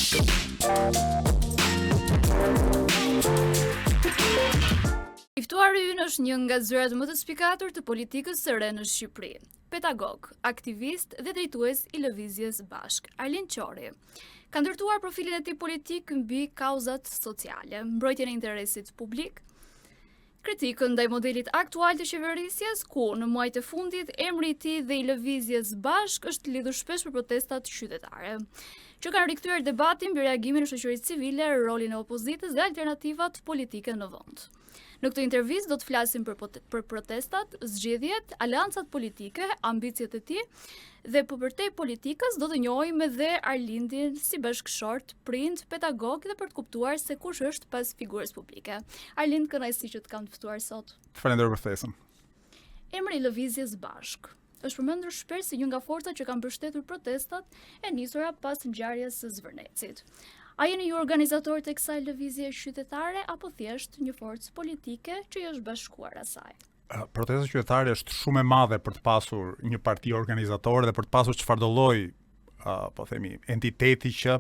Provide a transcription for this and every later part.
I ftuari ynë është një nga zërat më të spikatur të politikës së re në Shqipëri. Pedagog, aktivist dhe drejtues i lëvizjes Bashkë, Arlind Qori. Ka ndërtuar profilin e tij politik mbi kauzat sociale, mbrojtjen e interesit publik, Kritikën ndaj modelit aktual të qeverisjes, ku në muajt e fundit emri i tij dhe i lëvizjes Bashkë është lidhur shpesh me protestat qytetare, që kanë rikthyer debatin mbi reagimin e shoqërisë civile, rolin e opozitës dhe alternativat politike në vend. Në këtë intervistë do të flasim për, për protestat, zgjedhjet, aleancat politike, ambiciet e tij dhe po përtej politikës do të njohim edhe Arlindin si bashkëshort, prind, pedagog dhe për të kuptuar se kush është pas figurës publike. Arlind, kënaqësi që të kam të ftuar sot. Të falenderoj për ftesën. Emri i lëvizjes Bashkë është përmendur shpesh si një nga forcat që ka mbështetur protestat e nisura pas ngjarjes së Zvërnecit. A jeni ju organizatorët e kësaj lëvizje qytetare apo thjesht një forcë politike që i është bashkuar asaj? Protesta qytetare është shumë e madhe për të pasur një parti organizatore dhe për të pasur çfarëdo lloj uh, po themi entiteti që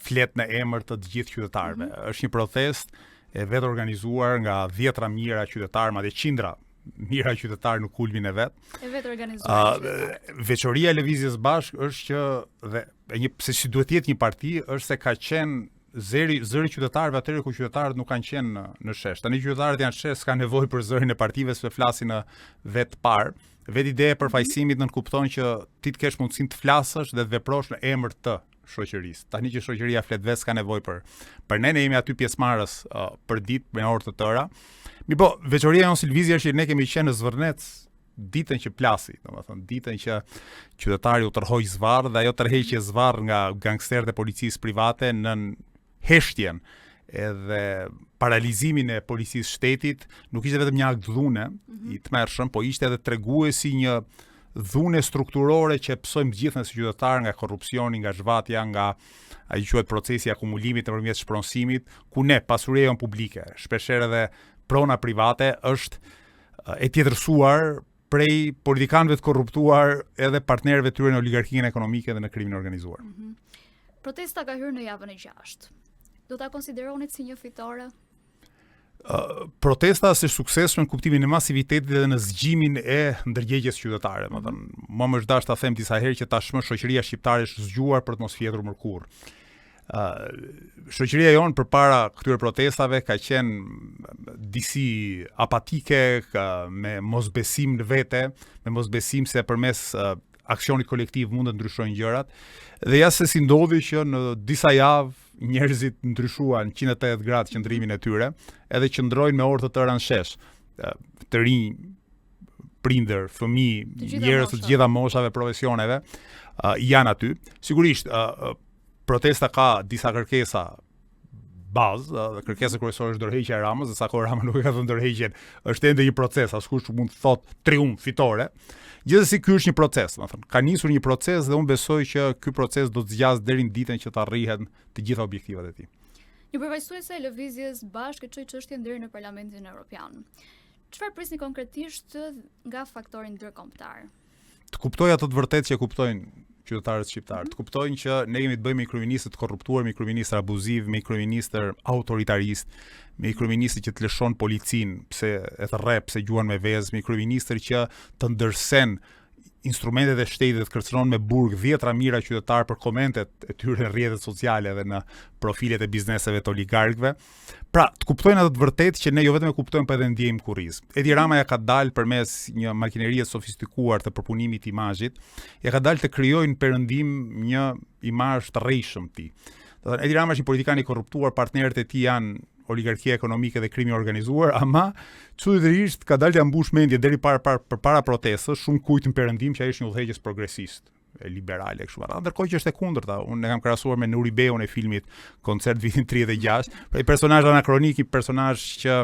flet në emër të të gjithë qytetarëve. Mm -hmm. Është një protestë e vetorganizuar nga dhjetra mijëra qytetarë, madje qindra mijëra qytetarë në kulmin e vet. E vetorganizuar. Uh, veçoria e lëvizjes Bashkë është që dhe e një pse si duhet të jetë një parti është se ka qenë zëri zëri i qytetarëve atëherë kur qytetarët nuk kanë qenë në, në shesh. Tani qytetarët janë në shesh, s'ka nevojë për zërin e partive sepse flasin në vetë parë. Vetë ideja e përfaqësimit nënkupton që ti të kesh mundësinë të flasësh dhe të veprosh në emër të shoqërisë. Tani që shoqëria flet vetë s'ka nevojë për për ne ne jemi aty pjesëmarrës uh, për ditë me orë të tëra. Mirëpo, veçoria jonë si lëvizje është që ne kemi qenë në Zvërnec ditën që plasi, domethënë ditën që qytetari u tërhoq zvarrë dhe ajo tërheqje zvarrë nga gangsterët e policisë private nën heshtjen edhe paralizimin e policisë shtetit, nuk ishte vetëm një akt dhune mm -hmm. i tmerrshëm, po ishte edhe treguesi i një dhune strukturore që e pësojmë të gjithë ne si qytetarë nga korrupsioni, nga zhvatja, nga ai quhet procesi i akumulimit nëpërmjet shpronësimit, ku ne pasuria jonë publike, shpeshherë edhe prona private është e tjetërsuar prej politikanëve të korruptuar edhe partnerëve të tyre në oligarkinë ekonomike dhe në krimin e organizuar. Mm -hmm. Protesta ka hyrë në javën e gjashtë. Do ta konsideronit si një fitore? Uh, protesta është e suksesshme në kuptimin e masivitetit dhe në zgjimin e ndërgjegjes qytetare, mm -hmm. domethënë, mua më është dashur ta them disa herë që tashmë shoqëria shqiptare është zgjuar për të mos fjetur më kurrë. Uh, shoqëria jonë përpara këtyre protestave ka qenë disi apatike, ka, me mosbesim në vete, me mosbesim se përmes uh, aksionit kolektiv mund të ndryshojnë gjërat. Dhe ja se si ndodhi që në disa javë njerëzit ndryshuan 180 gradë qëndrimin e tyre, edhe qëndrojnë me orë të tëra në shesh. Të rinj, prindër, fëmijë, njerëz të gjitha moshave, profesioneve, uh, janë aty. Sigurisht, uh, protesta ka disa kërkesa bazë, dhe kërkesa kryesore është dorëheqja e Ramës, dhe sa kohë Rama nuk e ka dhënë dorëheqjen, është ende një proces, askush nuk mund të thotë triumf, fitore. Gjithsesi ky është një proces, domethënë, ka nisur një proces dhe unë besoj që ky proces do të zgjasë deri në ditën që të arrihen të gjitha objektivat e tij. Një përfaqësuese e lëvizjes Bashkë e çoi çështjen deri në Parlamentin Evropian. Çfarë prisni konkretisht nga faktori ndërkombëtar? Të kuptojë atë të vërtetë që e kuptojnë qytetarët shqiptarë, të kuptojnë që ne kemi të bëjmë me një kryeministër të korruptuar, me një kryeministër abuziv, me një kryeministër autoritarist, me një kryeministër që të lëshon policinë pse e të rreh, pse gjuan me vezë, me një kryeministër që të ndërsen instrumentet e shtetit dhe të kërcënon me burg dhjetra mijëra qytetarë për komentet e tyre në rrjetet sociale dhe në profilet e bizneseve të oligarkëve. Pra, të kuptojnë atë të vërtetë që ne jo vetëm e kuptojmë, por edhe ndjejmë në kurriz. Edi Rama ja ka dalë përmes një makinerie të sofistikuar të përpunimit të imazhit, ja ka dalë të krijojë në perëndim një imazh të rrejshëm të tij. Do të thënë, Edi Rama është një politikan i korruptuar, partnerët e tij janë oligarkia ekonomike dhe krimi i organizuar, ama çuditërisht ka dalë t'ia mbush mendjen deri para para përpara protestës, shumë kujt në perëndim që ai është një udhëheqës progresist e liberale kështu me radhë, ndërkohë që është e kundërta. Unë e kam krahasuar me Nuri Beun e filmit Koncert vitin 36, pra një personazh anakronik, një personazh që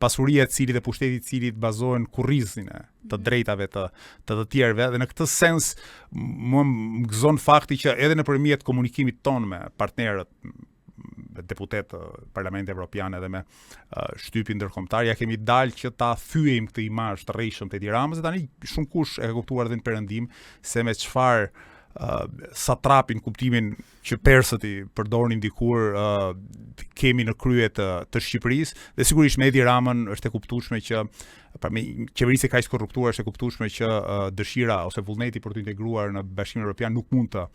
pasuria e të cilit dhe pushteti i të cilit bazohen në kurrizin e të mhm. drejtave të të të tjerëve dhe në këtë sens mua më gëzon fakti që edhe nëpërmjet komunikimit tonë me partnerët me deputetë të Parlamentit Evropian edhe me uh, shtypin ndërkombëtar, ja kemi dalë që ta thyejmë këtë imazh të rrejshëm të Edi Ramës dhe tani shumë kush e ka kuptuar edhe në perëndim se me çfarë. uh, satrapi në kuptimin që persët i përdornin dikur uh, kemi në krye të, të Shqipërisë dhe sigurisht me Edi Ramën është e kuptueshme që pra me qeverisje kaq të korruptuar është e kuptueshme që uh, dëshira ose vullneti për t'u integruar në Bashkimin Evropian nuk mund të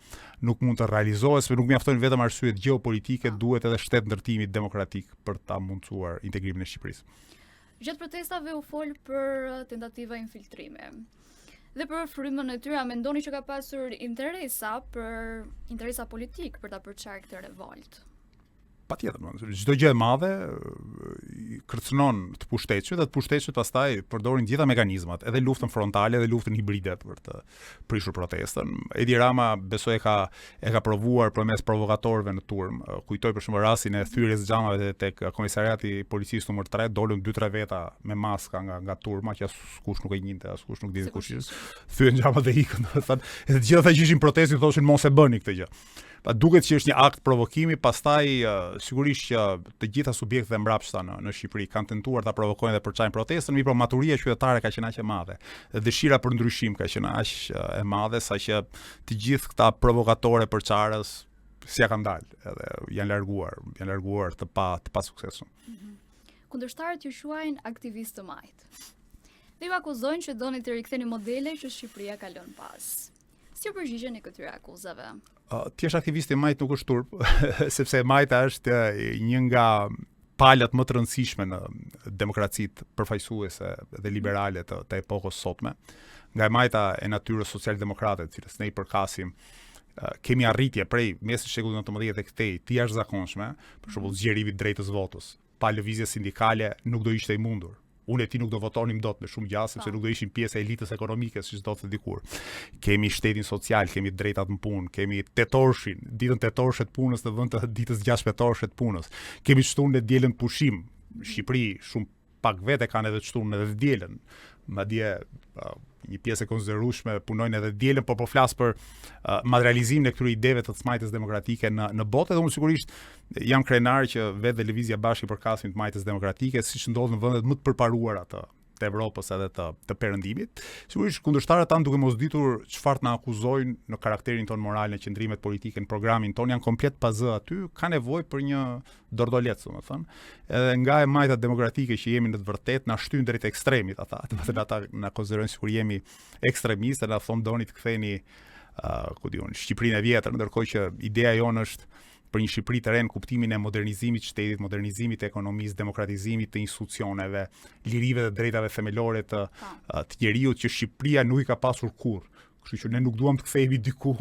nuk mund të realizohet, sepse nuk mjaftojnë vetëm arsyet gjeopolitike, duhet edhe shtetndërtimi demokratik për ta mundësuar integrimin e Shqipërisë. Gjatë protestave u fol për uh, tentativa infiltrimi. Dhe për frymën e tyre, a mendoni që ka pasur interesa për interesa politikë për ta përçarë këtë revoltë? Patjetër, çdo gjë e madhe kërcënon të pushtetshmit dhe të pushtetshmit pastaj përdorin të gjitha mekanizmat, edhe luftën frontale edhe luftën hibride për të prishur protestën. Edi Rama besoj e ka e ka provuar përmes provokatorëve në turmë. Kujtoj për shembull rastin e thyerjes së xhamave tek komisariati i policisë numër 3, dolën 2-3 veta me maska nga nga turma që askush nuk e njihte, askush nuk dinte kush ishte. Thyen xhamat dhe ikën, domethënë, edhe të gjithë ata që ishin protestë thoshin mos e bëni këtë gjë. Pa duket që është një akt provokimi, pastaj sigurisht që të gjitha subjektet e mbrapshta në në Shqipëri kanë tentuar ta provokojnë dhe përçajnë protestën, mirëpo maturia qytetare ka qenë aq e madhe dhe dëshira për ndryshim ka qenë aq e madhe saqë të gjithë këta provokatorë përçarës s'ia kanë dalë, edhe janë larguar, janë larguar të pa të pasuksesshëm. Mm -hmm. Kundërshtarët ju quajnë aktivistë të majtë. Dhe ju akuzojnë që doni të riktheni modele që Shqipëria ka lënë pas. Si u përgjigjeni këtyre akuzave? Uh, të jesh aktivist i majtë nuk është turp, sepse e majta është një nga palët më të rëndësishme në demokracitë përfaqësuese dhe liberale të, të epokës sotme. Nga e majta e natyrës socialdemokrate, të cilës ne i përkasim, kemi arritje prej mesit të shekullit 19 dhe këtej të jashtëzakonshme, për shembull zgjerimi i drejtës votës, pa lëvizje sindikale nuk do ishte i mundur. Unë e ti nuk do votonim dot me shumë gjasë sepse po. nuk do ishim pjesë e elitës ekonomike siç ndodhte dikur. Kemi shtetin social, kemi drejtat në punë, kemi tetorshin, ditën tetorëshe të punës në vend të ditës gjashtëtorëshe të punës. Kemi shtunën e dielën pushim. Në Shqipëri shumë pak vete kanë edhe shtunën edhe dielën. Madje një pjesë e konsiderueshme punojnë edhe dielën, por po flas për uh, materializimin e këtyre ideve të së majtës demokratike në në botë dhe unë sigurisht jam krenar që vetë dhe Lëvizja Bashkë i përkasim të majtës demokratike, siç ndodh në vendet më të përparuara të të Evropës edhe të të Perëndimit. Sigurisht kundërshtarët tanë duke mos ditur çfarë të na akuzojnë në karakterin tonë moral, në qëndrimet politike, në programin tonë janë komplet pa zë aty, ka nevojë për një dordolec, domethënë. Edhe nga e majta demokratike që jemi në të vërtetë na shtyn drejt ekstremit ata. Domethënë ata na konsiderojnë sikur jemi ekstremistë, na thonë doni të ktheni uh, ku di unë, Shqipërinë e vjetër, ndërkohë që ideja jonë është për një Shqipëri të re në kuptimin e modernizimit të shtetit, modernizimit të ekonomisë, demokratizimit të institucioneve, lirive dhe drejtave themelore të po. të njeriut që Shqipëria nuk i ka pasur kurrë. Kështu që ne nuk duam të kthehemi diku,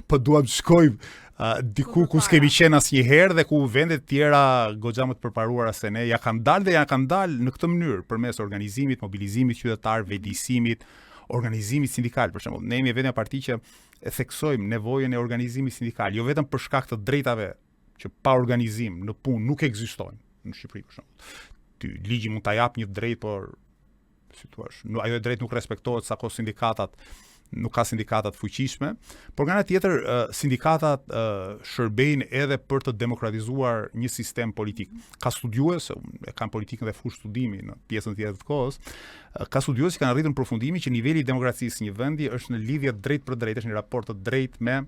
po duam të shkojmë uh, diku ku s'kemi qenë asnjëherë dhe ku vende të tjera goxha më të përparuara se ne ja kanë dalë dhe ja kanë dalë në këtë mënyrë përmes organizimit, mobilizimit qytetar, vetëdijësimit, organizimit sindikal për shembull. Ne jemi e vetmja parti që e theksojmë nevojën e organizimit sindikal, jo vetëm për shkak të drejtave që pa organizim në punë nuk ekzistojnë në Shqipëri për shembull. Ty ligji mund ta japë një drejtë, por si thua, nu, ajo e drejtë nuk respektohet sa kohë sindikatat nuk ka sindikata të fuqishme, por nga ana tjetër sindikatat shërbejnë edhe për të demokratizuar një sistem politik. Ka studiues, e kam politikën dhe fushë studimi në pjesën tjetër të kohës, ka studiues që kanë arritur në përfundimin që niveli i demokracisë së një vendi është në lidhje drejtpërdrejtë, është në raport të drejtë me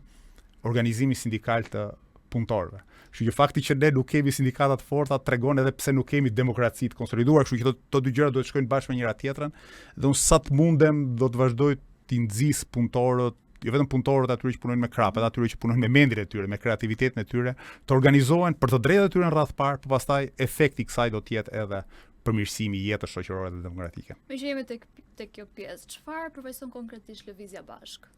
organizimin sindikal të punëtorëve. Kështu që fakti që ne nuk kemi sindikata të forta tregon edhe pse nuk kemi demokraci të konsoliduar, kështu që këto, këto dy gjëra duhet të shkojnë bashkë me njëra tjetrën dhe unë sa të mundem do të vazhdoj t'i nxis punëtorët, jo vetëm punëtorët atyre që punojnë me krah, edhe atyre që punojnë me mendjen e tyre, me kreativitetin e tyre, të organizohen për të drejtat e tyre në radhë të parë, por pastaj efekti i kësaj do të jetë edhe përmirësimi i jetës shoqërore dhe demokratike. Meqë jemi tek tek kjo pjesë, çfarë përfaqëson konkretisht Lëvizja Bashkë?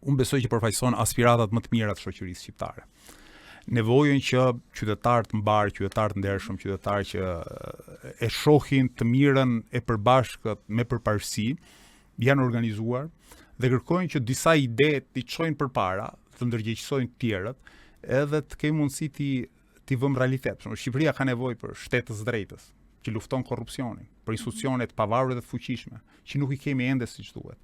Unë besoj që përfaqëson aspiratat më të mira të shoqërisë shqiptare. Nevojën që qytetarë të mbarë, qytetarë të ndershëm, qytetarë që e shohin të mirën e përbashkët me përparësi, janë organizuar dhe kërkojnë që disa ide t'i çojnë përpara, të ndërgjegjësojnë të tjerët, edhe të kemi mundësi t'i t'i vëmë realitet. Për shembull, Shqipëria ka nevojë për shtet të së drejtës, që lufton korrupsionin, për institucione të pavarura dhe të fuqishme, që nuk i kemi ende siç duhet.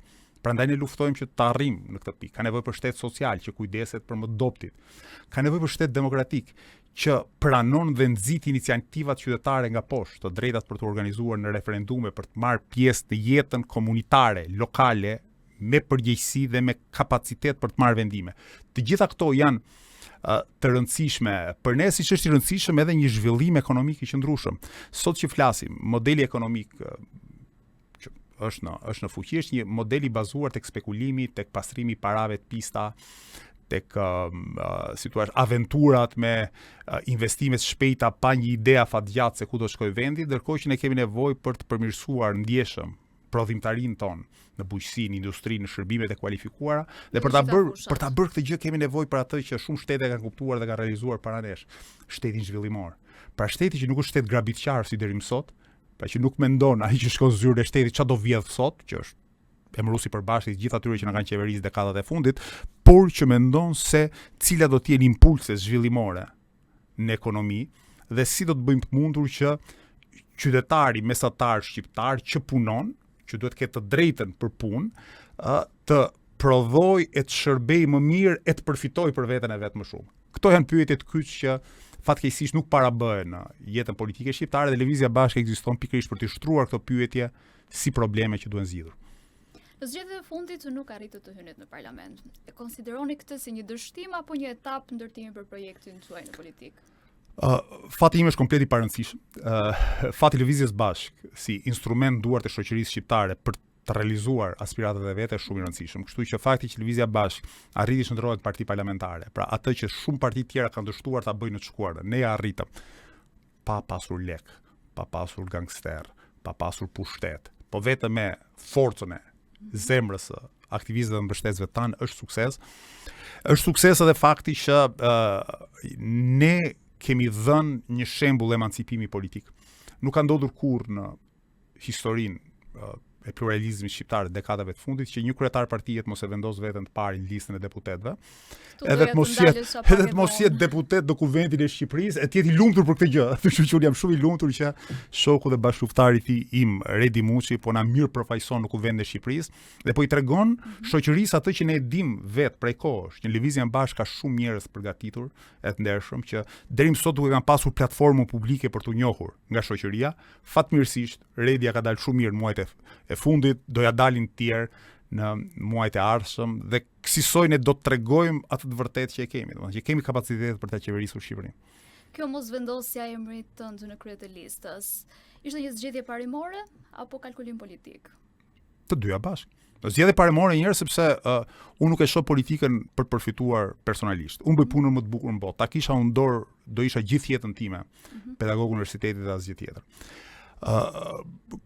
Prandaj ne luftojmë që të arrijmë në këtë pikë. Ka nevojë për shtet social që kujdeset për më të dobëtit. Ka nevojë për shtet demokratik që pranon dhe nxit iniciativat qytetare nga poshtë, të drejtat për t'u organizuar në referendume, për të marrë pjesë në jetën komunitare, lokale. me përgjegjësi dhe me kapacitet për të marrë vendime. Të gjitha këto janë të rëndësishme për ne siç është i rëndësishëm edhe një zhvillim ekonomik i qëndrueshëm. Sot që flasim, modeli ekonomik që është në është në fuqi është një model i bazuar tek spekulimi, tek pastrimi i parave të pista, tek uh, si thua aventurat me uh, investime të shpejta pa një ide afatgjatë se ku do të shkojë vendi, ndërkohë që ne kemi nevojë për të përmirësuar ndjeshëm prodhimtarinë tonë në bujqësi, në industri, në shërbimet e kualifikuara dhe për ta bërë për ta bërë këtë gjë kemi nevojë për atë që shumë shtete kanë kuptuar dhe kanë realizuar para nesh, shtetin zhvillimor. Pra shteti që nuk është shtet grabitqar si deri më sot, pra që nuk mendon ai që shkon në zyrën e shtetit çfarë do vjedh sot, që është emëruesi i përbashkët i gjithë atyre që na kanë qeverisë dekadat e fundit, por që mendon se cila do të jenë impulset zhvillimore në ekonomi dhe si do të bëjmë të mundur që qytetari mesatar shqiptar që punon, që duhet të ketë të drejtën për punë, të prodhojë e të shërbejë më mirë e të përfitojë për veten e vet më shumë. Këto janë pyetjet kyç që fatkeqësisht nuk para bëhen në jetën politike shqiptare dhe Lëvizja Bashkë ekziston pikërisht për të shtruar këto pyetje si probleme që duhen zgjidhur. Në zgjedhjet e fundit nuk arritët të hynit në parlament. E konsideroni këtë si një dështim apo një etapë ndërtimi për projektin tuaj në politikë? Uh, fati im është komplet i parëndësishëm. Uh, fati i Lëvizjes Bashkë si instrument në duart e shoqërisë shqiptare për të realizuar aspiratat e veta është shumë i rëndësishëm. Kështu që fakti që Lëvizja Bashkë arriti të shndërrohet në parti parlamentare, pra atë që shumë parti tjera kanë dështuar ta bëjnë në të shkuarën, ne ja arritëm pa pasur lek, pa pasur gangster, pa pasur pushtet, po vetëm me forcën e zemrës së aktivistëve dhe mbështetësve tanë është sukses. Është sukses edhe fakti që uh, ne kemi dhënë një shembull emancipimi politik. Nuk ka ndodhur kurrë në historinë uh, e pluralizmit shqiptar të dekadave të fundit që një kryetar partie të mos e vendos veten të parin në listën e deputetëve. Edhe të mos jetë edhe të mos jetë deputet në Kuvendin e Shqipërisë, e të jetë i lumtur për këtë gjë. Kështu që unë jam shumë i lumtur që shoku dhe bashkëluftari i tij im Redi Muçi po na mirëpërfaqëson në Kuvendin e Shqipërisë dhe po i tregon mm -hmm. shoqërisë atë që ne e dim vetë prej kohësh, që në Lëvizjen Bashkë ka shumë njerëz të përgatitur e të ndershëm që deri më sot nuk e kanë pasur platformën publike për t'u njohur nga shoqëria, Fatmirësisht, Redi ia ka dalë shumë mirë në muajt e, e fundit, do ja dalin të tjerë në muajt e ardhshëm dhe kësisoj ne do të tregojmë atë të vërtetë që e kemi, domethënë që kemi kapacitetet për ta qeverisur Shqipërinë. Kjo mosvendosja e emrit tënd në krye të listës, ishte një zgjedhje parimore apo kalkulim politik? Të dyja bashkë. Zgjedhje parimore një herë sepse uh, unë nuk e shoh politikën për të përfituar personalisht. Unë bëj punën më të bukur në botë. Ta kisha unë dorë, do isha gjithë jetën time mm -hmm. pedagog universiteti dhe asgjë tjetër. Ë uh,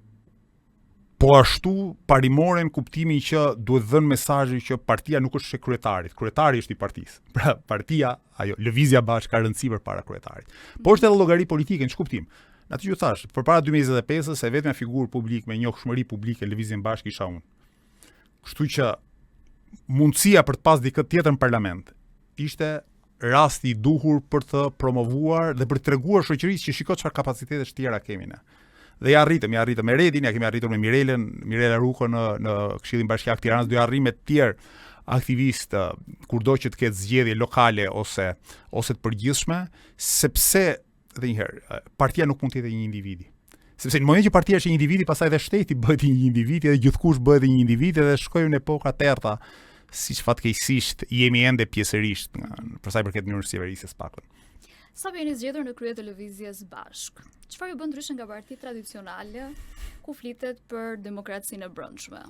po ashtu parimore në kuptimin që duhet dhënë mesazhi që partia nuk është e kryetarit, kryetari është i partisë. Pra partia, ajo lëvizja bashkë ka rëndësi përpara kryetarit. Po është edhe llogari politike në ç'kuptim? Në atë që ju thashë, përpara 2025-ës e vetmja figurë publike me njohshmëri publike në Lëvizjen Bashkë isha unë. Kështu që mundësia për të pas dikë tjetër në parlament ishte rasti i duhur për të promovuar dhe për të treguar shoqërisë që shiko çfarë kapacitetesh tjera kemi ne. Dhe ja arritëm, ja arritëm me Redin, ja kemi arritur me Mirelën, Mirela Ruko në në Këshillin Bashkiak të Tiranës, do ja arrijmë me të tjerë aktivistë kurdo që të ketë zgjedhje lokale ose ose të përgjithshme, sepse edhe një herë, partia nuk mund të jetë e një individi. Sepse në momentin që partia është e një individi, pastaj edhe shteti bëhet i një individi, edhe gjithkush bëhet i një individi dhe shkojmë në epoka të errëta, siç fatkeqësisht jemi ende pjesërisht nga për sa i përket mënyrës së qeverisjes së paktën. Sapo jeni zgjedhur në krye të lëvizjes Bashkë. Çfarë ju bën ndryshe nga partitë tradicionale ku flitet për demokracinë e brendshme?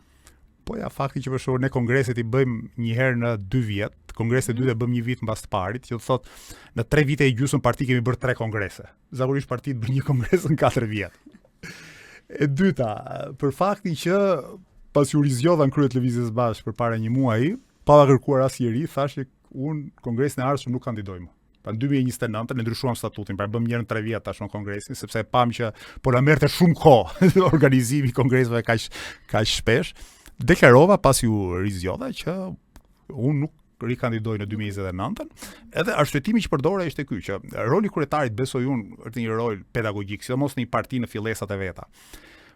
Po ja, fakti që për shembull ne kongreset i bëjmë një herë në dy vjet, kongreset e dytë e bëjmë një vit mbas të parit, që do të thotë në tre vite e gjysmë parti kemi bërë tre kongrese. Zakonisht partitë bëjnë një kongres në katër vjet. E dyta, për faktin që pasi u rizgjodha në krye të lëvizjes bashkë përpara një muaji, pa ma kërkuar asnjeri, thashë që unë kongresin e ardhshëm nuk kandidoj më. Pra në 2029 ne ndryshuam statutin, pra bëmë një herë në 3 vjet tashmë kongresin, sepse e pamë që po na merrte shumë kohë organizimi i kongreseve kaq kaq shpesh. Deklarova pasi u rizgjodha që unë nuk rikandidoj në 2029-ën. Edhe arsyetimi që përdora ishte ky që roli i kryetarit besoj unë është një rol pedagogjik, sidomos në një parti në fillesat e veta.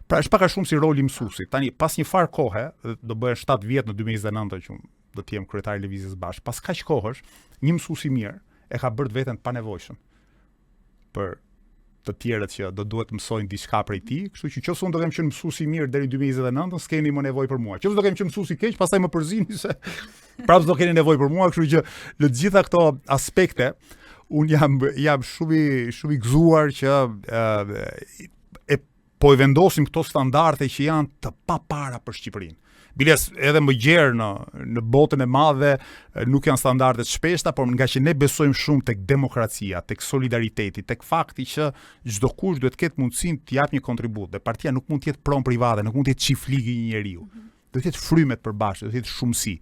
Pra është pak a shumë si roli i mësuesit. Tani pas një farë kohe, do bëhen 7 vjet në 2029 që unë do të jem kryetar i Lëvizjes Bashkë. Pas kaq kohësh, një mësues i mirë e ka bërë veten të panevojshëm për të tjerët që do duhet të mësojnë diçka prej tij, kështu që nëse unë do kem qenë mësues i mirë deri në 2029, s'keni më nevojë për mua. Nëse do kem qenë mësues i keq, pastaj më përzini se prapë s'do keni nevojë për mua, kështu që në të gjitha këto aspekte unë jam jam shumë i shumë i gëzuar që e, e po i vendosim këto standarde që janë të papara për Shqipërinë. Biles edhe më gjerë në në botën e madhe nuk janë standarde të shpeshta, por nga që ne besojmë shumë tek demokracia, tek solidariteti, tek fakti që çdokush duhet të ketë mundësinë të japë një kontribut dhe partia nuk mund të jetë pronë private, nuk mund të jetë çiflig i një njeriu. Mm -hmm. Duhet të jetë frymë e përbashkët, duhet të jetë shumësi.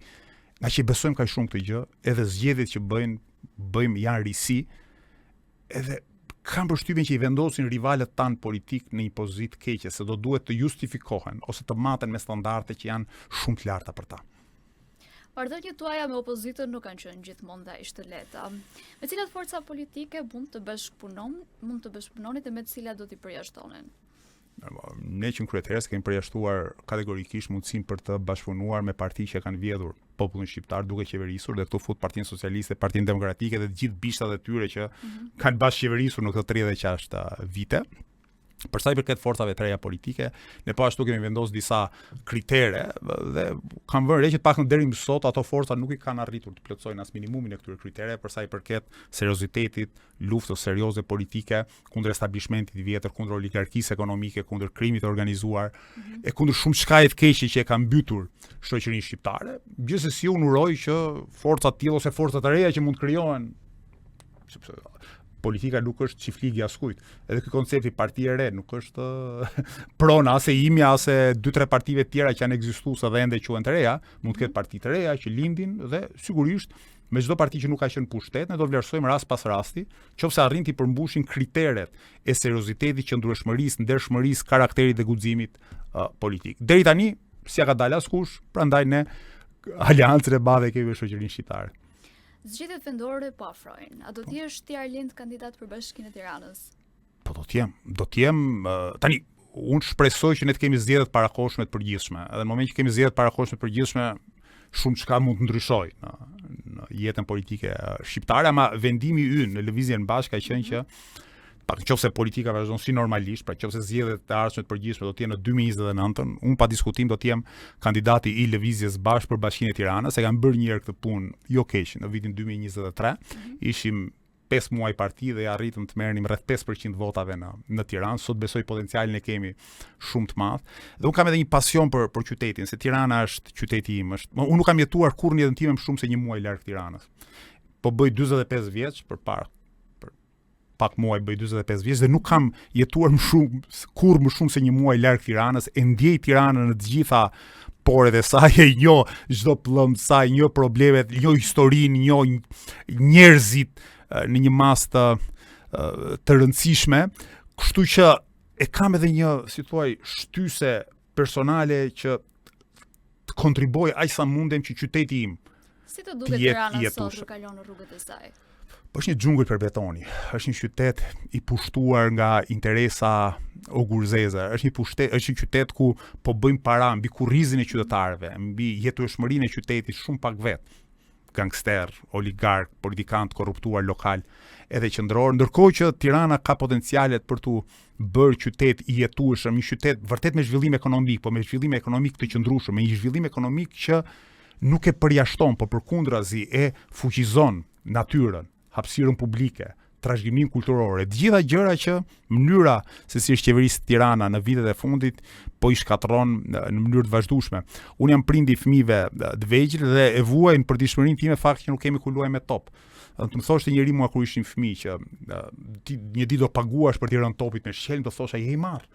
Nga që besojmë kaq shumë këtë gjë, edhe zgjedhjet që bëjnë bëjmë janë risi, edhe kam përshtypjen që i vendosin rivalët tanë politik në një pozitë të keqe, se do duhet të justifikohen ose të maten me standarde që janë shumë të larta për ta. Marrëdhëniet tuaja me opozitën nuk kanë qenë gjithmonë dhe aq të lehta. Me cilat forca politike mund të bashkëpunon, mund të bashkëpunoni dhe me cilat do t'i përjashtonin? Ne që në krye të herës kemi përjashtuar kategorikisht mundësinë për të bashkëpunuar me parti që kanë vjedhur popullin shqiptar duke qeverisur dhe këtu fut Partinë Socialiste, Partinë Demokratike dhe të gjithë bishtat e tyre që mm -hmm. kanë bashkëqeverisur në këto 36 vite. Për sa i përket forcave të reja politike, ne po ashtu kemi vendosur disa kritere dhe kam vënë re që të paktën deri më sot ato forca nuk i kanë arritur të plotësojnë as minimumin e këtyre kritereve për sa i përket seriozitetit, luftës serioze politike kundër establishmentit të vjetër, kundër oligarkisë ekonomike, kundër krimit të organizuar, mm -hmm. e kundër shumëçkaje të keqe që e ka mbytur shoqërinë shqiptare. Gjithsesi unë uroj që forca të tilla ose forca të reja që mund të krijohen sepse politika nuk është çiflig i askujt. Edhe ky koncepti parti e re nuk është prona as e imja as e dy tre partive të tjera që janë ekzistuese dhe ende quhen të reja, mund të ketë mhm. parti të reja që lindin dhe sigurisht Me çdo parti që nuk ka qenë në pushtet, ne do vlerësojmë rast pas rasti, qoftë se arrin t'i përmbushin kriteret e seriozitetit, qëndrueshmërisë, ndershmërisë, karakterit dhe guximit uh, politik. Deri tani s'ia ka dalë askush, prandaj ne aleancën e madhe kemi me shoqërinë shqiptare. Zgjedhjet vendore po afrojnë. A do të jesh ti Arlind kandidat për Bashkinë e Tiranës? Po do të jem, do të jem tani unë shpresoj që ne të kemi zgjedhje të parakohshme të përgjithshme. Edhe në momentin që kemi zgjedhje të parakohshme të përgjithshme, shumëçka mund të ndryshojë në në jetën politike shqiptare, ama vendimi ynë në lëvizjen Bashkë ka qenë që pak në qoftë se politika vazhdon si normalisht, pra qoftë se zgjedhjet e ardhshme të përgjithshme do të jenë në 2029-ën, unë pa diskutim do të jem kandidati i lëvizjes Bashkë për Bashkinë e Tiranës, e kam bërë një herë këtë punë jo keq në vitin 2023. Mm -hmm. Ishim 5 muaj parti dhe arritëm të merrnim rreth 5% votave në në Tiranë. Sot besoj potencialin e kemi shumë të madh. Dhe unë kam edhe një pasion për për qytetin, se Tirana është qyteti im, është. Unë nuk kam jetuar kurrë në jetën time më shumë se një muaj larg Tiranës. Po bëj 45 vjeç përpara për pak muaj bëj 45 vjeç dhe nuk kam jetuar më shumë kurrë më shumë se një muaj larg Tiranës, e ndjej Tiranën në të gjitha poret e saj, e njoh çdo pëllëmbë të saj, njoh problemet, njoh historinë, njoh njerëzit në një masë të të rëndësishme, kështu që e kam edhe një, si thuaj, shtyse personale që të kontribuoj aq sa mundem që qyteti im Si të duket Tirana sot kur kalon në rrugët e saj? Po është një xhungël prej betoni. Është një qytet i pushtuar nga interesa ogurzeza. Është një pushtet, është një qytet ku po bëjnë para mbi kurrizin e qytetarëve, mbi jetueshmërinë e qytetit shumë pak vetë. Gangster, oligark, politikanë të korruptuar lokal edhe qendror, ndërkohë që Tirana ka potencialet për t'u bërë qytet i jetueshëm, një qytet vërtet me zhvillim ekonomik, po me zhvillim ekonomik të qëndrueshëm, me një zhvillim ekonomik që nuk e përjashton, por përkundrazi e fuqizon natyrën, hapësirën publike, trashëgiminë kulturore, të gjitha gjëra që mënyra se si është qeverisë Tirana në vitet e fundit po i shkatërron në mënyrë të vazhdueshme. Unë jam prind i fëmijëve të vegjël dhe e vuaj në përditshmërinë time fakt që nuk kemi ku luajmë me top. Të më thoshte njeri mua kur ishim fëmijë që ti një ditë do paguash për t'i rënë topit me shkelm, do thosha je i marrë.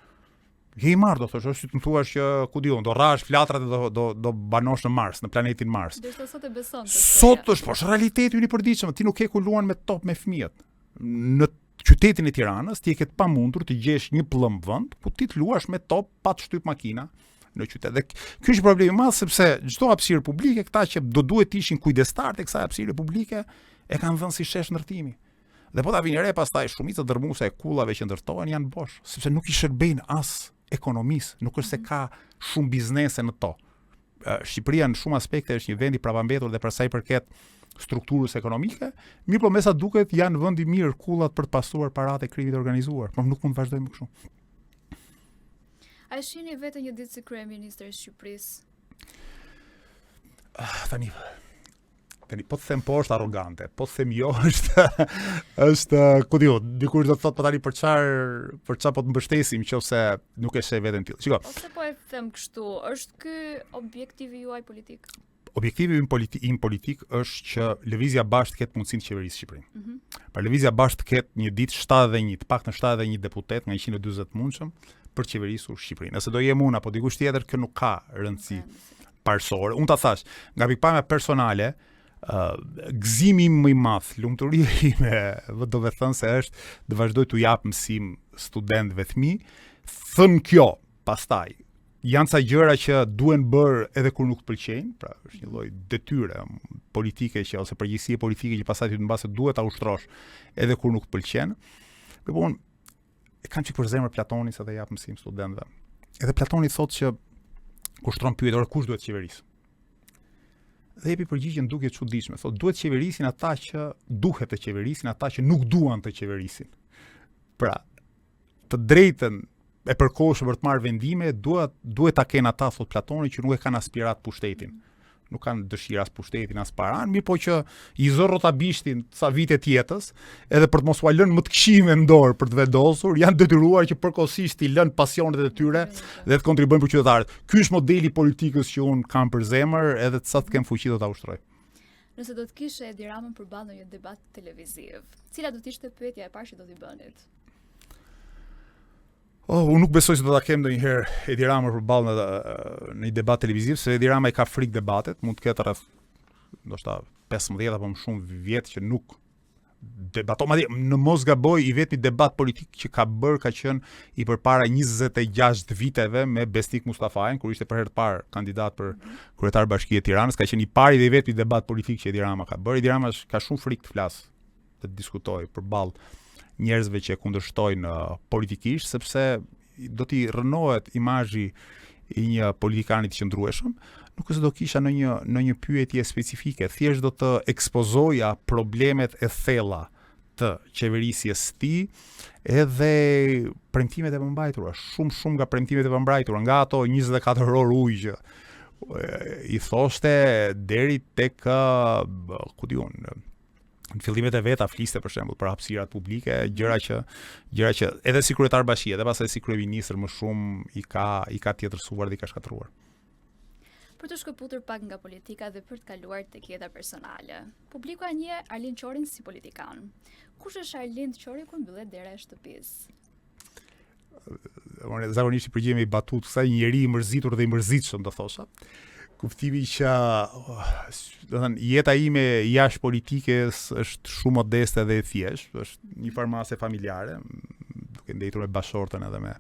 Je i marrë, do thosh, është si të më thuash që ku di unë, do rrahësh flatrat dhe do do do banosh në Mars, në planetin Mars. Ndërsa sot e beson. Sot është po është realiteti ynë i përditshëm, ti nuk ke ku luan me top me fëmijët. Në qytetin e Tiranës ti e ke të pamundur të gjesh një pëllëmbë vend ku ti të luash me top pa të shtyp makina në qytet. Dhe ky është problemi i madh sepse çdo hapësirë publike, këta që do duhet të ishin kujdestarë të kësaj hapësire publike, e kanë dhënë si shesh ndërtimi. Dhe po ta vini re pastaj shumica dërrmuese e kullave që ndërtohen janë bosh, sepse nuk i shërbejnë as ekonomisë, nuk është se mhm. ka shumë biznese në to. Shqipëria në shumë aspekte është një vend i prapambetur dhe për sa i përket strukturës ekonomike, mirëpo me sa duket janë vend i mirë kullat për të pastruar paratë e krimit të organizuar, por nuk mund të vazhdojmë kështu. A e shihni veten një ditë si kryeministër i Shqipërisë? Ah, tani tani po të them po është arrogante, po të them jo është është ku di unë, dikush do të thotë po tani për çfarë për çfarë po të mbështesim nëse nuk e sheh veten tillë. Shiko. Ose po e them kështu, është ky objektivi juaj politik? Objektivi im politi im politik është që Lëvizja Bashkë të ketë mundësinë të qeverisë Shqipërinë. Mm -hmm. Pra Lëvizja Bashkë të ketë një ditë 71, të paktën 71 deputetë nga 140 mundshëm për të qeverisur Shqipërinë. Nëse do jem unë apo dikush tjetër, kjo nuk ka rëndësi parësore. Unë ta thash, nga pikëpamja personale, uh, gëzimi im më i madh, lumturia ime, do të thënë se është të vazhdoj t'u jap mësim studentëve të mi, thënë kjo, pastaj janë ca gjëra që duhen bërë edhe kur nuk të pëlqejnë, pra është një lloj detyre politike që ose përgjegjësie politike që pastaj ty mbase duhet ta ushtrosh edhe kur nuk të pëlqen. Po unë e kam çik për zemër Platonin se dhe jap mësim studentëve. Edhe Platoni thotë që kur shtron pyetje, ore kush duhet të qeverisë? Dhe jepi përgjigjen duket e çuditshme, thotë duhet të qeverisin ata që duhet të qeverisin ata që nuk duan të qeverisin. Pra, të drejtën e përkohshme për të marrë vendime duhet duhet ta kenë ata thot Platoni që nuk e kanë aspiratë pushtetin. Nuk kanë dëshirë as pushtetin as paranë, mirëpo që i zë rrotabishtin ca vite të jetës, edhe për të mos ua lënë më të këqijve në dorë për të vendosur, janë detyruar që përkohësisht t'i lënë pasionet e tyre dhe të kontribuojnë për qytetarët. Ky është modeli i politikës që unë kam për zemër, edhe sa të kem fuqi do ta ushtroj. Nëse do të kishe Edi Ramën përballë në një debat televiziv, cila do të ishte pyetja e parë që do t'i bënit? Oh, unë nuk besoj se do ta kem ndonjëherë Edi Ramën përballë në, në një debat televiziv, se Edi Rama i ka frikë debatet, mund të ketë rreth ndoshta 15 apo më shumë vjet që nuk debaton, madje në mos gaboj i vetmi debat politik që ka bërë ka qenë i përpara 26 viteve me Besnik Mustafajn, kur ishte për herë të parë kandidat për kryetar bashkie të Tiranës, ka qenë i pari dhe i vetmi debat politik që Edi Rama ka bërë. Edi Rama ka shumë frikë të flasë të diskutojë përballë njerëzve që e kundërshtojnë uh, politikisht, sepse do t'i rrënohet imazhi i një politikani të qëndrueshëm, nuk është se do kisha në një në një pyetje specifike, thjesht do të ekspozoja problemet e thella të qeverisjes së tij, edhe premtimet e pambajtura, shumë shumë nga premtimet e pambajtura, nga ato 24 orë ujë që i thoshte deri tek ku di unë në fillimet e veta fliste për shembull për hapësirat publike, gjëra që gjëra që edhe si kryetar bashkie, edhe pastaj si kryeministër më shumë i ka i ka tjetërsuar dhe i ka shkatërruar. Për t'u shkëputur pak nga politika dhe për të kaluar tek jeta personale. Publiku e njeh Arlind Qorin si politikan. Kush është Arlind Qori kur mbyllet dera e shtëpisë? Unë zakonisht i përgjigjem me batutë kësaj njeri i mërzitur dhe i mërzitshëm do thosha. Kuptimi që oh, do thënë jeta ime jashtë politikës është shumë modeste dhe e thjeshtë, është një farë mase familjare, duke ndejtur me bashkëshorten edhe me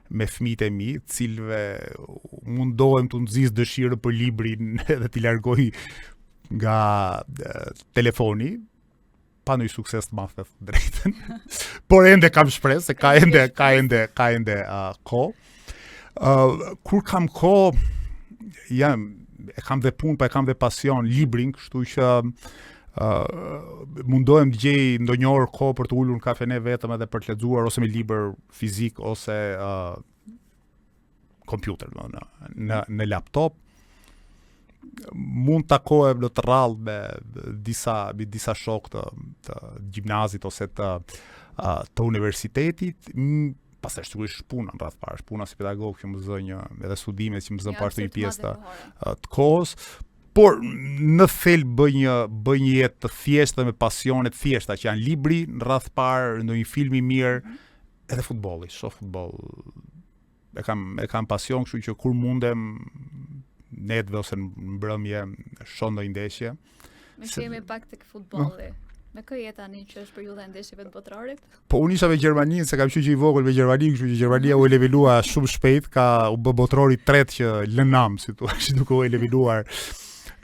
me fëmijët e mi, të cilëve mundohem t'u nxis dëshirën për librin edhe t'i largoj nga telefoni, pa ndonjë sukses të madh të drejtën. Por ende kam shpresë se ka ende ka ende ka ende uh, kohë. Uh, kur kam kohë jam e kam dhe punë, pa e kam dhe pasion librin, kështu që uh, mundohem të gjej ndonjë orë kohë për t'u ulur në kafene vetëm edhe për të lexuar ose me libër fizik ose uh, kompjuter, do në në në laptop mund të takohem në të rrallë me disa me disa shokë të të gjimnazit ose të të universitetit, pastaj sigurisht puna në radhë të parë, është puna si pedagog që më zë një edhe studimet që më zënë po ashtu një pjesë të të kohës, por në thelb bëj një bëj një jetë të thjeshtë dhe me pasione të thjeshta që janë libri në radhë të parë, ndonjë film i mirë, mm -hmm. edhe futbolli, shoh futboll e kam e kam pasion, kështu që kur mundem netëve ose në mbrëmje shoh ndonjë ndeshje. Meqë jemi pak tek futbolli. No. Me kë je tani që është periudha e ndeshjeve të botërorit? Po unë isha me Gjermaninë, se kam qenë që i vogël me Gjermaninë, kështu që Gjermania u eliminua shumë shpejt, ka u bë botërori i tretë që lë nam, si thua, duke u eliminuar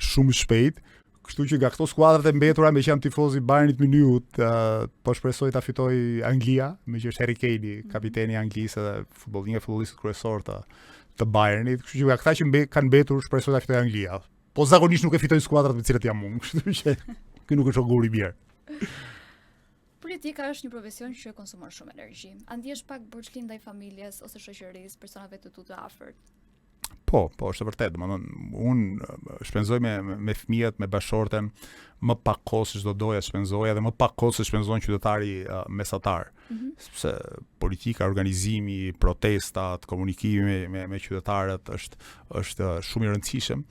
shumë shpejt. Kështu që nga këto skuadrat e mbetura meqë jam tifoz i Bayernit Mynihut, uh, po shpresoj ta fitojë Anglia, meqë është Harry Kane, mhm. kapiteni i Anglisë dhe futboll një nga futbollistët kryesorë të të Bayernit, kështu që nga këta që mbe, kanë mbetur shpresoj ta fitojë Anglia. Po zakonisht nuk e fitojnë skuadrat me të cilat jam unë, kështu që. Ky nuk është ogur i mirë. Politika është një profesion që konsumon shumë energji. A ndihesh pak borxhli ndaj familjes ose shoqërisë, personave të tu të afërt? Po, po, është e vërtetë, domethënë unë eh, shpenzoj me me fëmijët, me bashkëshorten më pak kohë se ç'do doja të shpenzoja dhe më pak kohë se shpenzon qytetari uh, mesatar. Mm -hmm. Sepse politika, organizimi, protestat, komunikimi me me, me qytetarët është është shumë i rëndësishëm.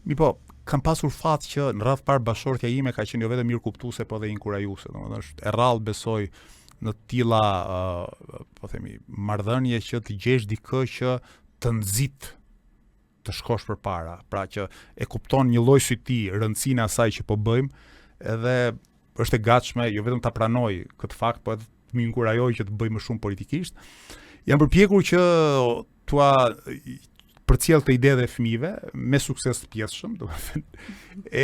Mirëpo, kam pasur fat që në radhë parë bashkëshortja ime ka qenë jo vetëm mirëkuptuese, po edhe inkurajuese, domethënë është e rrallë besoj në të tilla uh, po themi marrëdhënie që të gjesh dikë që të nxit të shkosh përpara, pra që e kupton një lloj si ti rëndësinë e asaj që po bëjmë, edhe është e gatshme jo vetëm ta pranojë këtë fakt, po edhe të më inkurajojë që të bëj më shumë politikisht. Jam përpjekur që t'ua përcjell këtë ide dhe fëmijëve me sukses të pjesshëm, domethënë,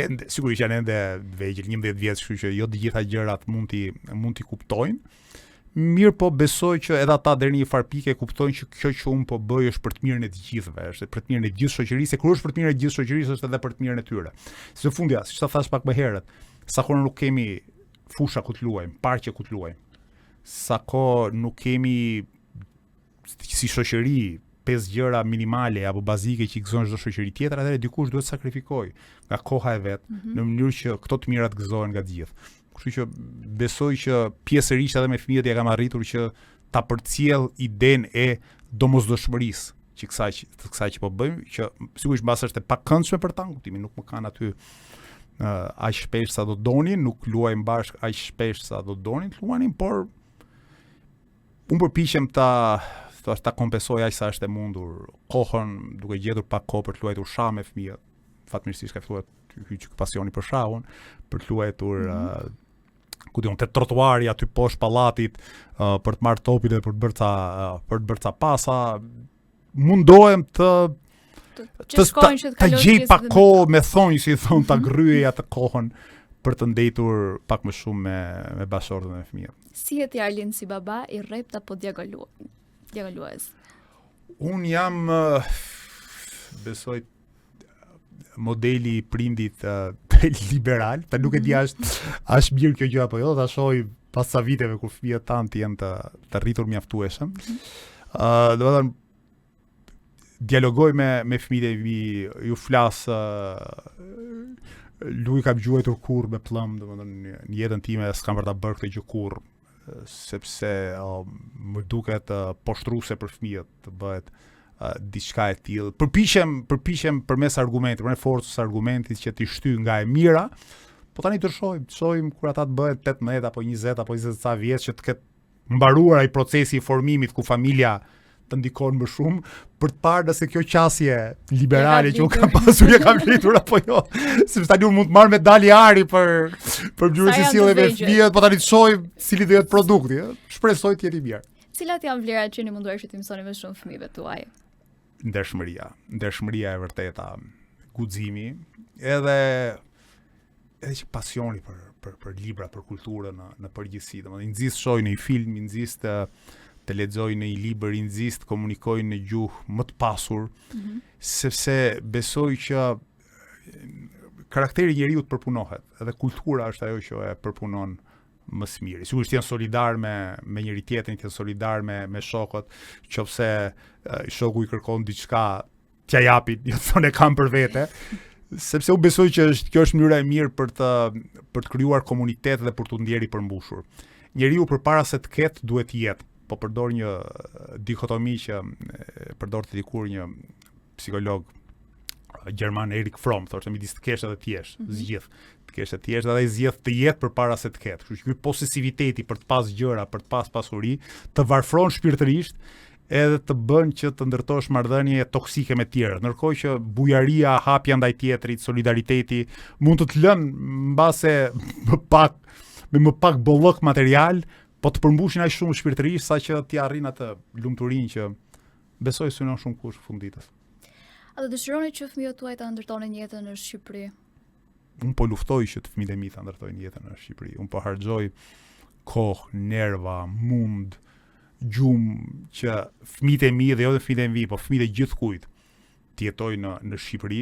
ende sigurisht janë ende të vegjël, 11 vjeç, kështu që jo të gjitha gjërat mund t'i mund t'i kuptojnë. Mirëpo besoj që edhe ata deri në një farë pike kuptojnë që kjo që unë po bëj është për të mirën e të gjithëve, është për të mirën e gjithë shoqërisë, e kur është për të mirën e gjithë shoqërisë është edhe për të mirën e tyre. Se në fundja, siç ta thashë pak më herët, sa kohë nuk kemi fusha ku të luajmë, parqe ku të luajmë, sa kohë nuk kemi si shoqëri pesë gjëra minimale apo bazike që i gëzon çdo shoqëri tjetër, atëherë dikush duhet të sakrifikojë nga koha e vet mm -hmm. në mënyrë që këto të mira të gëzohen nga të gjithë. Kështu që besoj që pjesërisht edhe me fëmijët ia kam arritur që ta përcjell idenë e domosdoshmërisë që kësaj të kësaj që po bëjmë, që sigurisht mbase është e pakëndshme për ta, në kuptimin nuk më kanë aty uh, aq shpesh sa do donin, nuk luajmë bashkë aq shpesh sa do donin të luanin, por Unë përpiqem ta ta, ta kompensoj aq sa është e mundur kohën duke gjetur pak kohë për të luajtur shah me fëmijët. Fatmirësisht ka filluar të hyjë ky pasioni për shahun, për të luajtur mm -hmm. uh, ku di unë te trotuari aty poshtë pallatit uh, për të marrë topin dhe për të bërë ca uh, për të bërë ca pasa mundohem të të shkojnë që të kalojnë të gjej pak kohë me thonj si thonë ta mhm. gërryej atë kohën për të ndejtur pak më shumë me me bashkëshorten dhe fëmijët. Si je ti Arlind si baba i rreptë apo dialogu dialogues? Unë jam besoj modeli i prindit uh, liberal, ta nuk e di a mhm. është a është mirë kjo gjë apo jo, ta shohim pas ca viteve kur fëmijët tanë të jenë të të rritur mjaftueshëm. Ëh, mm -hmm. uh, domethënë dialogoj me me fëmijët e mi, ju flas uh, nuk i kam gjuajtur kurrë me pëllëmbë, domethënë në jetën time s'kam për ta bërë këtë gjë kurrë sepse uh, më duket uh, poshtruese për fëmijët të bëhet uh, diçka e tillë. Përpiqem, përpiqem përmes argumentit, përmes forcës së argumentit që t'i shtyj nga e mira, po tani të shohim, të shohim kur ata të bëhen 18 apo 20 apo 20 ca vjeç që të ketë mbaruar ai procesi i formimit ku familja të ndikon më shumë për të parë nëse kjo qasje liberale që unë kam pasur ia ka vlejtur apo jo. Sepse tani unë mund të marr medalje ari për për mënyrën si sillem me fëmijët, po tani të shohim cili do jetë produkti, ë. Shpresoj të jetë i mirë. Cilat janë vlerat që jeni munduar që t'i mësoni më shumë fëmijëve tuaj? Ndershmëria, ndershmëria e vërteta, guximi, edhe edhe që pasioni për për për libra, për kulturën në në përgjithësi, domethënë i nxis të shohin një film, i nxis të të lexojnë një libër, i nxis të komunikojnë në gjuhë më të pasur, mm -hmm. sepse besoj që karakteri i njeriut përpunohet, edhe kultura është ajo që e përpunon më së miri. Sigurisht janë solidar me me njëri tjetrin, janë solidar me me shokët, qofse shoku i kërkon diçka t'ia japin, jo të thonë e kam për vete, sepse unë besoj që është kjo është mënyra e mirë për të për të krijuar komunitet dhe për t'u ndjerë i përmbushur. Njeriu përpara se të ketë duhet të jetë. Po përdor një dikotomi që përdorte dikur një psikolog gjerman Erich Fromm, thoshte midis të kesh edhe të jesh, mm -hmm. zgjidh. Të kesh edhe të jesh, dhe ai zgjedh të jetë përpara se të ketë. Kështu që ky posesiviteti për të pas gjëra, për të pas pasuri, të varfron shpirtërisht, edhe të bën që të ndërtosh marrëdhënie toksike me të tjerët. Ndërkohë që bujaria, hapja ndaj tjetrit, solidariteti mund të të lënë mbase më pak me më pak bollëk material, po të përmbushin aq shumë shpirtërisht sa që ti arrin atë lumturinë që besoj synon shumë kush në fund ditës. A do dëshironi që fëmijët tuaj ta ndërtonin jetën në Shqipëri? Unë po luftoj që të fëmijët e mi ta ndërtojnë jetën në Shqipëri. Unë po harxhoj kohë, nerva, mund, gjumë që fëmijët e mi dhe jo vetëm fëmijët e mi, po fëmijët e gjithkujt të jetojnë në në Shqipëri.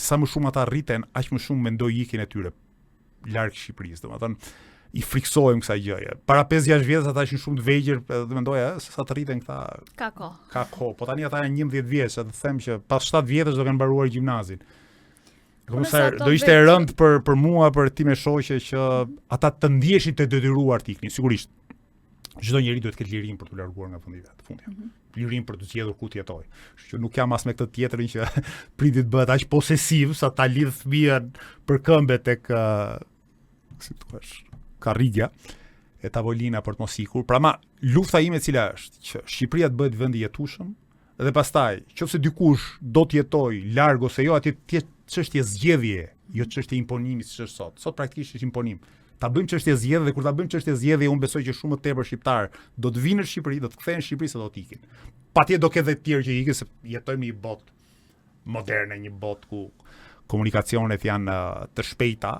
Sa më shumë ata rriten, aq më shumë mendoj ikjen e tyre. larg Shqipërisë, domethënë i frikësohem kësaj gjëje. Para 5-6 vjetësh ata ishin shumë të vegjël dhe mendoja se sa të rriten këta. Ka kohë. Ka kohë. Po tani ata janë 11 vjeç, të them që pas 7 vjetësh do kenë mbaruar gjimnazin. Po sa do ishte e rëndë për për mua, për time shoqe që ata të ndiheshin të detyruar të iknin, sigurisht. Çdo njeri duhet të ketë lirinë për t'u larguar nga vendi i vet, fundja. Mm -hmm. Lirinë për të zgjedhur ku të jetojë. Kështu që nuk jam as me këtë tjetrin që prindi të bëhet aq posesiv sa ta lidh fëmijën për këmbë tek uh, si thua, karrigia e tavolina për të mos ikur. Pra ma lufta ime cila është që Shqipëria të bëhet vend i jetueshëm, Dhe pastaj, qoftë se dikush do të jetojë larg ose jo, atje të jetë çështje zgjedhje, jo çështje imponimi siç është sot. Sot praktikisht është imponim. Ta bëjmë çështje zgjedhje dhe kur ta bëjmë çështje zgjedhje, unë besoj që shumë më tepër shqiptarë do të vinë në Shqipëri, do të kthehen në Shqipëri se do të ikin. Patjetër do ketë dhe të tjerë që ikin se jetojmë në një botë moderne, një botë ku komunikacionet janë të shpejta,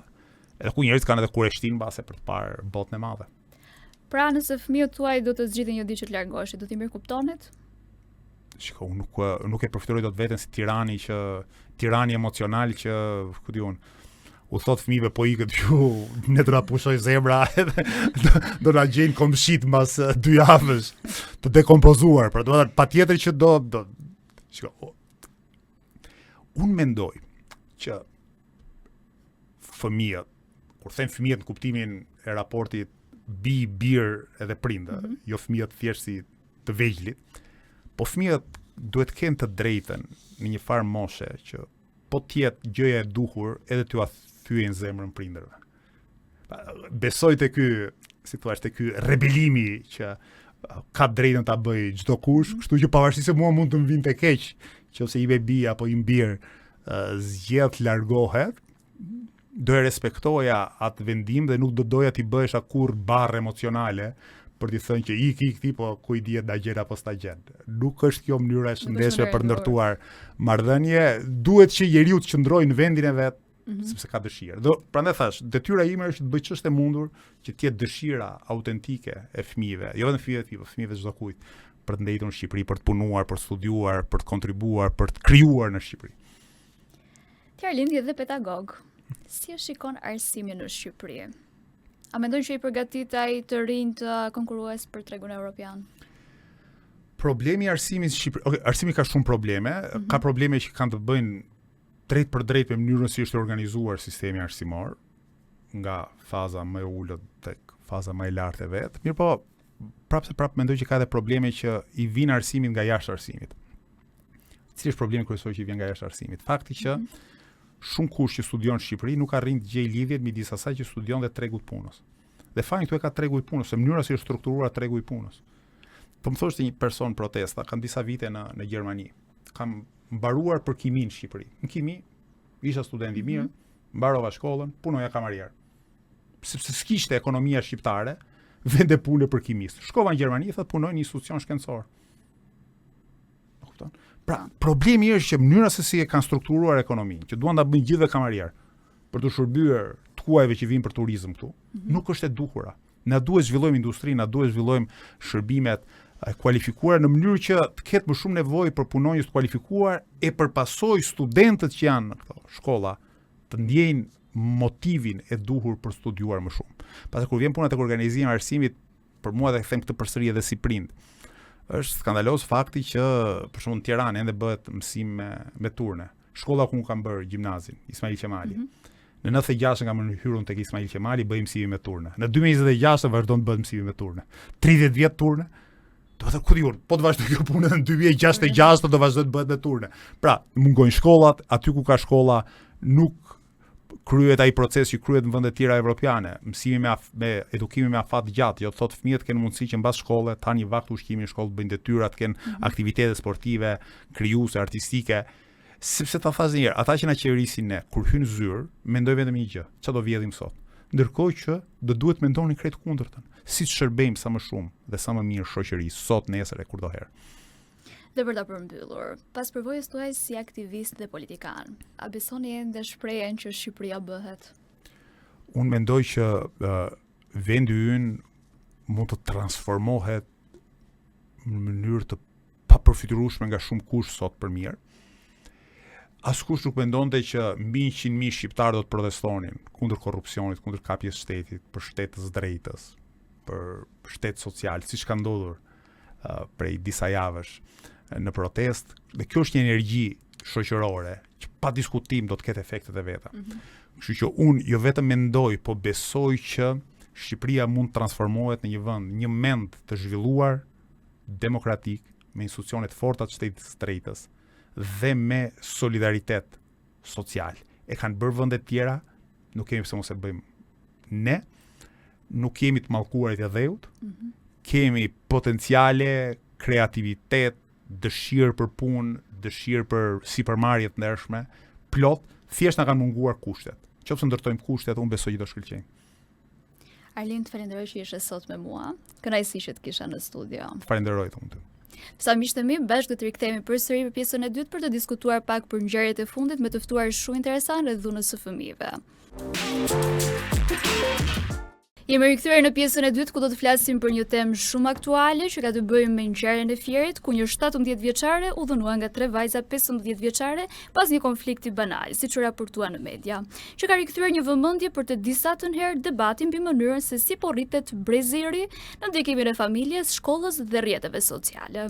edhe ku njerëzit kanë edhe kureshtinë mbase për të parë botën e madhe. Pra nëse fëmijët tuaj do të zgjidhnin një ditë që të largoheshin, do t'i mirëkuptonit? Shiko, unë nuk nuk e përfytyroj dot veten si tirani që tirani emocional që ku di unë u thot fëmijëve po ikët ju, ne do na pushoj zemra edhe do, do na gjejnë komshit mbas dy javësh të dekompozuar, pra do të thotë patjetër që do do shiko unë mendoj që fëmijët, kur them fëmijët në kuptimin e raportit bi, bir edhe prind, mm -hmm. jo fëmijët thjesht si të vegjlit, po fëmijët duhet të kenë të drejtën në një farë moshe që po të jetë gjëja e duhur edhe t'ua thyejnë zemrën prindërve. Besoj te ky, si thua, te ky rebelimi që ka drejtën ta bëjë çdokush, mm -hmm. kështu që pavarësisht se mua mund të më vinte keq, qoftë ime bijë apo im bir zgjedh të largohet, do e respektoja atë vendim dhe nuk do doja t'i bëhesha kurrë barrë emocionale për t'i thënë që ik ik ti po ku i dihet na gjen apo s'ta gjen. Nuk është kjo mënyra e shëndetshme për të ndërtuar marrëdhënie, duhet që njeriu të qëndrojë në vendin e vet, mm -hmm. sepse ka dëshirë. Do prandaj thash, detyra ime është të bëj ç'është e mundur që të jetë dëshira autentike e fëmijëve, jo vetëm fëmijëve të mi, po fëmijëve çdo kujt, për të ndejtur në Shqipëri, për të punuar, për të studiuar, për të kontribuar, për të krijuar në Shqipëri. Ti Arlind je dhe pedagog. Si e shikon arsimin në Shqipëri? A mendon që i përgatit ai të rinjtë konkurrues për tregun evropian? Problemi i arsimit në Shqipëri, okay, arsimi ka shumë probleme, mm -hmm. ka probleme që kanë të bëjnë drejtpërdrejt me mënyrën si është organizuar sistemi arsimor nga faza më e ulët tek faza më e lartë e vet. Mirëpo, prapë se prapë mendoj që ka edhe probleme që i vijnë arsimit nga jashtë arsimit. Cili është problemi kryesor që i vjen nga jashtë arsimit? Fakti që mm -hmm. shumë kush që studion në Shqipëri nuk arrin të gjejë lidhjet midis asaj që studion dhe tregut të punës. Dhe fajin këtu e ka tregu i punës, se mënyra si është strukturuar tregu i punës. Po më thoshte një person protesta, kam disa vite në në Gjermani. Kam mbaruar për kimi në Shqipëri. Në kimi isha student i mirë, mm -hmm. mbarova shkollën, punoja kamarier. Sepse s'kishte ekonomia shqiptare vende pune për kimistë. Shkova në Gjermani, thotë punoj në institucion shkencor. E kupton? Pra, problemi është që mënyra se si e kanë strukturuar ekonominë, që duan ta bëjnë gjithë kamarier për të shërbyer të huajve që vijnë për turizëm këtu, mm -hmm. nuk është e duhura. Na duhet zhvillojmë industrinë, na duhet zhvillojmë shërbimet e kualifikuara në mënyrë që të ketë më shumë nevojë për punonjës të kualifikuar e për pasojë studentët që janë në këto shkolla të ndjejnë motivin e duhur për studiuar më shumë. Pastaj kur vjen puna tek organizimi i arsimit, për mua dhe them këtë përsëri edhe si prind. Është skandaloz fakti që për shembull në Tiranë ende bëhet mësim me me turne. Shkolla ku unë kam bërë gjimnazin, Ismail Qemali. Mm -hmm. Në 96 kam hyrë unë tek Ismail Qemali, bëhej mësimi me turne. Në 2026 vazhdon të bëhet mësimi me turne. 30 vjet turne. Do të ku di unë, po të vazhdojë kjo punë në 2066 do vazhdojë të bëhet me turne. Pra, mungojnë shkollat, aty ku ka shkolla nuk kryhet ai proces që kryhet në vende të tjera evropiane, mësimi me af, me edukimi me afat gjatë, jo të thotë fëmijët kenë mundësi që mbas shkolle të hanë një vakt ushqimi në shkollë, të bëjnë detyra, të kenë mm -hmm. aktivitete sportive, krijuese, artistike. Sepse ta thashë një herë, ata që na qeverisin ne, kur hyjnë në zyrë, mendojnë vetëm një gjë, çfarë do vjedhim sot. Ndërkohë që do duhet mendonin krejt kundërtën, si të shërbejmë sa më shumë dhe sa më mirë shoqërisë sot, nesër e kurdoherë. Dhe për ta përmbyllur, pas përvojës tuaj si aktivist dhe politikan, a besoni ende shprehjen që Shqipëria bëhet? Unë mendoj që uh, vendi ynë mund të transformohet në mënyrë të papërfytyrueshme nga shumë kush sot për mirë. Askush nuk mendonte që mbi 100.000 shqiptarë do të protestonin kundër korrupsionit, kundër kapjes së shtetit, për shtet të së drejtës, për shtet social, siç ka ndodhur uh, prej disa javësh në protestë. Dhe kjo është një energji shoqërore që pa diskutim do të ketë efektet e veta. Mm -hmm. Kështu që unë jo vetëm mendoj, po besoj që Shqipëria mund të transformohet në një vend, një mend të zhvilluar demokratik, me institucione të forta të shtetit të së drejtës dhe me solidaritet social. E kanë bërë vende të tjera, nuk kemi pse mos e bëjmë ne. Nuk jemi të mallkuarit e dheut. Mm -hmm. Kemi potenciale, kreativitet, dëshirë për punë, dëshirë për sipërmarrje të ndershme, plot, thjesht na kanë munguar kushtet. Qoftë se ndërtojmë kushtet, unë besoj që do shkëlqejmë. Arlind, të falenderoj që ishe sot me mua. Kënaqësi që të kisha në studio. Të falenderoj të unë. Sa miqtë e mi, bashkë do të rikthehemi përsëri për pjesën e dytë për të diskutuar pak për ngjarjet e fundit me të ftuar shumë interesant rreth dhunës së fëmijëve. Jemi rikthyer në pjesën e dytë ku do të flasim për një temë shumë aktuale që ka të bëjë me ngjarjen e Fierit, ku një 17 vjeçare u dhunua nga tre vajza 15 vjeçare pas një konflikti banal, siç u raportua në media, që ka rikthyer një vëmendje për të disatën herë debatin mbi mënyrën se si po rritet brezi i ri në ndikimin e familjes, shkollës dhe rrjeteve sociale.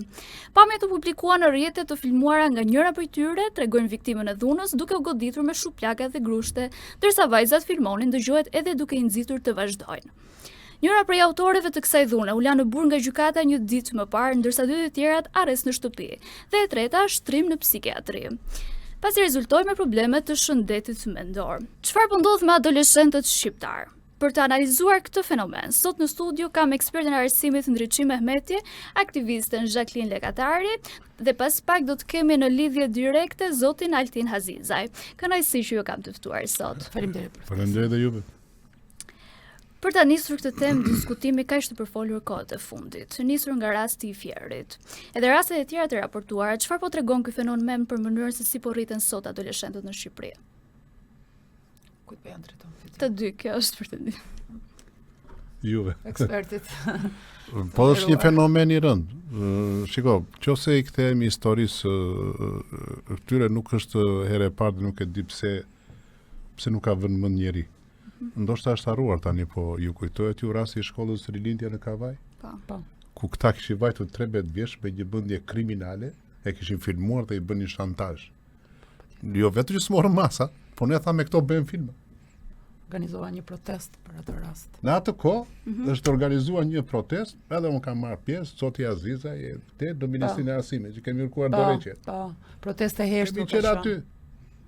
Pamjet u publikuan në rrjete të filmuara nga njëra prej tyre, tregojnë viktimën e dhunës duke u goditur me shuplaka dhe grushte Ndërsa vajzat filmonin, dëgjohet edhe duke i nxitur të vazhdojnë. Njëra prej autoreve të kësaj dhune u la në burg nga gjykata një ditë më parë, ndërsa dy të tjerat arrest në shtëpi dhe e treta shtrim në psikiatri. Pasi rezultoi me probleme të shëndetit mendor. Çfarë po ndodh me adoleshentët shqiptarë? Për të analizuar këtë fenomen, sot në studio kam ekspertin e arsimit Ndriçim Mehmeti, aktivisten Zhaklin Lekatari dhe pas pak do të kemi në lidhje direkte zotin Altin Hazizaj. Kënaqësi që ju kam të ftuar sot. Faleminderit. Faleminderit dhe juve. Për ta nisur këtë temë diskutimi kaq të përfolur kohët e fundit, nisur nga rasti i Fierit. Edhe rastet e tjera të raportuara, çfarë po tregon ky fenomen për mënyrën se si po rriten sot adoleshentët në Shqipëri? Kujt po ia drejton fytyrën? Të dy, kjo është për të dy. Juve. Ekspertit. Po është një fenomen i rëndë. Shiko, qoftë se i kthehemi historisë këtyre nuk është herë e parë dhe nuk e di pse pse nuk ka vënë mend njeri. Mhm. Ndoshta është harruar tani, po ju kujtohet ju rasti i shkollës Rilindja në Kavajë? Po. Po. Ku këta kishin vajtur 13 vjeç me një mendje kriminale, e kishin filmuar dhe i bënin shantazh. Jo vetëm që s'morën masa, po ne thamë me këto bëjmë filma. Organizova një protestë për atë rast. Në atë kohë mm -hmm. është organizuar një protestë, edhe unë kam marrë pjesë, zoti Azizaj e te në Ministrinë e Arsimit që kemi kërkuar po, dorëheqje. Po, protestë e heshtur. Kemi qenë aty.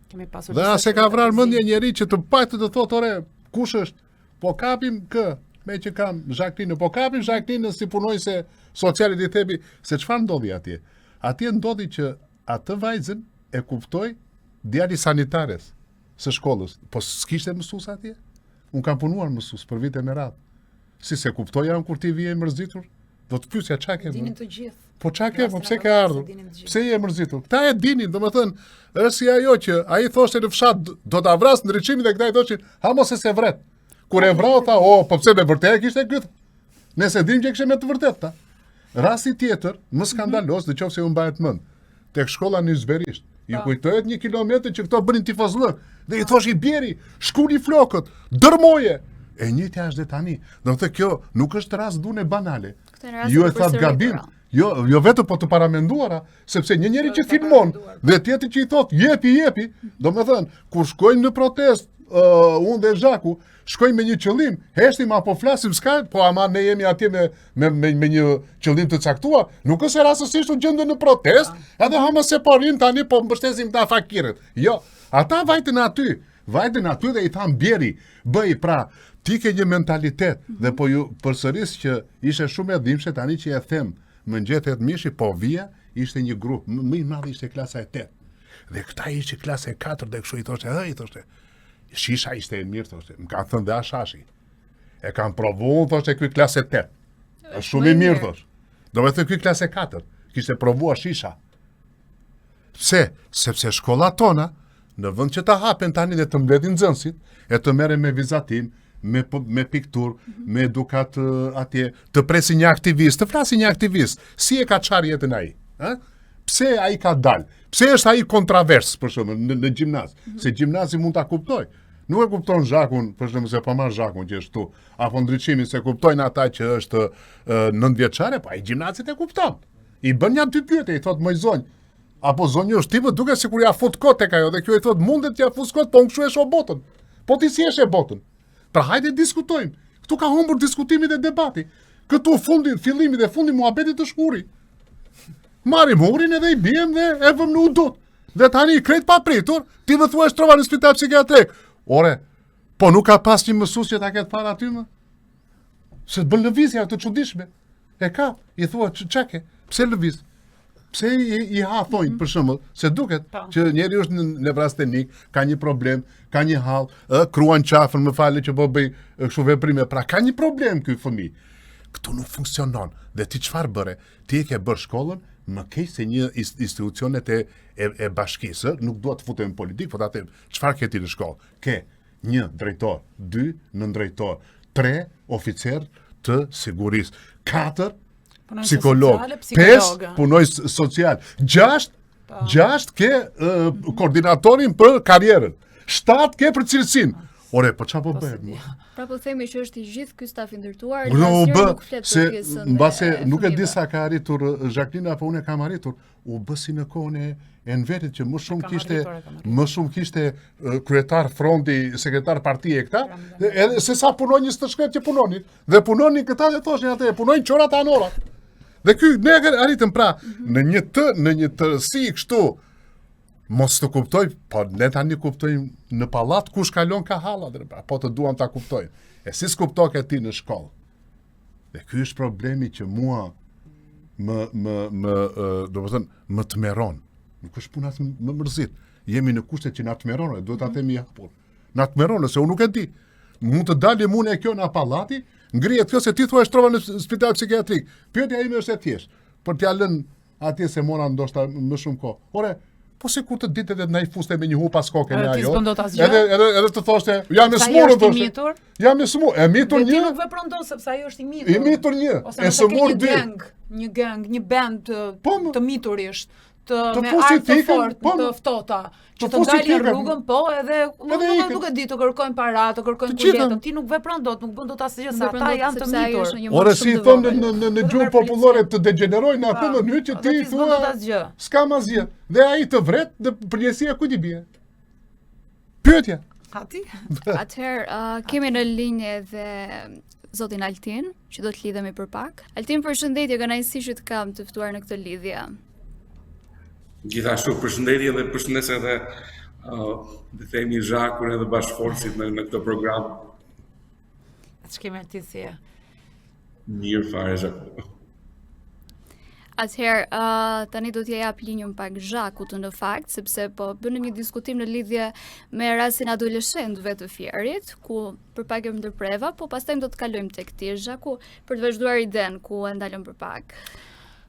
Kemi pasur Dhe as e ka vrarë mendja njeri që të paktën të thotë ore, kush është? Po kapim kë? Me që kam Zhaklinën, po kapim Zhaklinën si punonjëse sociale i themi se çfarë ndodhi atje. Atje ndodhi që Atë vajzën e kuptoi djali sanitares së shkollës, po s'kishte mësues atje? Unë kam punuar mësues për vite me radhë. Si s'e kuptoja unë kur ti vije i mërzitur? Do të pyesja ça ke? Dinin të gjithë. Po ça ke, po pse ke ardhur? Pse je mërzitur? Këta e dinin, domethënë, është si ajo që ai thoshte në fshat do ta vras Ndriçimin dhe këta i thoshin, ha mos se s'e vret. Kur e vrau tha, o, po pse me vërtetë e kishte ky? Ne s'e dimë që e kishte me të vërtetë, tha. Rasti tjetër, më skandaloz, në qoftë se ju mbahet mend, tek shkolla në Yzberisht, ju po. kujtohet një kilometër që këto bënin tifozllëk, dhe i thoshin bjeri, shkuli flokët, dërmoje. E njëjta është dhe tani. Domethënë kjo nuk është rast dhune banale. Ju e thatë gabim. Jo, jo vetëm po të paramenduara, sepse një njeri që filmon dhe tjetri që i thotë jepi, jepi, domethënë kur shkojmë në protestë, uh, unë dhe Zhaku, shkojmë me një qëllim, heshtim apo flasim s'ka, po ama ne jemi atje me me me, me një qëllim të caktuar, nuk është se rastësisht u gjendëm në protestë, edhe hama se po rrim tani po mbështesim këta fakirët. Jo, ata vajtën aty, vajtën aty dhe i thanë bjeri, bëj pra, ti ke një mentalitet mm -hmm. dhe po ju përsëris që ishte shumë e dhimbshme tani që e them, më ngjethet mishi, po vija, ishte një grup, më i madh ishte klasa e 8. Dhe këta ishin klasa e 4 dhe kështu i thoshte, hë, i thoshte. Shisha ishte e mirë, thoshte. Më ka thënë dhe Ashashi. E kam provuar, thoshte ky klasë e 8. Është shumë i mirë, thoshte. Domethënë ky klasë e 4 kishte provuar shisha. Pse? Sepse shkollat tona, në vend që të hapen tani dhe të mbledhin nxënësit, e të merren me vizatim, me me pikturë, mm -hmm. me edukatë atje, të presin një aktivist, të flasin një aktivist, si e ka çarë jetën ai, ë? Pse ai ka dalë? Pse është ai kontravers për shembull në, në gjimnaz? Mm -hmm. Se gjimnazi mund ta kuptoj. Nuk e kupton Zhakun, për shembull se po marr Zhakun që është këtu, apo Ndriçimin s'e kuptojnë ata që është nëntë vjeçare, po ai gjimnazit e kupton. I bën nja dy pyetje, i thot moj zonjë, apo zonjush, ti më duket sikur ja fut kot tek ajo dhe kjo i thot mundet t'ja fus kot, po unë kështu e shoh botën. Po ti si e sheh botën? Pra hajde diskutojmë. Këtu ka humbur diskutimi dhe debati. Këtu fundi, fillimi dhe fundi muhabetit është huri. Marrim hurin edhe i biem dhe e vëm në hudut. Dhe tani krejt papritur, ti më thua shtrova në spital psikiatrik. Ore, po nuk ka pas një mësues që ta ketë parë aty më? Se të bën lëvizje ato të çuditshme. E ka, i thua ç'a ke? Pse lëviz? Pse i, i ha thonjt mm -hmm. për shembull, se duket po. që njeriu është nevrastenik, ka një problem, ka një hall, ë kruan qafën, më falni që po bëj kështu veprime, pra ka një problem ky fëmijë. Këtu nuk funksionon. Dhe ti çfarë bëre? Ti e ke bërë shkollën më keq se një institucionet e e, e bashkisë, nuk dua të futem në politikë, po ta them, çfarë ke ti në shkollë? Ke një drejtor, dy nëndrejtor, tre oficer të sigurisë, katër psikolog, pesë punonjës social, gjashtë po. gjashtë ke uh, koordinatorin për karrierën, shtatë ke për cilësinë. Ore, po çfarë po po bëhet? Pra po themi që është i gjithë ky staf i ndërtuar, dhe asnjëri nuk flet për pjesën. Mbase nuk e di sa ka arritur Zhaklina, apo unë e kam arritur. U bë si në kohën e Enverit që më shumë kishte më shumë kishte kryetar fronti, sekretar partie këta, edhe se sa punonjës të shkretë që punonin. Dhe punonin këta dhe thoshin atë, punojnë qorat anorat. Dhe ky ne arritëm pra mm -hmm. në një të në një tërësi kështu mos të kuptoj, po ne tani kuptojmë në pallat kush kalon ka halla, dhe pra, po të duam ta kuptojmë. E si s'kuptoke ti në shkollë? Dhe ky është problemi që mua më më më domethënë më tmerron. Nuk është puna të më mërzit. Jemi në kushte që na tmerron, duhet ta mhm. themi hapur. Na tmerron, se unë nuk e di. Mund të dalim unë e kjo nga pallati, ngrihet kjo se ti thua shtrova në spital psikiatrik. Pyetja ime është e thjeshtë, për t'ia lënë atje se mora ndoshta më shumë kohë. Ore, po sikur të dilte dhe të na i fuste me një hu pas koke në ajo. Edhe edhe edhe të thoshte, jam e smur thoshte. Jam e smur, e mitur një. Ti nuk vepron dot sepse ajo është i mitur. I mitur një, e sëmur dy. Një gang, një gang, një band të, po, të miturish të, të me armë të fortë, po, të ftohta, që të ndalin rrugën, po, edhe nuk, nuk, nuk e di të kërkojnë para, të kërkojnë kuletën, ti nuk vepron dot, nuk bën dot asgjë se ata janë të mitur. Ore si i thonë në në në gjuhë popullore të degjenerojnë në atë po, mënyrë që ti thua s'kam asgjë. Dhe ai të vret dhe përgjegjësia kujt i bie? Pyetja. Ati? Atëherë, uh, kemi në linjë edhe zotin Altin, që do të lidhemi për pak. Altin, përshëndetje, kënaqësi që të kam të ftuar në këtë lidhje. Gjithashtu, përshëndetje dhe përshëndes edhe uh, dhe themi Zhakun edhe bashkëfolësit në, në këtë program. Ç'kemi Altin si je? Mirë fare, Zhaku. Atëherë, uh, tani do t'ia jap linjën pak Zhakut në fakt, sepse po bënim një diskutim në lidhje me rastin adoleshentëve të Fierit, ku për pak e ndërpreva, po pastaj do të kalojmë tek ti Zhaku për të vazhduar idenë ku e ndalëm për pak.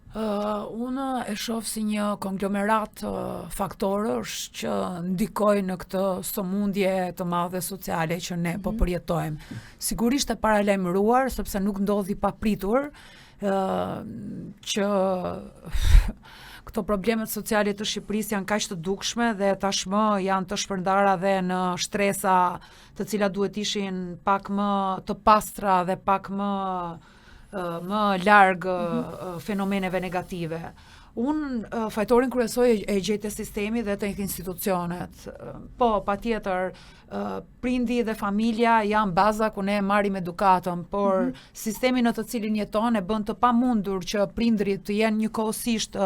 Uh, unë e shoh si një konglomerat uh, faktorësh që ndikojnë në këtë sëmundje të madhe sociale që ne po mhm. përjetojmë. Sigurisht e paralajmëruar sepse nuk ndodhi papritur, uh, që këto problemet sociale të Shqipërisë janë kaq të dukshme dhe tashmë janë të shpërndara dhe në shtresa të cilat duhet ishin pak më të pastra dhe pak më më larg mm -hmm. fenomeneve negative. Unë fajtorin kryesor e gjej te sistemi dhe tek institucionet. Po, patjetër, prindi dhe familja janë baza ku ne marrim edukatën, por mm -hmm. sistemi në të cilin jeton e bën të pamundur që prindërit të jenë njëkohësisht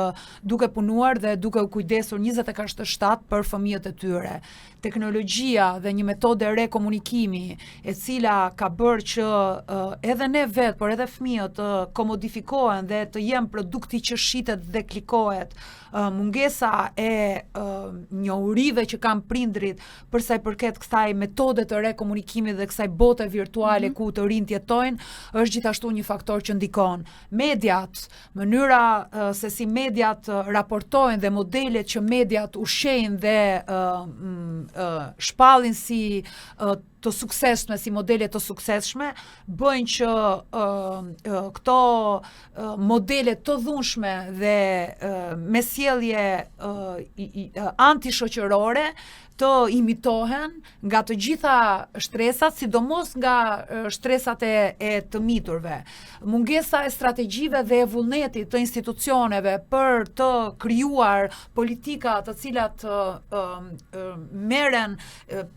duke punuar dhe duke u kujdesur 24/7 për fëmijët e tyre. Teknologjia dhe një metodë e re komunikimi, e cila ka bërë që uh, edhe ne vetë, por edhe fëmijët të komodifikohen dhe të jenë produkti që shitet dhe klikohet, uh, mungesa e uh, njohurive që kanë prindërit për sa i përket kësaj metode të re komunikimi dhe kësaj bote virtuale mm -hmm. ku të rinjtë jetojnë, është gjithashtu një faktor që ndikon. Mediat, Mënyra se si mediat raportojnë dhe modelet që mediat ushqejnë dhe shpallin si të suksesshme si modele të suksesshme bëjnë që uh, uh, këto uh, modele të dhunshme dhe uh, me sjellje uh, uh, antishoqërore të imitohen nga të gjitha shtresat, sidomos nga shtresat e, e të miturve. Mungesa e strategjive dhe e vullnetit të institucioneve për të krijuar politika të cilat uh, uh, merren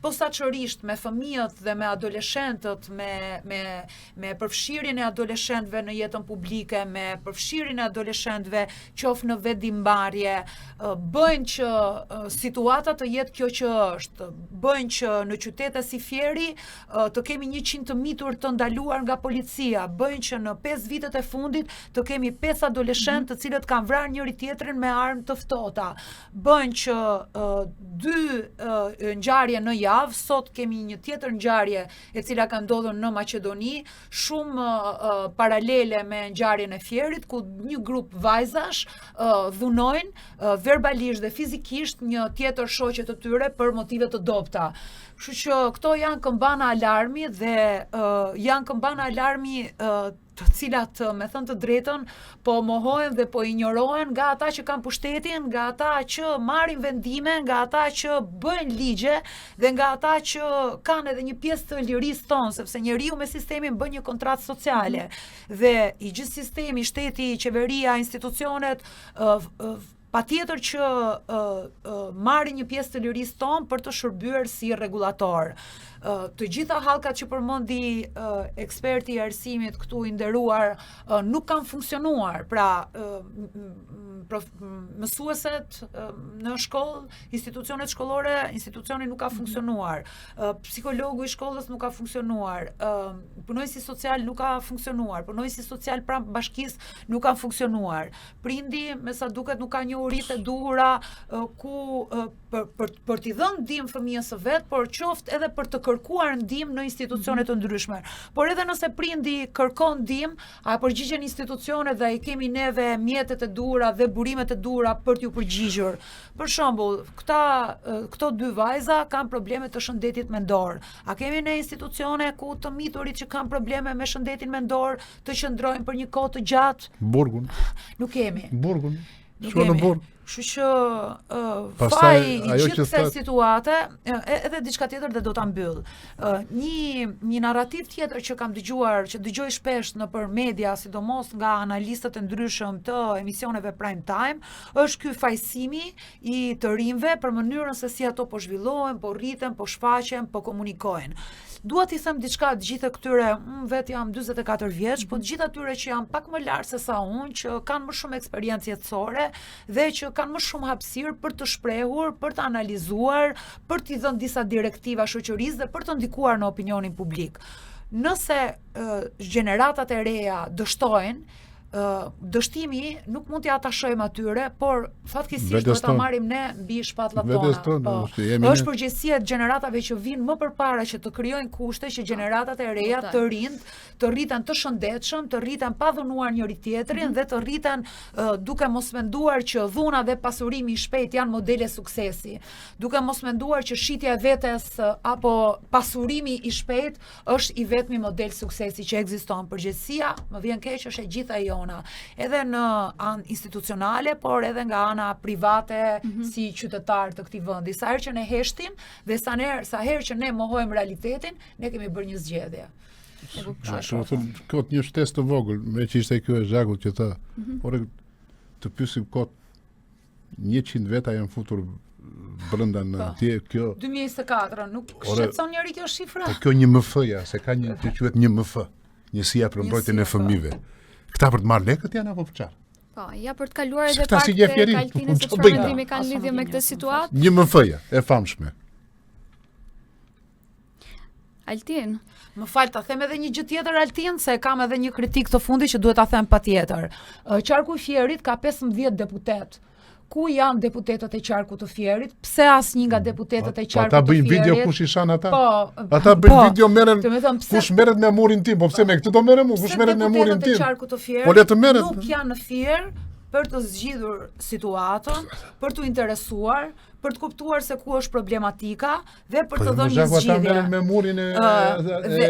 posaçërisht me fëmijët dhe me adoleshentët, me me me përfshirjen e adoleshentëve në jetën publike, me përfshirjen e adoleshentëve qoftë në vendimmarrje, bëjnë që situata të jetë kjo që është, bëjnë që në qytete si Fieri të kemi 100 të mitur të ndaluar nga policia, bëjnë që në 5 vitet e fundit të kemi 5 adoleshentë të cilët kanë vrarë njëri tjetrin me armë të ftohta. Bëjnë që dy ngjarje në javë, sot kemi një tjetër ngjarje e cila ka ndodhur në Maqedoni, shumë uh, paralele me ngjarjen e Fierit, ku një grup vajzash uh, dhunojnë uh, verbalisht dhe fizikisht një tjetër shoqe të tyre për motive të dobëta. Kështu që këto janë këmbana alarmi dhe uh, janë këmbana alarmi uh, të cilat me thënë të drejtën po mohohen dhe po injorohen nga ata që kanë pushtetin, nga ata që marrin vendime, nga ata që bëjnë ligje dhe nga ata që kanë edhe një pjesë të lirisë tonë, sepse njeriu me sistemin bën një kontratë sociale mm -hmm. dhe i gjithë sistemi, shteti, qeveria, institucionet uh, uh, patjetër që uh, uh, marrin një pjesë të lirisë tonë për të shërbyer si rregullator. Uh, të gjitha hallkat që përmendi uh, eksperti i arsimit këtu i nderuar uh, nuk kanë funksionuar. Pra, uh, prof, mësueset uh, në shkollë, institucionet shkollore, institucioni nuk ka mhm. funksionuar. Uh, psikologu i shkollës nuk ka funksionuar. Uh, punonjësi social nuk ka funksionuar. Punonjësi social pranë bashkisë nuk ka funksionuar. Prindi, me sa duket, nuk ka njohuritë e duhura ku për për për t'i dhënë ndihmë fëmijës së vet, por qoftë edhe për të kërkuar ndihmë në institucione të ndryshme. Por edhe nëse prindi kërkon ndihmë, a përgjigjen institucionet dhe i kemi neve mjetet e duhura dhe burimet e duhura për t'ju përgjigjur. Për shembull, këta këto dy vajza kanë probleme të shëndetit mendor. A kemi ne institucione ku të miturit që kanë probleme me shëndetin mendor të qëndrojnë për një kohë të gjatë? Burgun. Nuk kemi. Burgun. Nuk kemi. Në burg. Kështu që uh, faji i gjithë kësaj situate, edhe diçka tjetër dhe do ta mbyll. Uh, një një narrativë tjetër që kam dëgjuar, që dëgjoj shpesh nëpër media, sidomos nga analistët e ndryshëm të emisioneve prime time, është ky fajësimi i të rinjve për mënyrën se si ato po zhvillohen, po rriten, po shfaqen, po komunikojnë. Dua t'i them diçka të gjithë këtyre, unë vetë jam 44 vjeç, po të gjithë atyre që janë pak më lart se sa unë, që kanë më shumë eksperiencë jetësore dhe që kanë më shumë hapësirë për të shprehur, për të analizuar, për t'i dhënë disa direktiva shoqërisë dhe për të ndikuar në opinionin publik. Nëse uh, gjeneratat e reja dështojnë, dështimi nuk mund t'ia atashojmë atyre, por fatkeqësisht duhet ta marrim ne mbi shpatullat tona. Po. Është përgjegjësia e gjeneratave që vijnë më përpara që të krijojnë kushte që gjeneratat e reja të rinjtë të rriten të shëndetshëm, të rriten pa dhunuar njëri tjetrin mm -hmm. dhe të rriten uh, duke mos menduar që dhuna dhe pasurimi i shpejtë janë modele suksesi, duke mos menduar që shitja e vetes uh, apo pasurimi i shpejtë është i vetmi model suksesi që ekziston. Përgjegjësia, më vjen keq, është e gjitha e jona, edhe në anë institucionale, por edhe nga ana private mm -hmm. si qytetarë të këtij vendi. Sa herë që ne heshtim dhe sa herë sa herë që ne mohojmë realitetin, ne kemi bërë një zgjedhje. Do të thotë kot një shtesë të vogël, meqë ishte kjo e Zhakut që tha, mm -hmm. ore të pyesim kot 100 veta janë futur brenda në po. atje kjo 2024 nuk shqetëson njeri kjo shifra. Po kjo NJMF-ja, se ka një që quhet NJMF, njësia për mbrojtjen e fëmijëve. Këta për të marrë lekët janë apo për çfarë? Po, ja për të kaluar edhe pak si tek Altini se çfarë mendimi kanë lidhje me këtë situatë. NJMF-ja e famshme. Altin. Më fal ta them edhe një gjë tjetër Altin, se kam edhe një kritikë të fundit që duhet ta them patjetër. Qarku i Fierit ka 15 deputetë. Ku janë deputetët e qarkut të Fierit? Pse asnjë nga mm. deputetët e qarkut të Fierit? Ata bëjnë video kush i shan ata? Po. Ata bëjnë po, video merren. Pse, kush merret me murin tim? Po pse me këtë do merrem unë? Kush merret me murin tim? Deputetët e qarkut të Fierit. Po le të merret. Nuk janë në Fier për të zgjidhur situatën, për t'u interesuar, për të kuptuar se ku është problematika dhe për Po, të jo, dhënë një Zhaku, ata zgjidhje. merren me murin e, Ë, e, dhe-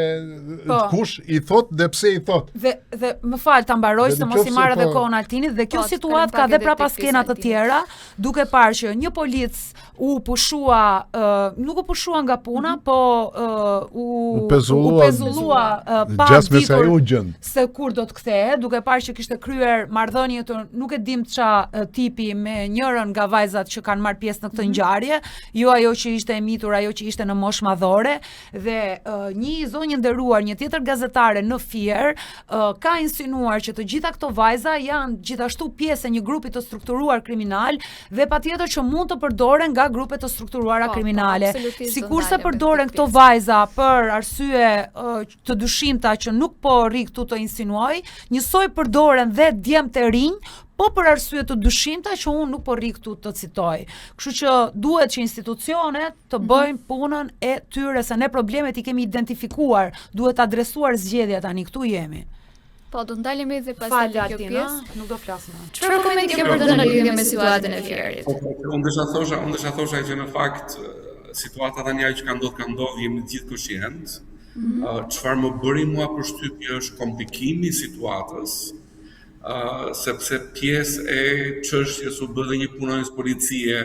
e po. kush i thot dhe pse i thot. Dhe dhe më fal ta mbaroj Dhe se në mos i qoftë se marr edhe po- kohën Altinit dhe kjo Po, të situatë kalojmë ka pak dhe edhe prapa tek skena pjesa të Altinit. tjera, duke parë që një polic u pushua, ë, nuk u pushua nga puna, po ë, u U pezullua. u pezullua ë, pa Gjasme se ai ditur u gjend. se kur do të kthehet, duke parë që kishte kryer marrëdhënie të nuk e dim ça e, tipi me njërën nga vajzat që kanë marrë pjesë në këtë ngjarje, jo ajo që ishte e mitur, ajo që ishte në moshë madhore dhe uh, një zonjë nderuar, një tjetër gazetare në Fier, uh, ka insinuar që të gjitha këto vajza janë gjithashtu pjesë e një grupi të strukturuar kriminal dhe patjetër që mund të përdoren nga grupe të strukturuara Po, po, kriminale. absolutisht do Sikurse ndalem me përdoren këtë këto pjesë. vajza për arsye ë, të dyshimta që nuk po rri këtu të insinuoj, njësoj përdoren dhe djem të rinj, po për arsye të dyshimta që unë nuk po rri këtu të citoj. Kështu që duhet që institucionet të Mhm. bëjnë punën e tyre se ne problemet i kemi identifikuar, duhet adresuar zgjedhja tani këtu jemi. Po, do ndalemi edhe pastaj Fal te kjo Altin, pjesë. ë, nuk do flas më. Çfarë komenti ke për të dhënë në lidhje me situatën e Fierit? Po, po, Unë desha thosha, unë desha thosha që në fakt eh, situata tani ajo që ka ndodhur ka ndodhur, jemi të gjithë koshient. Ë, Çfarë më bëri mua përshtypje është komplikimi i situatës, ë, sepse pjesë e çështjes u bë dhe një punonjës policie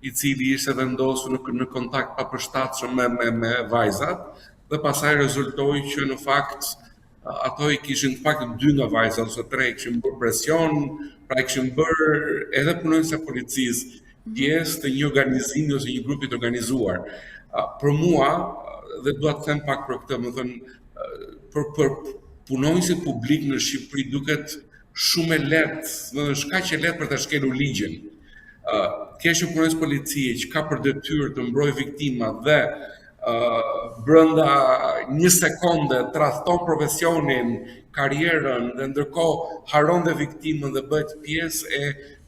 i cili ishte vendosur në, në kontakt papërshtatshëm me, me, me vajzat dhe pastaj rezultoi që në fakt ato i kishin të paktën dy nga vajzat ose tre i kishin bërë presion, pra i kishin bërë edhe punonjës e policisë pjesë të një organizimi ose një grupi të organizuar. A, Për mua, dhe dua të them pak për këtë, më thënë, për për punonjësit publik në Shqipëri duket shumë e lehtë, do të thënë është kaq e lehtë për ta shkelur ligjin. Ë, kesh një punonjës policie që ka për detyrë të mbrojë viktimat dhe ë brenda një sekonde tradhton profesionin, karrierën dhe ndërkohë harron dhe viktimën dhe bëhet pjesë e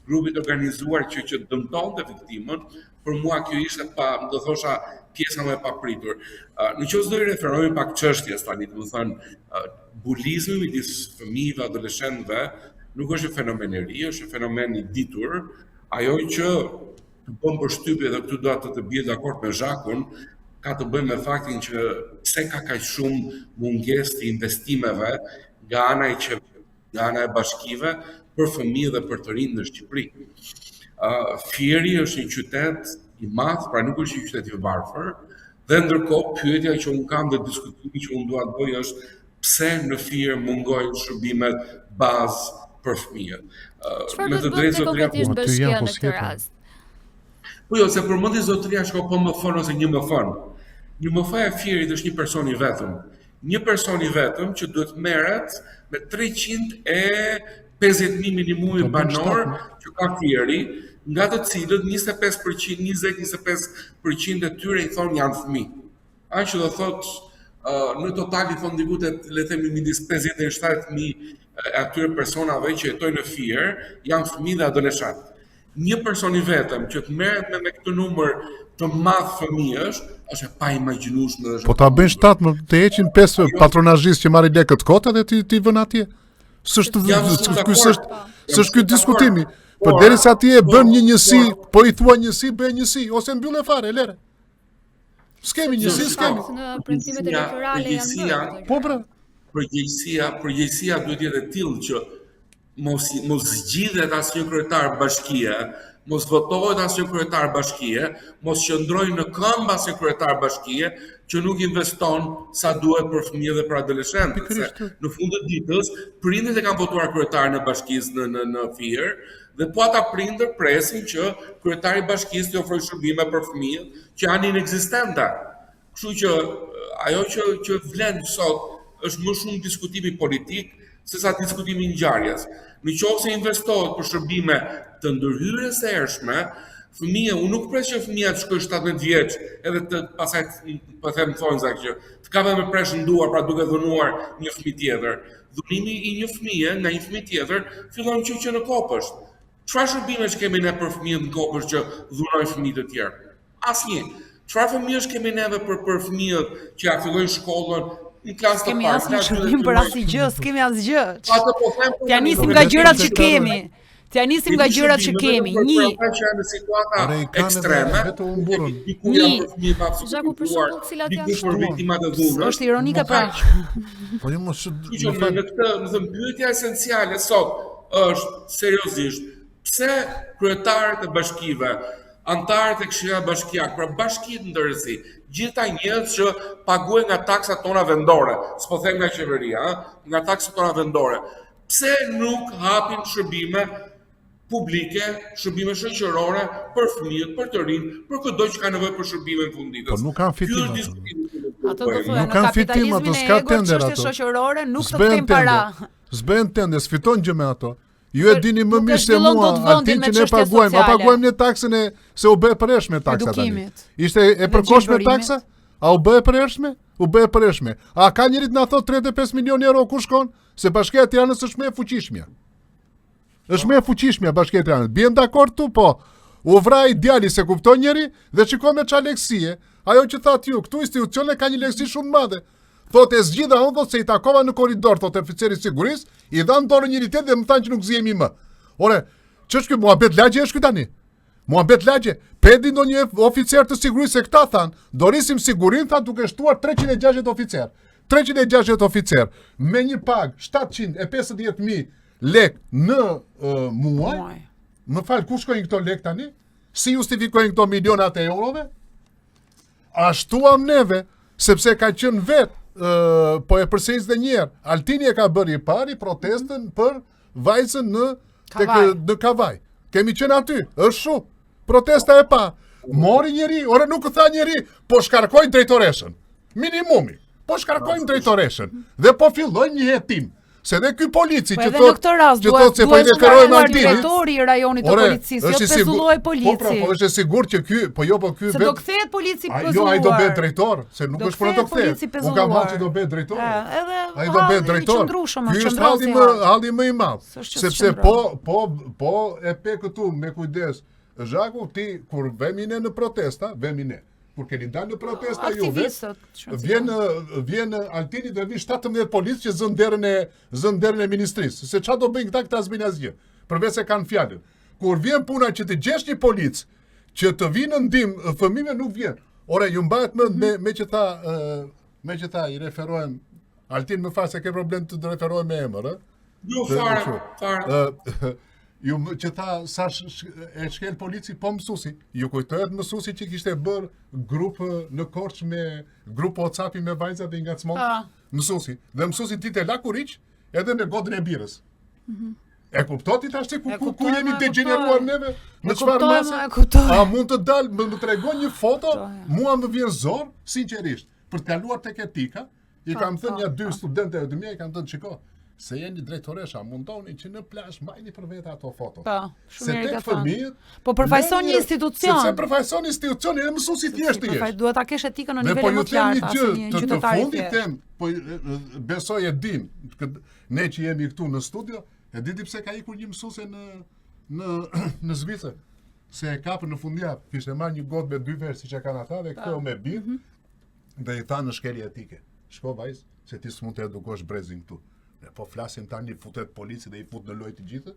grupit organizuar që që dëmtonte viktimën, për mua kjo ishte pa, do thosha, pjesa më e papritur. Ë, Në qoftë se do i referohemi pak çështjes tani, domethënë, ë, bulizmi midis fëmijëve, adoleshentëve nuk është një fenomen i ri, është një fenomen i ditur. Ajo që të bën përshtypje dhe këtu dua të të bie dakord me Zhakun, ka të bëjë me faktin që pse ka kaq shumë mungesë të investimeve nga ana e qeverisë, nga ana e bashkive për fëmijë dhe për të rinj në Shqipëri. Uh, Fieri është një qytet i madh, pra nuk është një qytet i varfër, dhe ndërkohë pyetja që unë kam dhe diskutimi që unë dua të bëj është pse në Fier mungojnë shërbimet bazë për fëmijët. Uh, Çfarë me do të të drejtë bënte zotëria konkretisht Po, aty bashkia janë, po në këtë s'jepen. rast? Po jo, se përmendi zotëria shko po më fon ose një më fon. Një më e Fierit është një person i vetëm. Një person i vetëm që duhet merret me 350.000 minimumi Po, bën banor shtatë, që ka Fieri, nga të cilët 25%, 20-25% e tyre i thonë janë fëmijë. A që do thotë ë, në total i thonë diku te le të themi midis 50 dhe 70.000 e atyre personave që jetojnë në Fier janë fëmijë dhe adoleshentë. Një person i vetëm që të merret me, me këtë numër të madh fëmijësh është e paimagjinueshme dhe është Po e ta bëjnë pamundur. 7, më të heqin 5 patronazhistë që marrin lekët kot edhe ti ti vën atje. S'është Jam shumë ky dakord. s'është Jam s'është ky shumë dakord. diskutimi. Por, Përderisa ti e bën por, një njësi, por, po i thua njësi, bëj njësi ose mbyllë fare, lere. S'kemi jo, njësi, shiko, s'kemi. Në premtimet përgjegjësia, elektorale janë bërë përgjegjësia, këto Po gjëra. pra, përgjegjësia, përgjegjësia duhet të jetë e tillë që mos mos zgjidhet asnjë kryetar bashkie, mos votohet asnjë kryetar bashkie, mos qëndrojë në këmbë asnjë kryetar bashkie që nuk investon sa duhet për fëmijë dhe për adoleshentët, se pikërisht. në fund të ditës prindët e kanë votuar kryetarin e bashkisë në në në Fier dhe po ata prindër presin që kryetari i bashkisë të ofrojë shërbime për fëmijët që janë inekzistente. Kështu që ajo që që vlen sot është më shumë diskutimi politik se sa diskutimi i ngjarjes. Në qoftë se investohet për shërbime të ndërhyrjes së hershme, fëmija, unë nuk pres që fëmija të shkojë 17 vjeç, edhe të pastaj të- po them thonjza që të kapet me presh në duar, pra duke dhunuar një fëmijë tjetër. Dhunimi i një fëmije nga një fëmijë tjetër fillon që që në kopësht. Çfarë shërbimesh kemi ne për fëmijët në kopësht që dhunojnë fëmijë të tjerë? Asnjë. Çfarë fëmijësh kemi neve për për fëmijët që ja fillojnë shkollën në klasë të S'kemi parë, asnjë klasë të dytë shërbim për fillojnë asnjë gjë, s'kemi asgjë. Atë po them po T'ja tani, nisim do nga të gjërat që thënë kemi. T'ja nisim nga gjërat që kemi. Një ata që janë në situata Ore, i kanë edhe ekstreme, vetë u mburrën. diku Një. janë për fëmijë pa Zhaku, për shembull, cilat janë? Diku për viktimat e dhunës. Është ironike pra. Po jo mos Kështu që më në, fal. në këtë, më thënë, pyetja esenciale sot është seriozisht pse kryetarët e bashkive, antarët e këshillave bashkiak, pra bashkitë ndërsi, gjitha njerëz që paguajnë nga taksat tona vendore, s'po them nga qeveria, ë, nga taksat tona vendore, pse nuk hapin shërbime publike, shërbime shoqërore për fëmijët, për të rinj, për këdo që ka nevojë për shërbime në fund ditës. Po nuk kanë Ky fitim është ato. diskutimi që duhet Ato do bëjmë. thoya, Nuk në kanë fitim kapitalizmin ato, e s'ka egër tender çështje ato. shoqërore nuk të S'bën kthejnë para. tender. S'bën tender, s'fiton gjë me ato. Ju e dini më Nuk e mirë se zhvillon mua, dot vendin Altin me që ne çështje paguajmë, a sociale. paguajmë ne taksën e se u bë e përhershme taksa tani. Edukimit. Ishte e përkohshme gjelbërimit. taksa? A u bë e përhershme? U bë e përhershme. A ka njëri të na thot 35 milion euro ku shkon? Se Bashkia e Tiranës është më e fuqishmja. Është më e fuqishmja Bashkia e Tiranës. Biem dakord tu po. U vra i djali se kupton njëri dhe shikon me çfarë leksie. Ajo që thatë ju, këtu institucione ka një leksi shumë të madhe. Thotë e zgjidha unë thotë se i takova në korridor, thotë oficeri i sigurisë, i dhan dorën njëri tjetrit dhe më thanë që nuk zihemi më. Ore, ç'është ky muhabet lagje është ky tani? Muhabet lagje, pedi ndonjë oficer të sigurisë se këta thanë, do rrisim sigurinë tha duke shtuar 360 oficer. 360 oficer me një pag 750.000 lek në uh, muaj. Muaj. Më fal, ku shkojnë këto lek tani? Si justifikojnë këto milionat e eurove? Ashtuam neve, sepse ka qenë vetë, ë, po e përsëris edhe një herë, Altini e ka bërë i pari protestën për vajzën në tek Kavaj. në Kavaj. Kemi qenë aty, është shu. Protesta e pa. Mori njeri, ore nuk tha njeri, po shkarkojnë drejtoreshën. Minimumi. Po shkarkojnë drejtoreshën dhe po fillojnë një hetim. Se dhe ky polici Po që edhe thot në këtë rast që duhet thot se po i duhet referojmë shkarkuar Altinit. drejtori i rajonit të Ore, policisë, jo është të i sigur- pezullohej Po pra, polici. po është e sigurt që ky, po jo, po ky Se do kthehet polici Ai pezulluar. jo, ai do bëhet drejtor, se nuk Do është puna do kthehet polici kthehet. Unë kam hall që pezulluar. do bëhet drejtor. E, edhe Ai do bëhet halli i drejtor. qëndrueshëm, Ky është është qëndron halli si më hall. halli më i madh, S'është që sepse s'qëndron. po po po e pe këtu me kujdes. Zhaku ti kur vemi ne në protesta, vemi ne. Kur keni dalë në protesta ju vetë, Aktivistët, që Vjen vjen Altini dhe vin 17 policë që zën derën e zën derën e ministrisë. Se çfarë do bëjnë këta, këta s'bëjnë asgjë. Përveç se kanë fjalën. Kur vjen puna që të gjesh një polic që të vinë në ndihmë fëmijëve nuk vjen. Ore, ju mbahet mend me me që tha ë, me që tha i referohem Altin më fal se ke problem të të referohem me emër, ë? Jo Të- fare, kështu. fare. Ë, ju më- që tha sa sh, sh, e shkel polici, po mësuesi. Ju kujtohet mësuesi që kishte bër grup ë, në Korçë me grup WhatsAppi me vajzat dhe i ngacmon? Pa. Mësuesi. Dhe mësuesi ditë e lakuriq edhe me godën e birës. E kupton ti tash ti ku Mhm. E ku, ku kuptoj, jemi ma, e degeneruar kuptoj. neve? E Në çfarë kuptoj, mase? ma, e kuptoj. A mund të dal, më, më tregon një foto, Kuptoj. mua më vjen zor, sinqerisht, për të kaluar tek etika, i kam thënë ja dy studentëve të mia, i kam thënë shiko, se jeni drejtoresha, mundoni që në plazh mbajni për vete ato foto. Po, shumë Se mirë tek ka thënë. fëmijët Po përfaqëson lënë një institucion. Sepse përfaqëson institucionin, edhe mësuesi thjesht i Përfaq- është. Duhet ta kesh etikën në Dhe nivele po ju më të them një larta gjë, se një të, të qytetar i fundit thjeshtë. them, po e, e, besoj e dim, kët- ne që jemi këtu në studio, e di ti pse ka ikur një mësuese në në në Zvicër. Se e kapën në fundjavë, kishte marrë një gotë me dy verë siç e kanë ata dhe ktheu me bir Mhm. dhe i tha në shkelje etike. Shko vajzë, se ti s'mund të edukosh brezin këtu. Ne po flasim tani futet polici dhe i fut në lojë të gjithë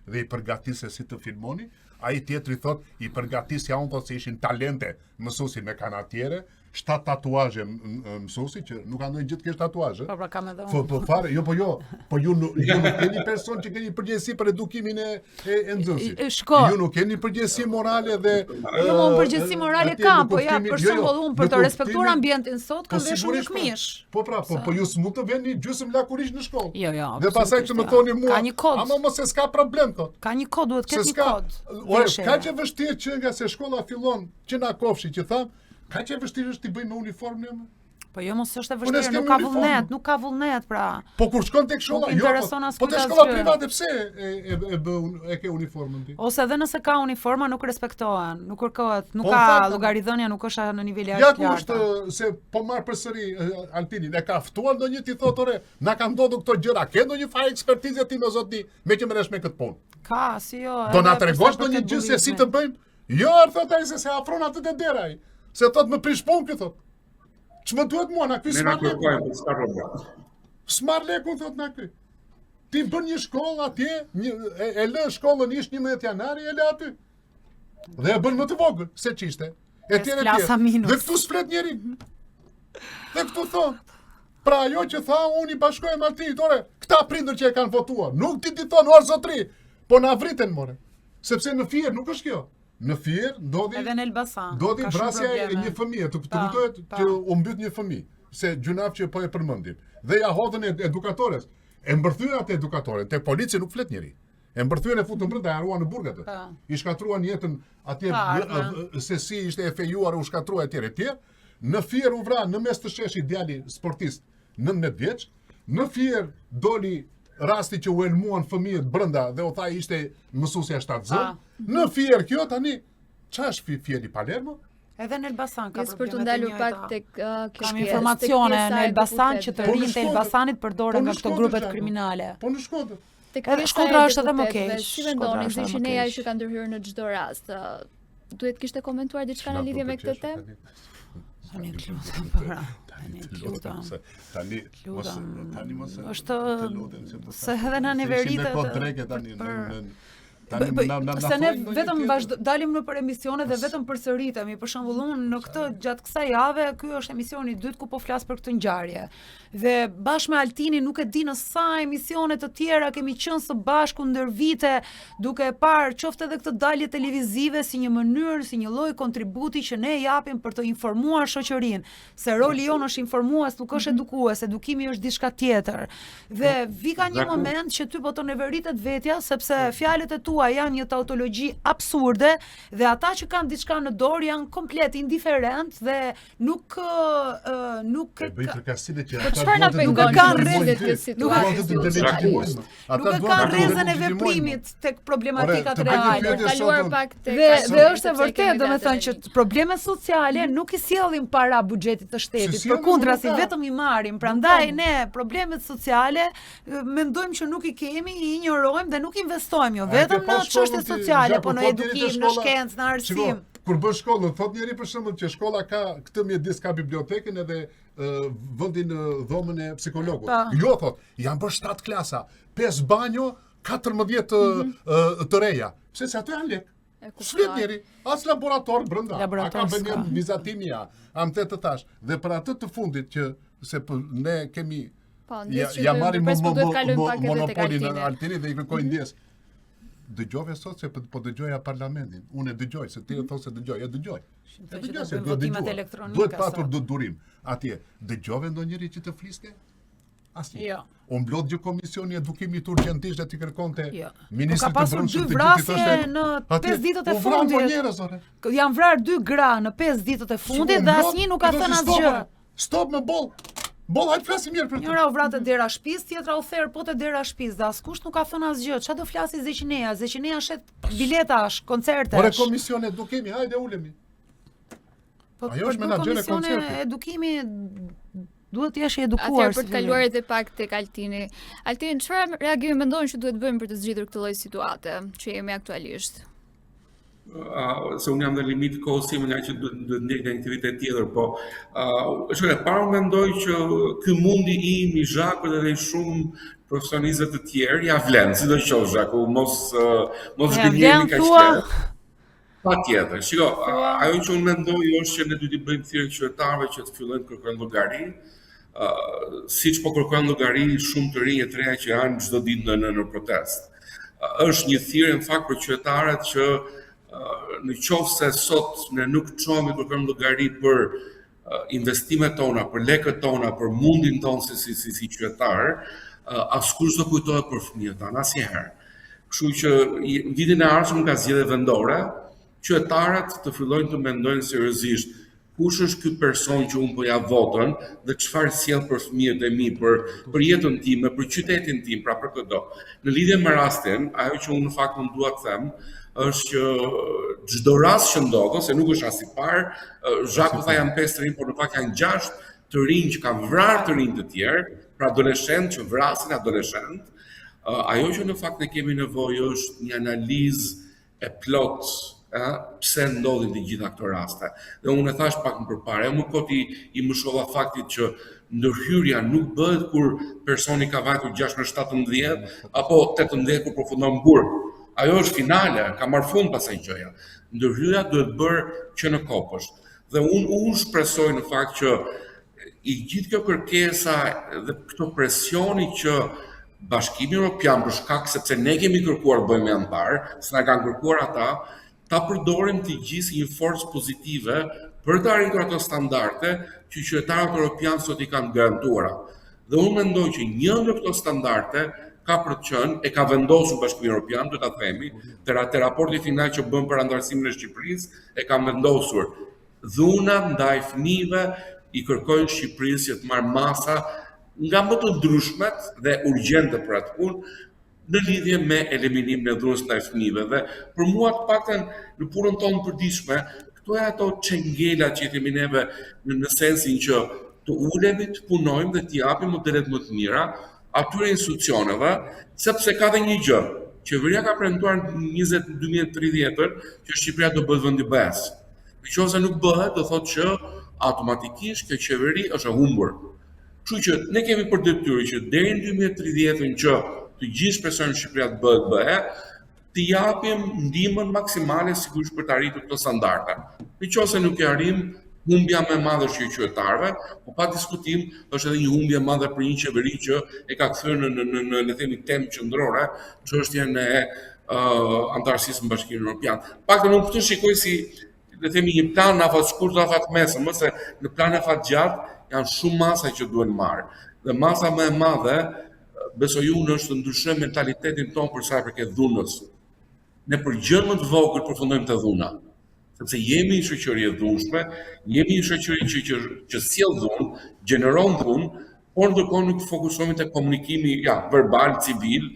dhe i përgatis se si të filmoni. Ai tjetri thot, i përgatis ja unë thot se ishin talente mësuesi me kanatiere, shtat tatuazhe m- m- mësuesi që nuk ka ndonjë gjë të kesh tatuazhe. Po pra kam edhe Po unë. po fare, jo po jo, po ju nuk ju nuk keni person që keni përgjegjësi për edukimin e e, e nxënësit. E, e, shko. Ju nuk keni përgjegjësi morale dhe Jo, më unë përgjegjësi e, morale atje kam, në po ja, kuptimin- për jo, jo, shembull unë për në të respektuar kuptimin- ambientin sot Po kam veshur një sigurisht, po. këmish. Po pra, po po ju s'mund të veni gjysmë lakurish në shkollë. Jo, jo, Dhe pastaj të absolutisht, më jo. thoni mua, Ka një kod. ama mos se s'ka problem thot. Ka një kod, duhet Se ketë një s'ka. kod. Ore, veshjeje. kaq e vështirë që nga se shkolla fillon që na kofshi që tham, kaq e vështirë është t'i bëjmë me uniformë ne? më? Po jo, mos është e Po ne vështirë, s'kemi nuk ka uniformë. vullnet, nuk ka vullnet pra. Po kur shkon tek shkolla, Nuk jo. Po, intereson po askujt te shkolla asgjë. private pse e e e bë un- e ke uniformën ti? Ose edhe nëse ka uniforma nuk respektohen, nuk kërkohet, nuk Po, në ka fakt, llogaridhënia, nuk është në nivele Ja aq ku të është larta. e, se po marr përsëri e, Altinin, e ka ftuar ndonjë ti thotë ore, na ka ndodhur këto gjëra, ke ndonjë fare ekspertize ti me zotni, me që merresh me këtë punë. Ka, si jo. Do na edhe për sa tregosh përket ndonjë gjë se si bullizmit. të bëjmë? Jo, er thot ai se se afron atë te dera ai. Se thot më prish punë ky thot. Ç'më duhet mua na ky Ne na s'marr lekun. kërkojnë, po s'ka problem. S'marr lekun thot na ky. Ti bën një shkollë atje, një, e, e lë shkollën ish 11 janari, e lë aty. Dhe e bën më të vogël se ç'ishte. E tjerë e klasa tjerë. minus. Dhe këtu s'flet njeri. Dhe këtu thon. Pra ajo që tha unë i bashkohem Altinit, ore, këta prindër që e kanë votuar, nuk di ti thon, or zotri, po na vriten more. Sepse në Fier nuk është kjo. Në Fier ndodhi Edhe në Elbasan. Ndodhi ka shumë vrasja e probleme. një fëmije, të, të Pa, kujtohet pa. që u mbyt një fëmijë, se gjynaf që po e përmendim. Dhe ja hodhën e edukatores. E mbërthyen atë edukatoren, te polici nuk flet njeri. E mbërthyen e futën brenda, e harruan në burg atë. Pa. I shkatruan jetën atje Pa, ë, ardhme. ë, se si ishte e fejuar, u shkatrua etj etj. Në Fier u vra në mes të sheshit djali sportist 19 vjeç. Në Fier doli rasti që u elmuan fëmijët brenda dhe u tha ishte mësuesja shtatzën. Pa. Në Fier kjo tani ça është fi- Fieri Palermo? Edhe në Elbasan ka Jes për probleme të ndalur njëjta. pak tek uh, kjo Kam pjesë, tek informacione pjesa në e Elbasan që të deputetëve. Po në rinjtë e Shkodër. Elbasanit përdoren Po në nga këto Shkodër, grupet Zhaku. kriminale. Po në Shkodër. Tek Edhe pjesa e Shkodra është edhe më deputetëve, keq, Si Shkodra mendoni, është edhe më Zeqineja keq. që ka ndërhyrë në çdo rast, ë, duhet kishte komentuar diçka në lidhje me këtë temë? Tani të lutem para. Tani Të të lutem lutem. se tani mos Lutem. tani mos Është, të lutem se po se edhe na se ishin neveritet, me kohë dreke tani në për- në tani Bë- na na na se ne thonë ndonjë vetëm tjetër. vazhdo dalim në për emisione dhe vetëm përsëritemi. Për shembull, unë në këtë gjatë kësaj jave, ky është emisioni i dytë ku po flas për këtë ngjarje. Dhe bashkë me Altinin nuk e di në sa emisione të tjera kemi qenë së bashku ndër vite duke e parë qoftë edhe këtë dalje televizive si një mënyrë, si një lloj kontributi që ne japim për të informuar shoqërinë, se roli jonë është informues, nuk është edukues, edukimi është diçka tjetër. Dhe vika një Zaku. moment që ty po të neveritet vetja sepse fjalët e tua janë një tautologji absurde dhe ata që kanë diçka në dorë janë komplet indiferent dhe nuk ë, ë, nuk E e bëj ka- tërkasile që Po ata çfarë na duan të pengon Nuk e kanë legjitimojnë rrezë ty. këtë Nuk situatë duan të të legjitimojnë. Ata Nuk e duan kanë të rrezën e legjitimojnë. veprimit tek problematikat Ore, të bëj një reale. pyetje Për kaluar sot unë. pak tek Dhe Altini, dhe është e sepse vërtetë, kemi domethënë datën që e një. problemet sociale nuk i sjellim para buxhetit të shtetit, Si sjellin, përkundrazi nuk ka. vetëm i marrim. Prandaj ne problemet sociale e, mendojmë që nuk i kemi, i injorojmë dhe nuk investojmë jo A e vetëm ke pa në shkollën çështje ti, sociale, Zhaku, po në thot njeri te edukim, në shkolla- shkencë, në arsim. Shiko, kur bën shkollën, thot njeri për shembull që shkolla ka këtë mjedis, ka bibliotekën edhe ë, vendin ë, dhomën e psikologut. Pa. Jo thot, janë bërë 7 klasa, 5 banjo, 14 ë, ë, të reja. Pse se ato janë lek. E kuptoj. S'flet njeri, as laborator brenda. Laborator A ka s'ka. bën një vizatimi ja. Am të të thash. Dhe për atë të fundit që se për, ne kemi Po, ja, ndjesë që ja të marrim ndërpres, mo, po duhet mo, kalojmë mo, pak edhe tek monopolin Altini. në Altini dhe i kërkoj ndjesë. Dëgjove sot se po po dëgjoja parlamentin. Unë e dëgjoj se ti e thon se dëgjoj, e dëgjoj. E Thonë që dëgjoj do se bëjmë duhet votimet dëgjuar. elektronike Duhet patur sot. du durim. Atje, dëgjove ndonjëri që të fliste? Asnjë. Jo. U mblodh gjë komisioni edukimit urgjentisht dhe ti kërkonte Jo. Po ministrit ka të pasur brendshëm dy të gjithë vrasje thoshte, në atje, pesë ditët e U vranë po fundit. njerëz ore. Janë vrarë dy gra në 5 ditët e fundit U dhe mblodh, asnjë nuk ka i thoshte, thënë "Stop, asgjë. ore, Stop me boll. Boll, hajde flasim mirë për këtë. Njëra u vra te dera shtëpisë, tjetra u ther po te dera shtëpisë dhe askush nuk ka thënë asgjë. Çfarë do flasi Zeqineja? Zeqineja shet biletash, koncertesh. Ore komisione edukimi, hajde ulemi. Po Ajo për është të bërë menaxhere e komisione koncertit. Edukimi duhet të jesh i edukuar. Atëherë për si të kaluar edhe pak tek Altini. Altin, çfarë reagimi mendon që duhet bëjmë për të zgjidhur këtë lloj situate që jemi aktualisht? uh, se unë jam në limit kohës sime nga që duhet duhet ndjek një aktivitet tjetër, po uh, shiko, e para unë mendoj që ky mundi im i Zhakut edhe i shumë profesionistëve të tjerë ja vlen, sidoqoftë Zhaku, mos uh, mos Ja zhgënjehemi vlen kaq thua. lehtë. Patjetër. Shiko, a- ajo që unë mendoj është që ne duhet i bëjmë thirrje qytetarëve që të fillojnë të kërkojnë llogari, ë siç po kërkojnë llogari shumë të rinj e të reja që janë çdo ditë në në, në protestë. Ë, Është një thirrje në fakt për qytetarët që ë, në qoftë se sot ne nuk çohemi kërkojmë llogari për ë, investimet tona, për lekët tona, për mundin tonë si si si, si qytetar, ë, askush do kujtohet për fëmijët tanë asnjëherë. Kështu që i- vitin e ardhshëm ka zgjedhje vendore, qytetarët të fillojnë të mendojnë seriozisht kush është ky person që unë po ja votën dhe çfarë sjell për fëmijët e mi, për për jetën time, për qytetin tim, pra për këdo. Në lidhje me rastin, ajo që unë në fakt unë dua të them është që çdo rast që ndodh, se nuk është rasti i parë, ë, Zhaku tha janë 5 të rinj, por në fakt janë 6 të rinj që kanë vrarë të rinj të tjerë, pra adoleshent që vrasin adoleshent. Ë, Ajo që në fakt ne kemi nevojë është një analizë e plot. ë pse ndodhin të gjitha këto raste. Dhe unë e thash pak më përpara, jo më kot i, i mëshova faktit që ndërhyrja nuk bëhet kur personi ka vajtur 16-17 apo 18 kur përfundon në burg. Ajo është finale, ka marrë fund pasaj gjëja. Ndërhyrja duhet bërë që në kopësht. Dhe unë unë shpresoj në fakt që i gjithë kjo kërkesa dhe këto presioni që Bashkimi Evropian për shkak sepse ne kemi kërkuar të bëhemi anëtar, se na kanë kërkuar ata, ta përdorim të gjithë si një forcë pozitive për të arritur ato standarde që qytetarët europian sot i kanë garantuara. Dhe unë mendoj që një ndër këto standarde ka për të qenë, e ka vendosur Bashkimi Evropian, do ta themi, te, te raporti final që bën për anëtarësimin e Shqipërisë, e kanë vendosur dhuna ndaj fëmijëve i kërkojnë Shqipërisë që të marrë masa nga më të ndryshmet dhe urgjente për atë punë në lidhje me eliminimin e dhunës ndaj fëmijëve dhe për mua të paktën në punën tonë të përditshme, këto janë ato çengela që i themi neve në, në sensin që të ulemi, të punojmë dhe të japim modelet më të mira atyre institucioneve, sepse ka dhe një gjë. Qeveria ka premtuar në 20 2030 që Shqipëria do bëhet vend i BE-s. Në qoftë se nuk bëhet, do thotë që automatikisht kjo qeveri është e humbur. Kështu që ne kemi për detyrë që deri në 2030-ën që të gjithë shpresojmë Shqipëria të bëhet BE, të japim ndihmën maksimale sigurisht për të arritur këto standarde. Në qoftë se nuk i arrim, humbja më e madhe është e qytetarëve, po pa diskutim është edhe një humbje e madhe për një qeveri që e ka kthyer në në në, në le të themi temë qendrore çështjen e uh, anëtarësisë në Bashkimin Evropian. Paktën unë këtë shikoj si le të themi një plan në afat shkurt dhe afat mesëm, ose në plan afat gjatë janë shumë masa që duhen marrë. Dhe masa më e madhe besoj unë është të ndryshojmë mentalitetin tonë për sa i përket dhunës. Ne për gjë më të vogël përfundojmë te dhuna, sepse jemi një shoqëri e dhunshme, jemi një shoqëri që që, që sjell dhunë, gjeneron dhunë, por ndërkohë nuk fokusohemi te komunikimi ja, verbal, civil,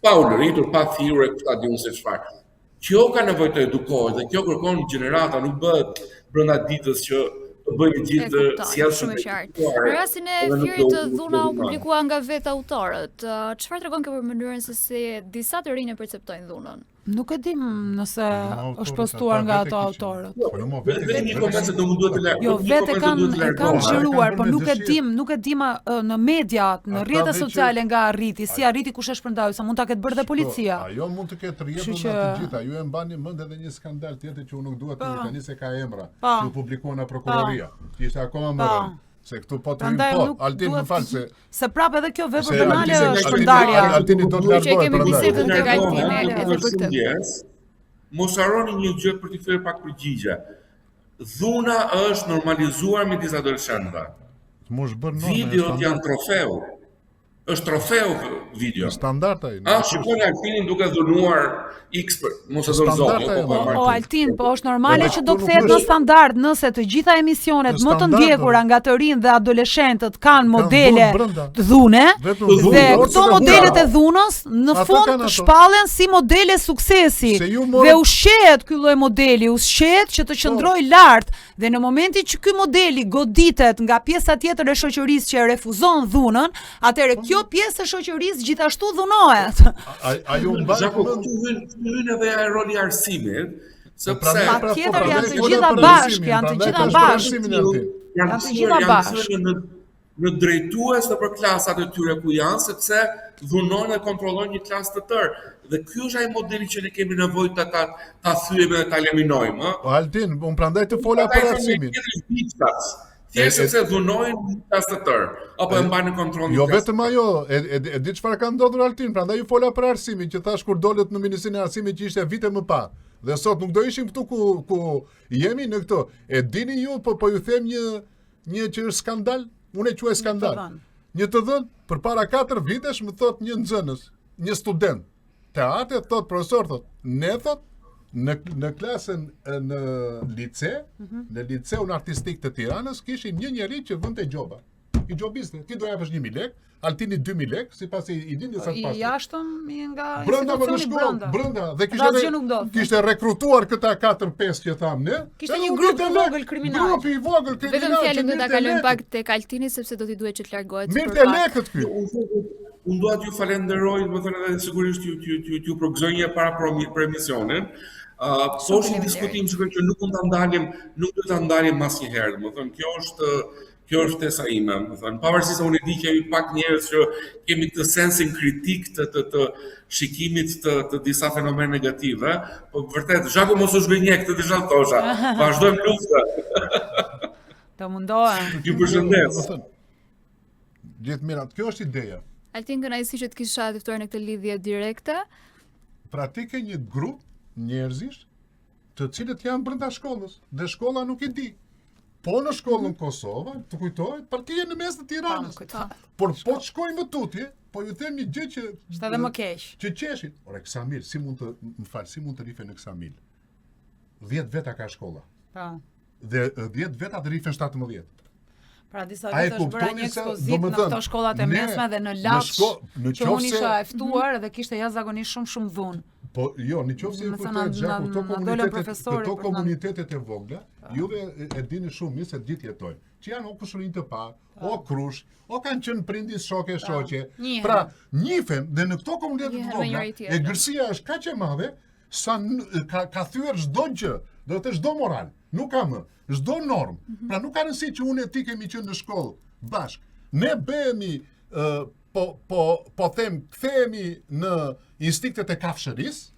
pa ulëritur, pa thirrur e ku ta di unë se çfarë. Kjo ka nevojë të edukohet dhe kjo kërkon gjenerata, nuk bëhet brenda ditës që të bëjmë gjithë E kuptoj, sjellshëm shumë e dhe qartë. edukuar, Në rastin e edhe nuk Fierit do të nuk do dhuna u dhunohen. publikua nga vetë autorët. Ë, Çfarë tregon kjo për mënyrën se si disa të rinj e perceptojnë dhunën? Nuk e dim nëse Jo, ma është autorët, postuar ata nga vetë ato e kishin. autorët. Po jo, mo vetë Vetëm një vetë koment se do më duhet të larg. Jo, vetëm një vetë e koment do kanë duhet të e kanë largohem. Ata e kanë xhiruar, bërë po me nuk e dëshirë. dim, nuk e dim a, në mediat, në Ata rrjetet dhe që sociale nga arriti, si arriti kush e shpërndau, sa mund ta ketë bërë dhe Shiko, policia. Ajo mund të ketë Kështu rrjedhur që nga të gjitha. Ju e mbani mend edhe një skandal tjetër që unë nuk dua të Po. hyj tani se ka emra, Po. që u publikua nga prokuroria. Që ishte akoma më Po. rëndë. Se këtu po të hyjmë Prandaj po, nuk Altin më duhet fal se se prapë edhe kjo vepër se penale Altini është Altini shpërndarja. Altini do të Që e largohet kemi prandaj. bisedën tek Largohem, Altini do edhe të për shumë këtë. ndjes. Mos harroni një gjë për t'i kthyer pak përgjigje. Dhuna është normalizuar midis adoleshentëve. Mu është bërë normë, është Videot standard. janë trofeu. Është trofeu video. Është standard ai. A shikoni Altinin duke dhunuar X për, mos e dhon Standard zoti, ajo, po po ma. e marr O ti. Altin, po është normale Edhe që do këtu nuk kthehet në është- standard nëse të gjitha emisionet Në më të standard, ndjekura do. nga të rinj dhe adoleshentët kanë modele dhunë brenda. të dhune Vetëm Të dhunë, dhe orë këto se ka modelet e humbur. dhunës në Ata fund kanë ato. shpallen si modele suksesi Se ju morët- dhe ushqehet ky lloj modeli, ushqehet që të qëndrojë lart dhe në momentin që ky modeli goditet nga pjesa tjetër e shoqërisë që e refuzon dhunën, atëherë kjo pjesë e shoqërisë gjithashtu dhunohet. A a ju mbani Zhaku, mend këtu hyn këtu hyn edhe ai roli i arsimit, Po sepse prandaj pra, po Patjetër prandaj janë të fola gjitha për bashkë, arsimin, janë të prandaj gjitha tash për bashkë. arsimin Altin. janë Janë të kthyer gjitha janë bashkë. kthyer në në drejtues nëpër klasat e tyre ku janë, sepse dhunojnë dhe kontrollojnë një klasë të tërë. Dhe ky është ai modeli që ne kemi nevojë ta ta ta thyejmë dhe ta eliminojmë, ë? Po Altin, unë prandaj të fola Ata për i thonë arsimin. tjetër viçat. E, Thjesht e, sepse dhunojnë një klasë të tërë, apo e mbajnë në kontroll një Jo klasë vetëm ajo, e, e, e di çfarë ka ndodhur Altin, prandaj ju fola për arsimin, që thash kur dolët në Ministrinë e Arsimit që ishte vite më parë. Dhe sot nuk do ishim këtu ku ku jemi në këto. E dini ju, po po ju them një një që është skandal, unë e quaj Një të skandal. dhënë. Një të dhënë, përpara 4 vitesh më thot një nxënës, një student teatri thot profesor thot, ne thot në në klasën e, në lice, Mhm. në liceun artistik të Tiranës kishim një njeri që vënte gjoba. I gjobiste, ti do japësh 1000 lekë, Altini 2000 lekë, sipas i, i dini sa të I pastër. jashtëm i nga Brenda më në institucioni shkollë, brenda. brenda dhe kishte Dhe asgjë re- nuk ndodhte. Kishte rekrutuar këta 4-5 që tham ne. Kishte edhe një u grup mirte të lek, vogël kriminal. Grupi i vogël kriminal. Vetëm që fjalën do ta mirte kalojmë lekët. pak tek Altini sepse do t'i duhet që të largohet për Mirte pak. lekët ky. Unë unë dua t'ju falenderoj, do të thënë edhe sigurisht ju ju ju ju përgëzoj një para për, për emisionin. Uh, po është një diskutim që që nuk mund ta ndalim, nuk duhet ta ndalim asnjëherë, domethënë kjo është kjo është ftesa ime, domethënë pavarësisht se unë e di që jemi pak njerëz që kemi këtë sensin kritik të të të shikimit të të disa fenomene negative, po vërtet Zhaku mos u zhgënje këtë desha të thosha. Vazhdojmë luftën. Të mundohem. Ju përshëndes. Gjithë mirat, kjo është ideja. Altin kënaqësi që të kisha të ftuar në këtë lidhje direkte. Pra ti ke një grup njerëzish të cilët janë brenda shkollës dhe shkolla nuk i di. Po në shkollën Kosova, të kujtohet, partia në mes të Tiranës. Por po të shkojmë më tutje, po ju them një gjë që është edhe më keq. Që qeshin. Ore Ksamil, si mund të më fal, si mund të rrife në Ksamil? 10 veta ka shkolla. Po. Dhe 10 veta të rrifen 17. Pra disa vite është bërë një ekspozitë në këto shkollat e mesme dhe në Laç, në që unë isha e ftuar dhe kishte jashtëzakonisht shumë shumë dhunë. Po jo, në qoftë se ju kujtohet Zhaku, këto komunitetet, këto komunitetet e vogla, po. juve e dini shumë mirë se gjithë jetojnë. Që janë o kushërinj të parë, po. o krush, o kanë qenë prindi shok e po. shoqe. Pra, njihen dhe në këto komunitete të vogla, egërsia është kaq e madhe sa ka ka thyer çdo gjë, do të çdo moral, nuk ka më, çdo normë. Mm -hmm. Pra nuk ka rëndësi që unë e ti kemi qenë në shkollë bashkë. Ne bëhemi uh, po po po them kthehemi në instinktet e kafshërisë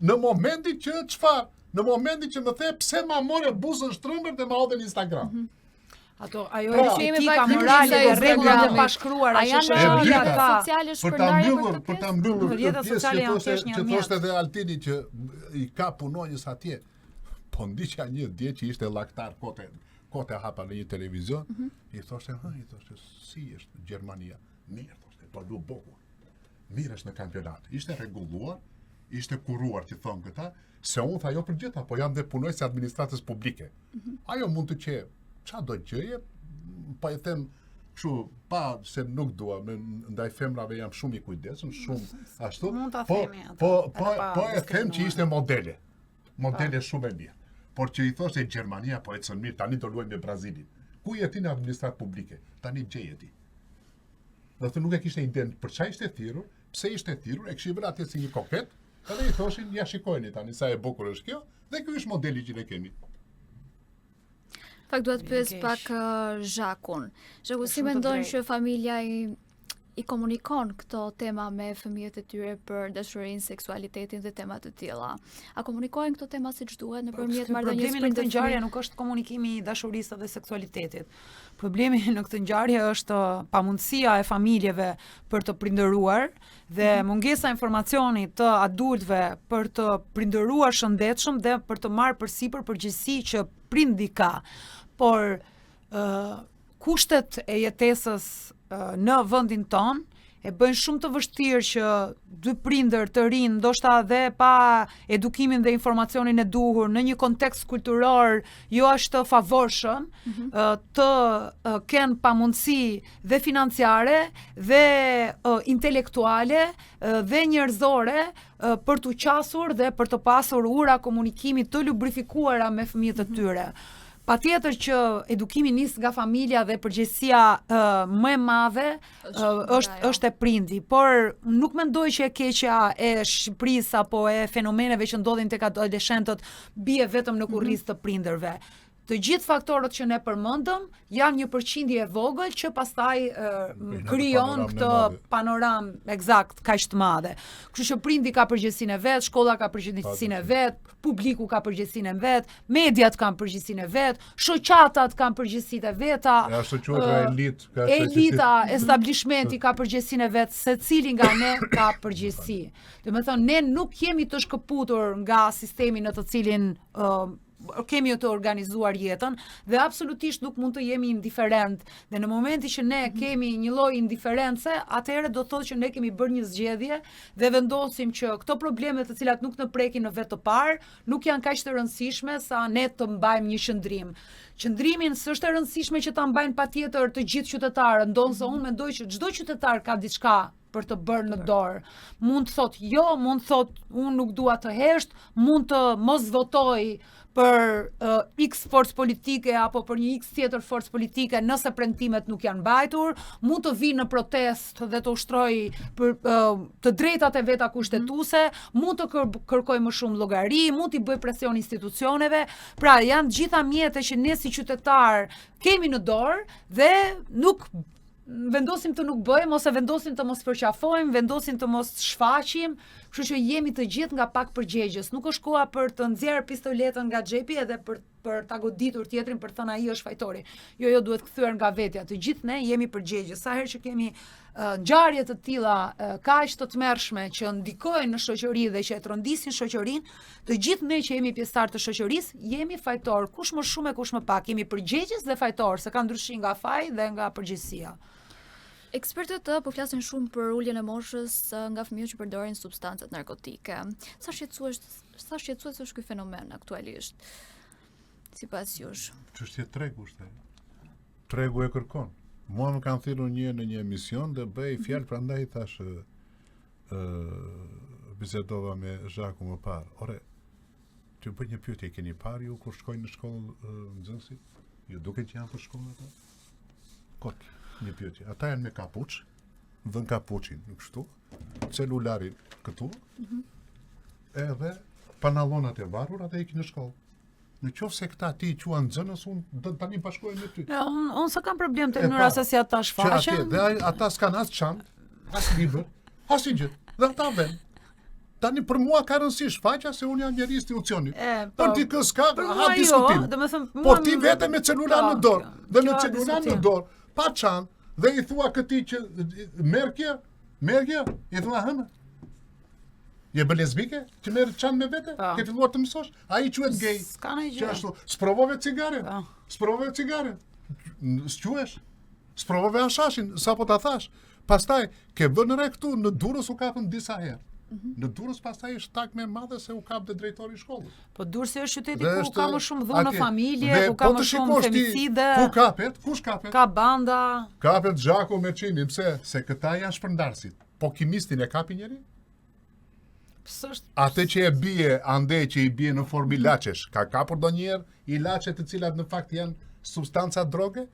në momentin që çfarë? Në momentin që më the pse ma more buzën shtrëmbër dhe ma hodhe në Instagram. Mm -hmm. Ato ajo pra, etika morale dhe rregullat e pashkruara që shoqëria ka. Sociale për ta mbyllur, për ta mbyllur këtë pjesë që thoshte që thoshte edhe Altini që i ka punonjës atje. Po ndiqja një dje që ishte llaktar kote kote hapa në një televizion, mm -hmm. i thoshte, hë, i thoshte, si është Gjermania? Mirë, thoshte, po lu bukur. Mirë është në kampionat. Ishte rregulluar, ishte kuruar që thonë këta, se unë tha jo për gjitha, po jam dhe punonjës i administratës publike. Mm -hmm. Ajo mund të qe, ça do gjëje, pa e them kështu, pa se nuk dua, me, ndaj femrave jam shumë i kujdesshëm, shumë ashtu, mund ta po, themi atë, po, po, po e them që ishte modele, modele pa. shumë e mirë. Por që i thoshte Gjermania po ecën mirë, tani do luajmë me Brazilin. Ku je ti në administratë publike? Tani gjeje ti. Do të nuk e kishte idenë për çfarë ishte thirrur, pse ishte thirrur, e kishin vënë atje si një koket, edhe i thoshin ja shikojeni tani sa e bukur është kjo, dhe ky është modeli që ne kemi. Fakt dua të pyes pak uh, Zhakun. Zhaku si mendon që familja i i komunikon këto tema me fëmijët e tyre për dashurinë, seksualitetin dhe tema të tilla. A komunikojnë këto tema siç duhet po, nëpërmjet marrëdhënies Problemi në këtë ngjarje nuk është komunikimi i dashurisë dhe seksualitetit. Problemi në këtë ngjarje është pamundësia e familjeve për të prindëruar dhe mhm. mungesa e informacionit të adultëve për të prindëruar shëndetshëm dhe për të marrë përsipër përgjegjësi që prindi ka. Por ë kushtet e jetesës në vendin tonë e bëjnë shumë të vështirë që dy prindër të rinj, ndoshta edhe pa edukimin dhe informacionin e duhur në një kontekst kulturor jo aq të favorshëm, mm -hmm. të kenë pamundësi dhe financiare dhe intelektuale dhe njerëzore për t'u qasur dhe për të pasur ura komunikimi të lubrifikuara me fëmijët e mhm. tyre. Patjetër që edukimi nis nga familja dhe përgjegjësia uh, më e madhe uh, është është e prindi, por nuk mendoj që e keqja e Shqipërisë apo e fenomeneve që ndodhin tek adoleshentët bie vetëm në kurriz mhm. të prindërve. Të gjithë faktorët që ne përmendëm janë një përqindje e vogël që pastaj krijon këtë panoramë eksakt kaq të madhe. Kështu që prindi ka përgjegjësinë e vet, shkolla ka përgjegjësinë e vet, publiku ka përgjegjësinë e vet, mediat kanë përgjegjësinë e vet, shoqatat kanë përgjegjësitë e veta. E ashtu quhet elitë, ka elita, establishmenti ka përgjegjësinë e vet, secili nga ne ka përgjegjësi. Domethënë ne nuk jemi të shkëputur nga sistemi në të cilin uh, kemi të organizuar jetën dhe absolutisht nuk mund të jemi indiferent. Dhe në momentin që ne mhm. kemi një lloj indiference, atëherë do të thotë që ne kemi bërë një zgjedhje dhe vendosim që këto probleme të cilat nuk na prekin në vetë të parë, nuk janë kaq të rëndësishme sa ne të mbajmë një qëndrim. Qëndrimin s'është e rëndësishme që ta mbajnë patjetër të gjithë qytetarët, ndonëse unë mendoj që çdo qytetar ka diçka për të bërë në dorë. Mund të thotë jo, mund të thotë unë nuk dua të hesht, mund të mos votoj. për uh, X forcë politike apo për një X tjetër forcë politike nëse premtimet nuk janë mbajtur, mund të vijë në protestë dhe të ushtrojë për uh, të drejtat e veta kushtetuese, mm -hmm. mund të kër kërkojë më shumë llogari, mund t'i bëjë presion institucioneve. Pra, janë të gjitha mjete që ne si qytetarë kemi në dorë dhe nuk vendosim të nuk bëjmë ose vendosim të mos përqafojmë, vendosim të mos shfaqim, kështu që jemi të gjithë nga pak përgjegjës. Nuk është koha për të nxjerrë pistoletën nga xhepi edhe për për ta goditur tjetrin për të thënë ai është fajtori. Jo, jo, duhet kthyer nga vetja. Të gjithë ne jemi përgjegjës. Sa herë që kemi uh, ngjarje të tilla uh, kaq të tmerrshme që ndikojnë në shoqëri dhe që e trondisin shoqërinë, Të gjithë ne që jemi pjesëtarë të shoqërisë, jemi fajtorë, kush më shumë e kush më pak, jemi përgjegjës dhe fajtorë, se ka ndryshim nga faji dhe nga përgjegjësia. Ekspertët po flasin shumë për uljen e moshës nga fëmijët që përdorin substancat narkotike. Sa shqetësues sa shqetësues është ky fenomen aktualisht? Sipas jush. Çështje tregu është ajo. Tregu e kërkon. Mua më kanë thirrur një në një emision dhe bëhej mhm. fjalë prandaj i thashë ë bisedova me Zhaku më parë. Ore, t'ju bëj një pyetje, keni parë ju kur shkojnë në shkollë nxënësit? Ju duket që janë për shkollë ata? Kot, një pyetje. Ata janë me kapuç, vën kapuçin kështu, celularin këtu, mm -hmm. edhe pantallonat e varura dhe ikin në shkollë. Në qoftë se këta ti i quan nxënës, unë do tani bashkohem me ty. Ja, unë un s'kam problem te mënyra se si ata shfaqen. Që atje, dhe ata s'kan as çantë, as libër, as gjë. Dhe ata vën. Tani për mua ka rëndësi shfaqja se unë jam njeri institucioni. E, po, për dikë s'ka, ha jo, diskutim. Jo, thënë, Por ti vete me celular po, në dorë, dhe me celular në dorë, pa çantë, dhe i thua këtij që merr kjo, merr kjo, i thua hënë. Je bë lesbike? Që merr çantë me vete? Po. Ke filluar të mësosh? Ai quhet gay. S'ka ndonjë gjë. Ashtu, s'provove cigare? Po. S'provove cigare? S'quhesh? S'provove hashashin, sapo ta thashë. Pastaj ke vënë re këtu në Durrës u kapën disa herë. Mm -hmm. Në Durrës pastaj është takë e madhe se u kap dhe drejtori i shkollës. Po Durrësi është qyteti ku është, ka më shumë dhunë në familje, ku ka po më shumë femicide. Ku kapet? Kush kapet? Ka banda. Kapet Zhaku me Çimin, pse? Se këta janë shpërndarësit. Po kimistin e kapi njeri? S'është Atë që e bie ande që i bie në formë ilaçesh, ka kapur ndonjëherë ilaçe të cilat në fakt janë substanca droge?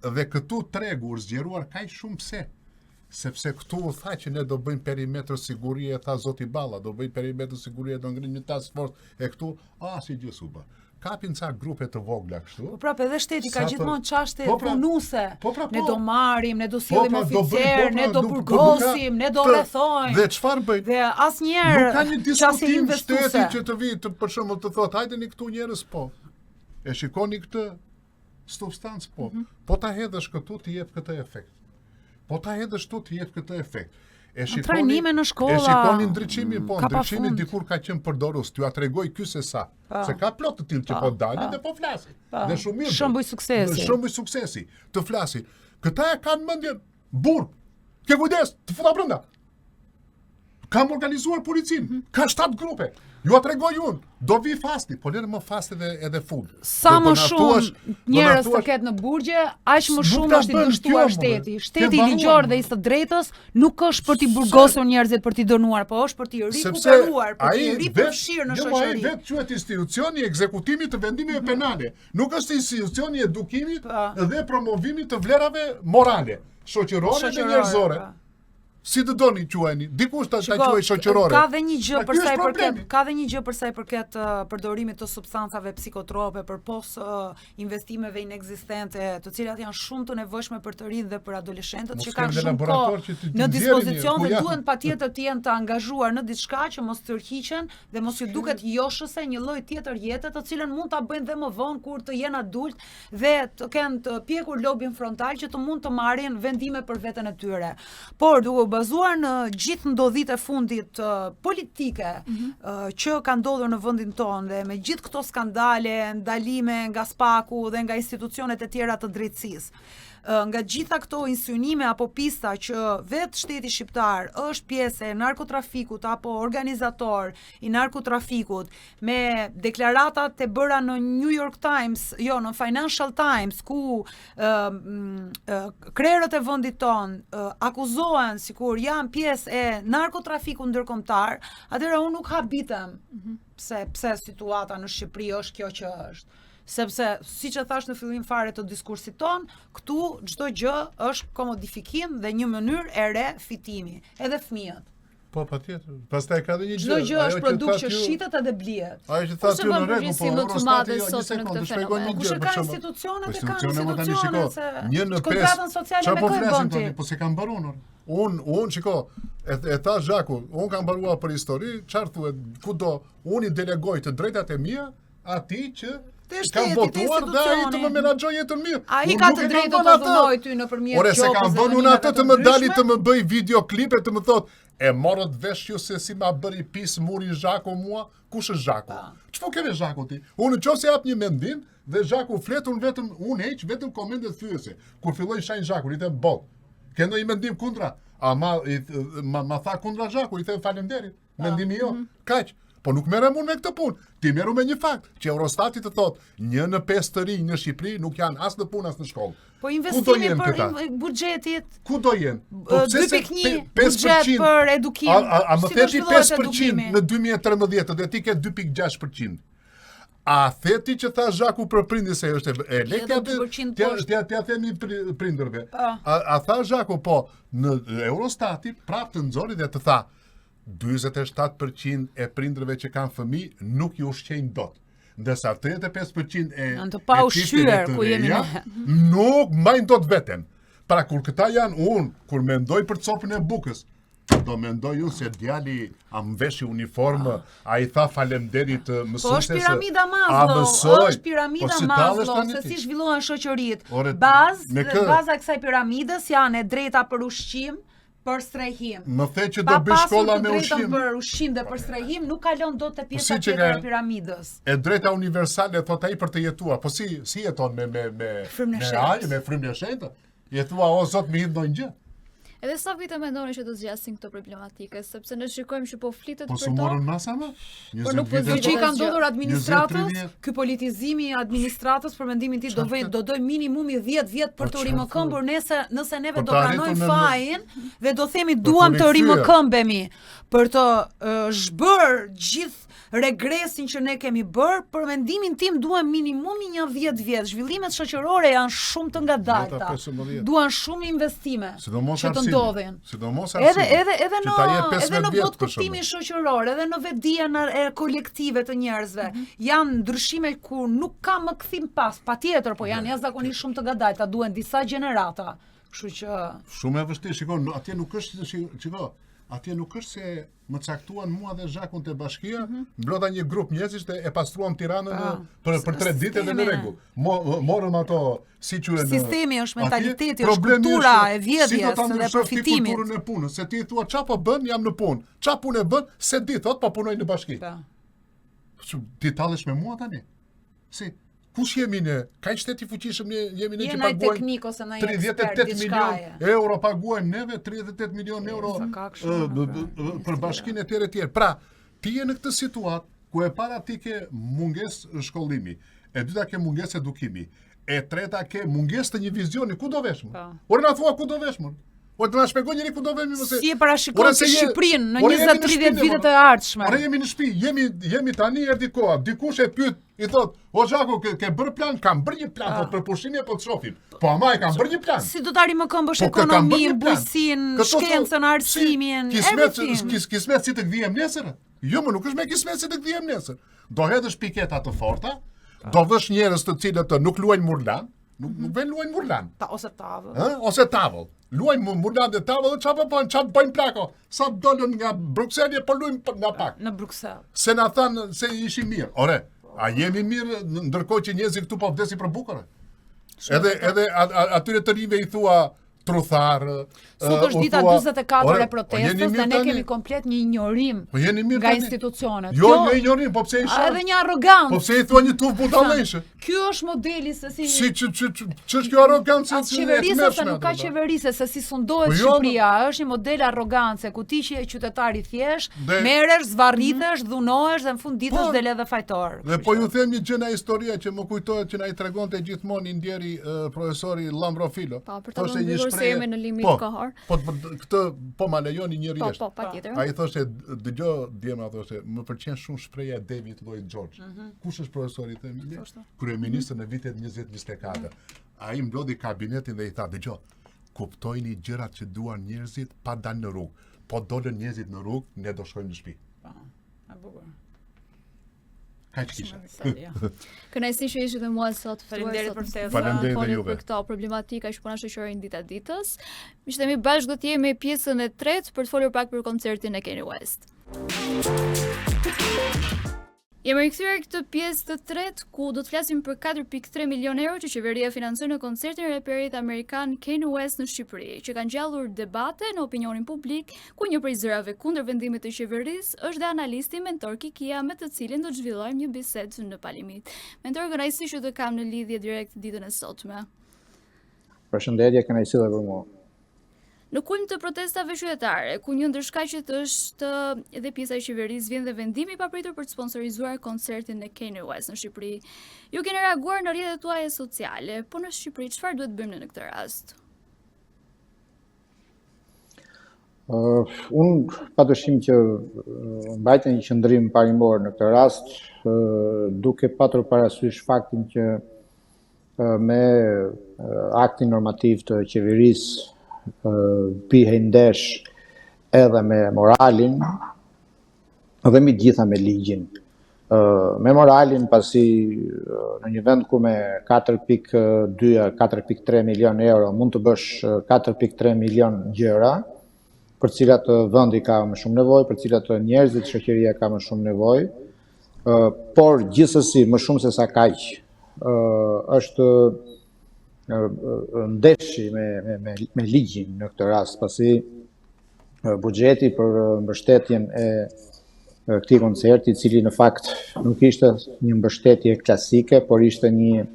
Dhe këtu tregu është zgjeruar kaq shumë pse? Sepse këtu u tha që ne do bëjmë perimetër sigurie, tha zoti Balla, do bëjmë perimetër sigurie, do ngrijmë një task force e këtu asnjë gjë s'u bë. Kapin ca grupe të vogla kështu. Po prapë edhe shteti ka gjithmonë çështje po pra, punuese. Po pra, po. Ne do marrim, ne do po sjellim po pra, oficer, po pra, ne do burgosim, ne do rrethojmë. Dhe çfarë bëjnë? Dhe asnjëherë nuk ka një diskutim shteti që të vijë të për shembull të thotë hajdeni këtu njerëz po. E shikoni këtë substancë po. Mm -hmm. Po ta hedhësh këtu të jep këtë efekt. Po ta hedhësh këtu të jep këtë efekt. E shikoni trajnime në shkolla. E shikoni ndriçimin, po, ndriçimi dikur ka qenë përdorues, t'jua tregoj ky se sa. Pa. Se ka plot të tillë që po dalin dhe po flasin. Pa. Dhe shumë mirë. Shembuj suksesi. Shembuj suksesi. Të flasin. Këta e kanë mendjen burg. Ke kujdes, të futa brenda. Kam organizuar policinë, mm -hmm. ka 7 grupe. Jua tregoj unë, do vi fasti, po lëre më fasti dhe edhe fund. Sa më shumë njerëz të ketë në burgje, aq më shumë është i dështuar shteti. Shteti ligjor dhe i së drejtës nuk është për t'i burgosur njerëzit për t'i dënuar, po është për t'i rikuperuar, për t'i ripërfshirë në shoqëri. Jo, ai vetë quhet institucioni i ekzekutimit të vendimeve mhm. penale. Nuk është institucioni i edukimit dhe promovimit të vlerave morale, shoqërore dhe njerëzore. Si të doni quajeni, dikush ta ta quajë shoqërore. Ka dhe një gjë për sa i përket, ka dhe një gjë për sa i përket uh, përdorimit të substancave psikotrope përpos uh, investimeve inekzistente, të cilat janë shumë të nevojshme për të rinjtë dhe për adoleshentët që kanë shumë kohë në dispozicion dhe duhen patjetër të jenë të angazhuar në diçka që mos tërhiqen dhe mos ju duket joshëse një lloj tjetër jete, të cilën mund ta bëjnë dhe më vonë kur të jenë adult dhe të kenë të pjekur lobin frontal që të mund të marrin vendime për veten e tyre. Por duke u bazuar në gjithë ndodhitë e fundit politike mm -hmm. që kanë ndodhur në vendin tonë dhe me gjithë këto skandale, ndalime nga SPAK-u dhe nga institucionet e tjera të drejtësisë. Nga gjitha këto insinuime apo pista që vetë shteti shqiptar është pjesë e narkotrafikut apo organizator i narkotrafikut me deklaratat e bëra në New York Times, jo në Financial Times ku krerët e vendit tonë akuzohen sikur janë pjesë e narkotrafikut ndërkombëtar, atëherë unë nuk habitem mm -hmm. pse pse situata në Shqipëri është kjo që është. Sepse, siç e thashë në fillim fare të diskursit tonë, këtu çdo gjë është komodifikim dhe një mënyrë e re fitimi, edhe fëmijët. Po, patjetër. Pastaj ka edhe një gjë. Çdo gjë është produkt që shitet edhe blihet. Ajo që thatë ju në rregull, po më të madhe jo, sot në këtë fenomen. Kush e ka institucionet e ka institucionet se një në kontratën sociale me po kë e bën ti? Po s'e kam mbaruar unë. Unë, unë shiko, e, e tha Zhaku, unë kam mbaruar për histori, çfarë thuhet, kudo, unë i delegoj të drejtat e mia atij që kam votuar dhe ai të më menaxhojë jetën mirë. Ai ka të drejtë të dhunojë ty nëpërmjet Ore, s'e kam vënë unë atë të më dali të më bëj videoklipe të më thotë, e morët vesh ju se si ma bëri pis muri Zhaku mua, kush është Zhaku? Ç'po ke me Zhaku ti? Unë në qoftë se jap një mendim dhe Zhaku flet unë vetëm unë heq vetëm komentet fyese. Kur fillojnë shajnë Zhaku, i them boll. Ke ndonjë mendim kundra? A ma, i, ma, ma tha kundra Zhaku, i them faleminderit. Mendimi jo, mm -hmm. kaq. Po nuk merrem unë me këtë punë. Ti merru me një fakt, që Eurostati të thotë, një në pesë të rinj në Shqipëri nuk janë as në punë as në shkollë. Po investimi për buxhetit. Ku do jenë? Po pse se 2.1 buxhet për edukim. A, a, a më the ti 5% në 2013 dhe ti ke 2.6%. A the ti që tha Zhaku për prindin se është e lehtë t'ia t'ia t'ia themi prindërve. Po. A, a tha Zhaku po në Eurostati prapë të nxori dhe të tha 47 për qind e prindërve që kanë fëmijë nuk i ushqejnë dot. Ndërsa 35 për qind e janë të paushqyer ku jemi ne. Nuk mbajnë dot veten. Pra kur këta janë unë, kur mendoj për copën e bukës, do mendoj unë se djali a më veshi uniformë, ah. a i tha faleminderit mësueses. Po është piramida Maslow, është piramida po Maslow, se si zhvillohen shoqëritë. Bazë, baza e kësaj piramidës janë e drejta për ushqim, për strehim. Më the që do bëj shkolla me ushqim. për ushqim dhe për strehim nuk kalon dot te po pjesa si tjetër e piramidës. E drejta universale thot ai për të jetuar. Po si si jeton me me me frymën e shenjtë, me frymën e shenjtë? I thua o zot më hidh ndonjë gjë. Edhe sa vite mendoni që do zgjasin këto problematika, sepse ne shikojmë që po flitet po për to. Po s'u morën masa më? Po nuk po që i ka ndodhur administratës, ky politizimi i administratës për mendimin tim do vej do doj minimumi 10 vjet për po të rimëkëmbur nëse nëse neve do pranojmë fajin dhe do themi duam të rimëkëmbemi për të zhbër gjithë regresin që ne kemi bërë, për mendimin tim duhen minimumi një 10 vjet. Zhvillimet shoqërore janë shumë të ngadalta. Duan shumë investime Sidomos që të ndodhin. Sidomos arsimi. Edhe edhe edhe në edhe në botëkuptimin shoqëror, edhe në vetëdijen e kolektive të njerëzve. Mm -hmm. Janë ndryshime ku nuk ka më kthim pas, patjetër, po janë jashtëzakonisht shumë të ngadalta, duhen disa gjenerata. Kështu që shumë e vështirë, shiko, atje nuk është shiko, atje nuk është se më caktuan mua dhe Zhakun te bashkia, mm -hmm. mblodha një grup njerëzish dhe e pastruam Tiranën pa, për për 3 ditë edhe në rregull. Mo, morëm ato si quhen Sistemi është mentaliteti, është kultura e vjedhjes si dhe përfitimit. kulturën e punës, se ti thua çfarë po bën, jam në punë. Çfarë punë bën? S'e di, thot, po punoj në bashki. Pa. Ti tallesh me mua tani? Si? Kush jemi ne? Kaq shtet i fuqishëm ne jemi ne që paguajmë. teknik ose ndonjë 38 milion euro paguajmë neve, 38 milion euro për bashkinë e tjerë e tjerë. Pra, ti je në këtë situatë ku e para ti ke mungesë shkollimi, e dyta ke mungesë edukimi, e treta ke mungesë të një vizioni ku do vesh më? Po. Ore na thua ku do vesh më? Po të na shpjegoj njëri ku do vemi më se. Si e parashikon ti Shqipërinë në 20-30 vitet e ardhshme? Ore jemi në shtëpi, jemi jemi tani erdhi koha. Dikush e pyet, i thot, "O Zhaku, ke, ke bërë plan? Kam bërë një plan, po për pushime po të shohim." Po ama e kam bërë një plan. Si do ta rimëkëmbësh po, ekonominë, bujqësinë, shkencën, arsimin, kismet, kis, kismet si të gdhihem nesër? Jo, më nuk është me kismet si të gdhihem nesër. Do hedhësh piketa të forta, do vësh njerëz të cilët nuk luajnë murlan, Nuk mm -hmm. nuk vën luajnë murlan. Ta ose tavëll. Ë, ose tavëll. Luajnë murlan dhe tavëll, çfarë po bëjnë? Çfarë bëjnë plako? Sa dolën nga Brukseli po luajnë nga pak. Në Bruksel. Se na thanë se ishim mirë. Ore, a jemi mirë ndërkohë që njerëzit këtu po vdesin për bukë? Edhe edhe atyre të rinjve i thua. Truthar. Sot është dita 44 e protestës dhe ne kemi komplet një injorim po jeni mirë nga institucionet. Jo, një injorim, po pse i shan? Edhe një arrogancë. Po pse i thua një tufë budallenjsh? Ky është modeli se si Si që që që është kjo arrogancë e qeverisë se nuk ka qeverisë se si sundohet po jo, Shqipëria, është një model arrogance ku ti që je qytetar i thjeshtë, merresh, zvarritesh, dhunohesh dhe në fund ditës po, del edhe fajtor. Dhe po ju them një gjë nga historia që më kujtohet që na i tregonte gjithmonë i ndjeri profesori Llambro Filo. Po, për ta mbyllur se jemi në limit po, kohor. Po, po, këtë po ma lejoni një rresht. Po, po, patjetër. Ai thoshte, dëgjo djema thoshte, më pëlqen shumë shprehja e David Lloyd George. Mm -hmm. Kush është profesori them? Kryeministër në vitet 20-24. Mm -hmm. Ai mblodhi kabinetin dhe i tha, dëgjo, kuptojni gjërat që duan njerëzit pa dalë në rrugë. Po dolën njerëzit në rrugë, ne do shkojmë në shtëpi. Po, e bukur. Kaq kisha. Kënaqësi që ishit me mua sot. Faleminderit për ftesën. Faleminderit edhe juve. Për këto problematika që po na shoqërojnë dita ditës. Miqtë e mi bashkë do të jemi pjesën e tretë për të folur pak për koncertin e Kanye West. Jemi rikthyer këtë pjesë të tretë ku do të flasim për 4.3 milion euro që qeveria financoi në koncertin e reperit amerikan Kanye West në Shqipëri, që ka ngjallur debate në opinionin publik ku një prej zërave kundër vendimit të qeverisë është dhe analisti Mentor Kikia me të cilin do të zhvillojmë një bisedë në Pa Limit. Mentor, kënaqësi që të kam në lidhje direkt ditën e sotme. Përshëndetje, kënaqësi dhe për mua. Në kulm të protestave qytetare, ku një ndër shkaqet është edhe pjesa e qeverisë vjen dhe vendimi i papritur për të sponsorizuar koncertin e Kanye West në Shqipëri. Ju keni reaguar në rrjetet tuaja sociale, po në Shqipëri çfarë duhet bëjmë në këtë rast? Uh, unë pa dyshim që mbajta një qëndrim parimor në këtë rast, uh, duke patur parasysh faktin që uh, me uh, aktin normativ të qeverisë uh, bihej ndesh edhe me moralin, dhe mbi të gjitha me ligjin. Me moralin pasi në një vend ku me 4.2 4.3 milion euro mund të bësh 4.3 milion gjëra, për të cilat vendi ka më shumë nevojë, për të cilat njerëzit, shoqëria ka më shumë nevojë, por gjithsesi më shumë se sa kaq është ndeshi me me me, me ligjin në këtë rast, pasi buxheti për mbështetjen e këtij koncerti, i cili në fakt nuk ishte një mbështetje klasike, por ishte një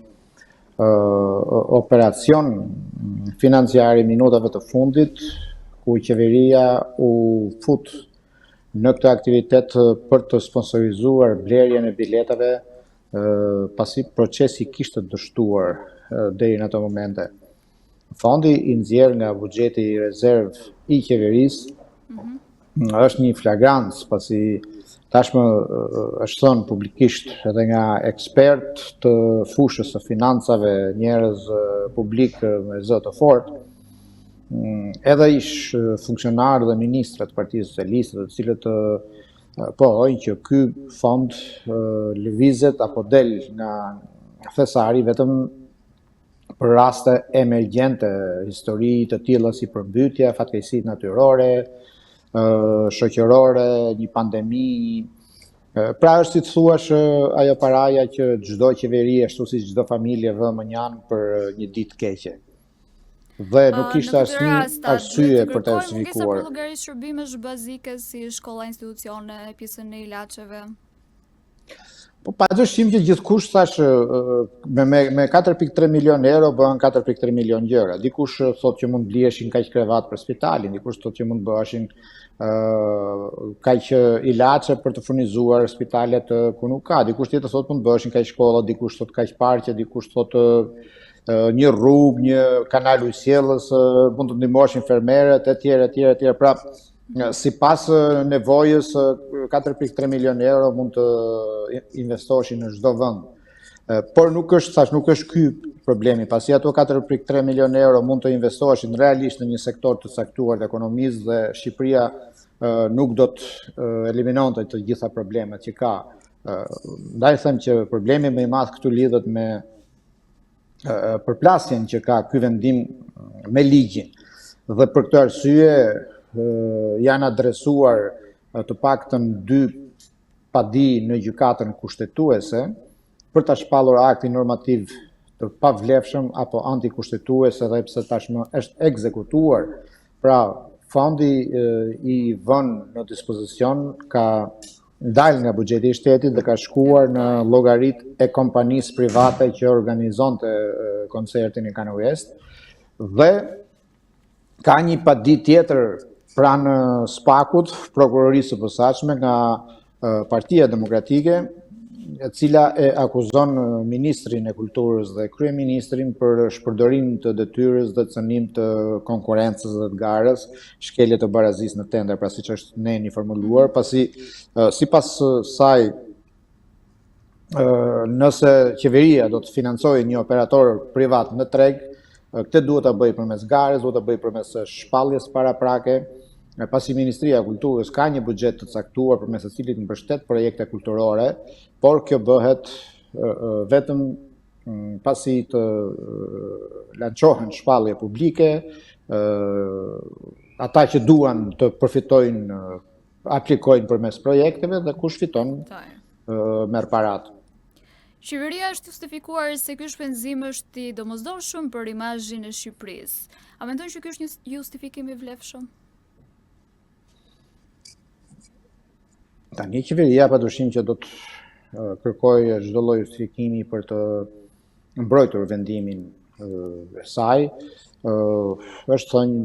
operacion financiar i minutave të fundit, ku qeveria u fut në këtë aktivitet për të sponsorizuar blerjen e biletave pasi procesi kishte dështuar deri në ato momente. Fondi i nxjerrë nga buxheti rezervë i qeverisë mm -hmm. është një flagrancë, pasi tashmë është thënë publikisht edhe nga ekspertë të fushës së financave, njerëz publikë me zë të fortë, mm, edhe ish funksionarë dhe ministra të Partisë Socialiste, të cilët pohojnë që ky fond lëvizet apo del nga thesari vetëm për raste emergjente, histori të tilla si përmbytja, fatkeqësitë natyrore, shoqërore, një pandemi. Pra është si të thuash ajo paraja që çdo qeveri ashtu si çdo familje vë mënjanë për një ditë të keqe. Dhe nuk kishte asnjë arsye për ta justifikuar. Mungesa për llogari shërbimesh bazike si shkolla, institucione, pjesën e ilaçeve. Po pa dyshim që gjithkush thashë me me me 4.3 milion euro bëhen 4.3 milion gjëra. Dikush thotë që mund të bliheshin kaq krevatë për spitalin, dikush thotë që mund të bëheshin ë uh, kaq ilaçe për të furnizuar spitalet ku nuk ka. Dikush tjetër thotë mund të bëheshin kaq shkolla, dikush thotë kaq parqe, dikush thotë uh, një rrugë, një kanal ujësjellës, uh, mund të ndihmoheshin fermerët etj etj etj. Pra, Sipas nevojës 4.3 milion euro mund të investoheshin në çdo vend. Por nuk është, thashë, nuk është ky problemi, pasi ato 4.3 milion euro mund të investoheshin realisht në një sektor të caktuar të ekonomisë dhe Shqipëria nuk do të eliminonte të gjitha problemet që ka. Ndaj them që problemi më i madh këtu lidhet me përplasjen që ka ky vendim me ligjin. Dhe për këtë arsye janë adresuar të paktën dy padi në gjykatën kushtetuese për ta shpallur aktin normativ të pavlefshëm apo antikushtetues edhe pse tashmë është ekzekutuar. Pra, fondi i vënë në dispozicion ka dalë nga buxheti i shtetit dhe ka shkuar në llogaritë e kompanisë private që organizonte koncertin e Kanye West dhe ka një padi tjetër pranë SPAK-ut, prokurorisë së posaçme nga Partia Demokratike, e cila e akuzon ministrin e Kulturës dhe kryeministrin për shpërdorim të detyrës dhe cënim të konkurrencës dhe të garës, shkelje të barazisë në tender, pra siç është neni formuluar, pasi sipas saj nëse qeveria do të financojë një operator privat në treg, këtë duhet ta bëjë përmes garës, duhet ta bëjë përmes shpalljes paraprake, pasi Ministria e Kulturës ka një buxhet të caktuar përmes së cilit mbështet projekte kulturore, por kjo bëhet vetëm pasi të lançohen shpallje publike, ata që duan të përfitojnë aplikojnë përmes projekteve dhe kush fiton merr paratë. Qeveria është justifikuar se ky shpenzim është i domosdoshëm për imazhin e Shqipërisë. A mendoni që ky është një justifikim i vlefshëm? Tani qeveria padyshim që do të kërkojë çdo lloj justifikimi për të mbrojtur vendimin e saj. Është thënë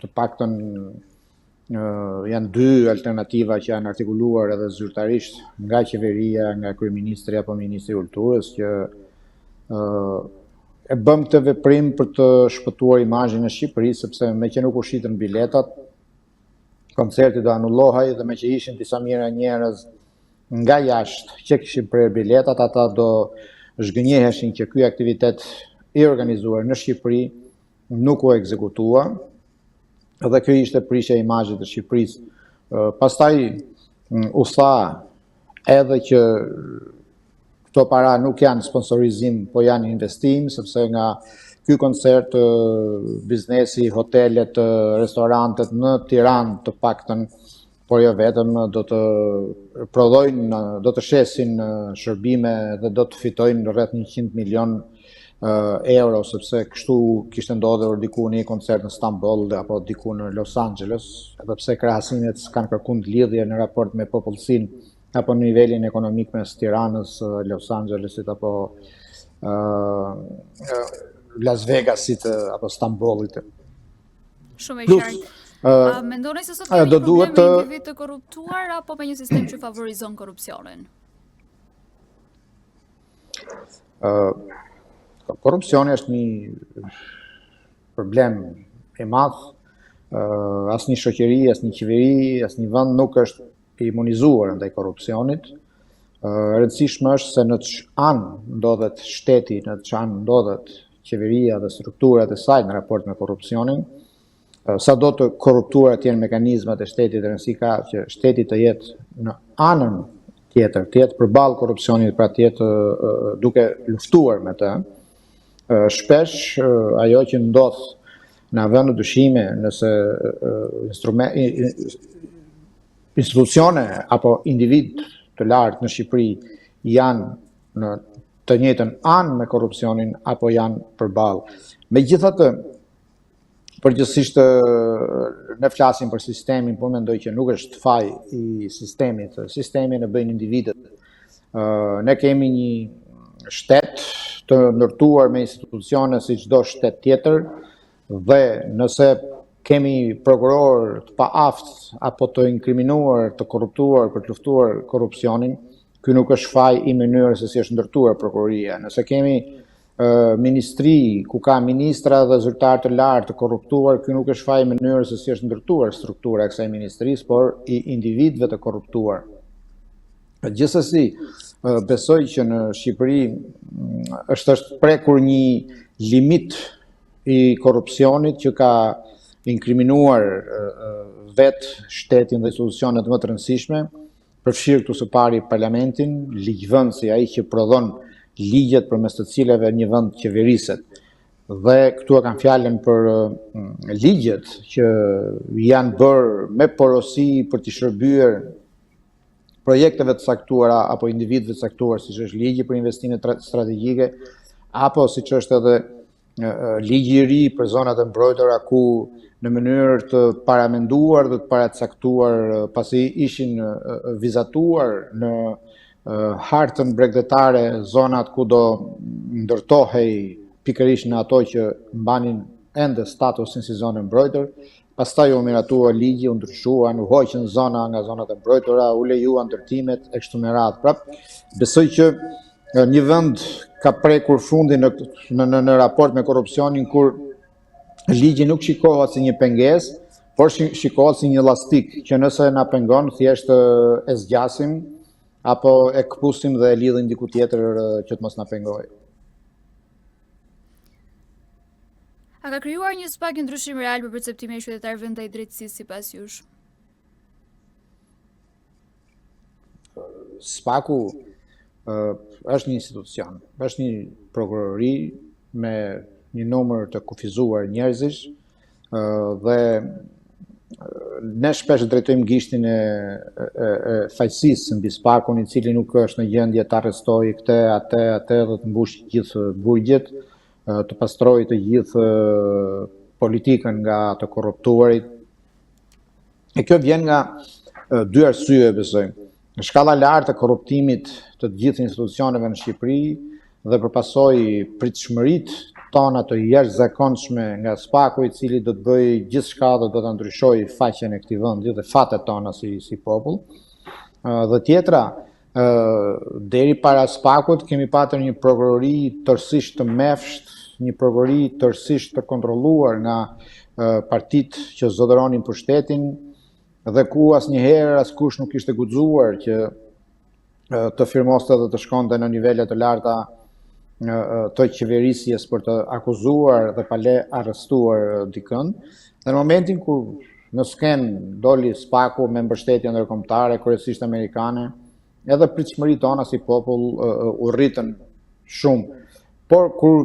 të paktën janë dy alternativa që janë artikuluar edhe zyrtarisht nga qeveria, nga kryeministri apo ministri i kulturës që e bëmë këtë veprim për të shpëtuar imazhin e Shqipërisë, sepse meqë nuk u shitën biletat, koncerti do anullohej dhe meqë ishin disa mijëra njerëz nga jashtë që kishin prerë biletat, ata do zhgënjeheshin që ky aktivitet i organizuar në Shqipëri nuk u ekzekutua dhe kjo ishte prishja e imazhit të Shqipërisë. Pastaj u tha edhe që këto para nuk janë sponsorizim, po janë investim, sepse nga ky koncert biznesi, hotelet, restorantet në Tiranë të paktën, por jo vetëm, do të prodhojnë, do të shesin shërbime dhe do të fitojnë rreth 100 milion euro, sepse kështu kishte ndodhur diku në një koncert në Stamboll apo diku në Los Angeles, edhe pse krahasimet s'kanë kërkund lidhje në raport me popullsinë apo nivelin ekonomik mes Tiranës, Los Angelesit apo uh, Las Vegasit apo Stambollit. Shumë e qartë. Uh, mendoni se sot kemi një problem me individë të korruptuar apo me një sistem që favorizon korrupsionin? Uh, korrupsioni është një problem i madh. Uh, asnjë shoqëri, asnjë qeveri, asnjë vend nuk është i imunizuar ndaj korrupsionit. E rëndësishme është se në ç'anë ndodhet shteti, në ç'anë ndodhet qeveria dhe strukturat e saj në raport me korrupsionin. Sado të korruptuara të jenë mekanizmat e shtetit, rëndësi ka që shteti të jetë në anën tjetër, të jetë përballë korrupsionit, pra të jetë duke luftuar me të. Shpesh ajo që ndodh na vë në dyshime nëse instrument institucione apo individë të lartë në Shqipëri janë në të njëjtën anë me korrupsionin apo janë përballë. Megjithatë, përgjithsisht ne flasim për sistemin, por mendoj që nuk është faj i sistemit. Sistemin e bëjnë individët. Ne kemi një shtet të ndërtuar me institucione si çdo shtet tjetër dhe nëse kemi prokurorë të paaftë apo të inkriminuar, të korruptuar për të luftuar korrupsionin, ky nuk është faj i mënyrës se si është ndërtuar prokuroria. Nëse kemi ministri ku ka ministra dhe zyrtarë të lartë të korruptuar, ky nuk është faj i mënyrës se si është ndërtuar struktura e kësaj ministrisë, por i individëve të korruptuar. Gjithsesi, besoj që në Shqipëri është është prekur një limit i korrupsionit që ka inkriminuar vetë shtetin dhe institucionet më të rëndësishme, përfshirë këtu së pari parlamentin, ligjvënësi, ai që prodhon ligjet përmes të cilave një vend qeveriset. Dhe këtu e kam fjalën për ligjet që janë bërë me porosi për t'i shërbyer projekteve të caktuara apo individëve të caktuar, siç është ligji për investime strategjike, Apo siç është edhe ligji i ri për zonat e mbrojtura ku në mënyrë të paramenduar dhe të paracaktuar pasi ishin vizatuar në hartën bregdetare zonat ku do ndërtohej pikërisht në ato që mbanin ende statusin si zonë e mbrojtur, pastaj u miratua ligji, u ndryshuan, u hoqën zona nga zonat e mbrojtura, u lejuan ndërtimet e kështu me radhë. Pra, besoj që një vend ka prekur fundin në në në, në raport me korrupsionin kur ligji nuk shikohet si një pengesë, por shikohet si një llastik që nëse na pengon thjesht e zgjasim apo e këpusim dhe e lidhim diku tjetër që të mos na pengojë. A ka krijuar një SPAK një ndryshim real për perceptimin e qytetarëve ndaj drejtësisë sipas jush? SPAK-u është një institucion, është një prokurori me një numër të kufizuar njerëzish dhe ne shpesh drejtojmë gishtin e, e, e fajësisë mbi SPAK-un, i cili nuk është në gjendje të arrestojë këtë, atë, atë dhe të mbushë gjithë burgjet, të pastrojë të gjithë politikën nga të korruptuarit. E kjo vjen nga dy arsye, besoj. Shkalla e lartë e korruptimit të të gjithë institucioneve në Shqipëri dhe për pasojë pritshmëritë tona të jashtëzakonshme nga SPAK-u i cili do të bëjë gjithçka dhe do ta ndryshojë faqen e këtij vendi dhe fatet tona si si popull. Dhe tjetra, deri para SPAK-ut kemi patur një prokurori tërësisht të mefshtë, një prokurori tërësisht të kontrolluar nga partitë që zotëronin pushtetin dhe ku asnjëherë askush nuk kishte guxuar që të firmoste dhe të shkonte në nivele të larta të qeverisjes për të akuzuar dhe pale arrestuar dikënd. Dhe në momentin kur Në skenë doli SPAK-u me mbështetje ndërkombëtare, kryesisht amerikane, edhe pritshmëritë tona si popull u rritën shumë. Por kur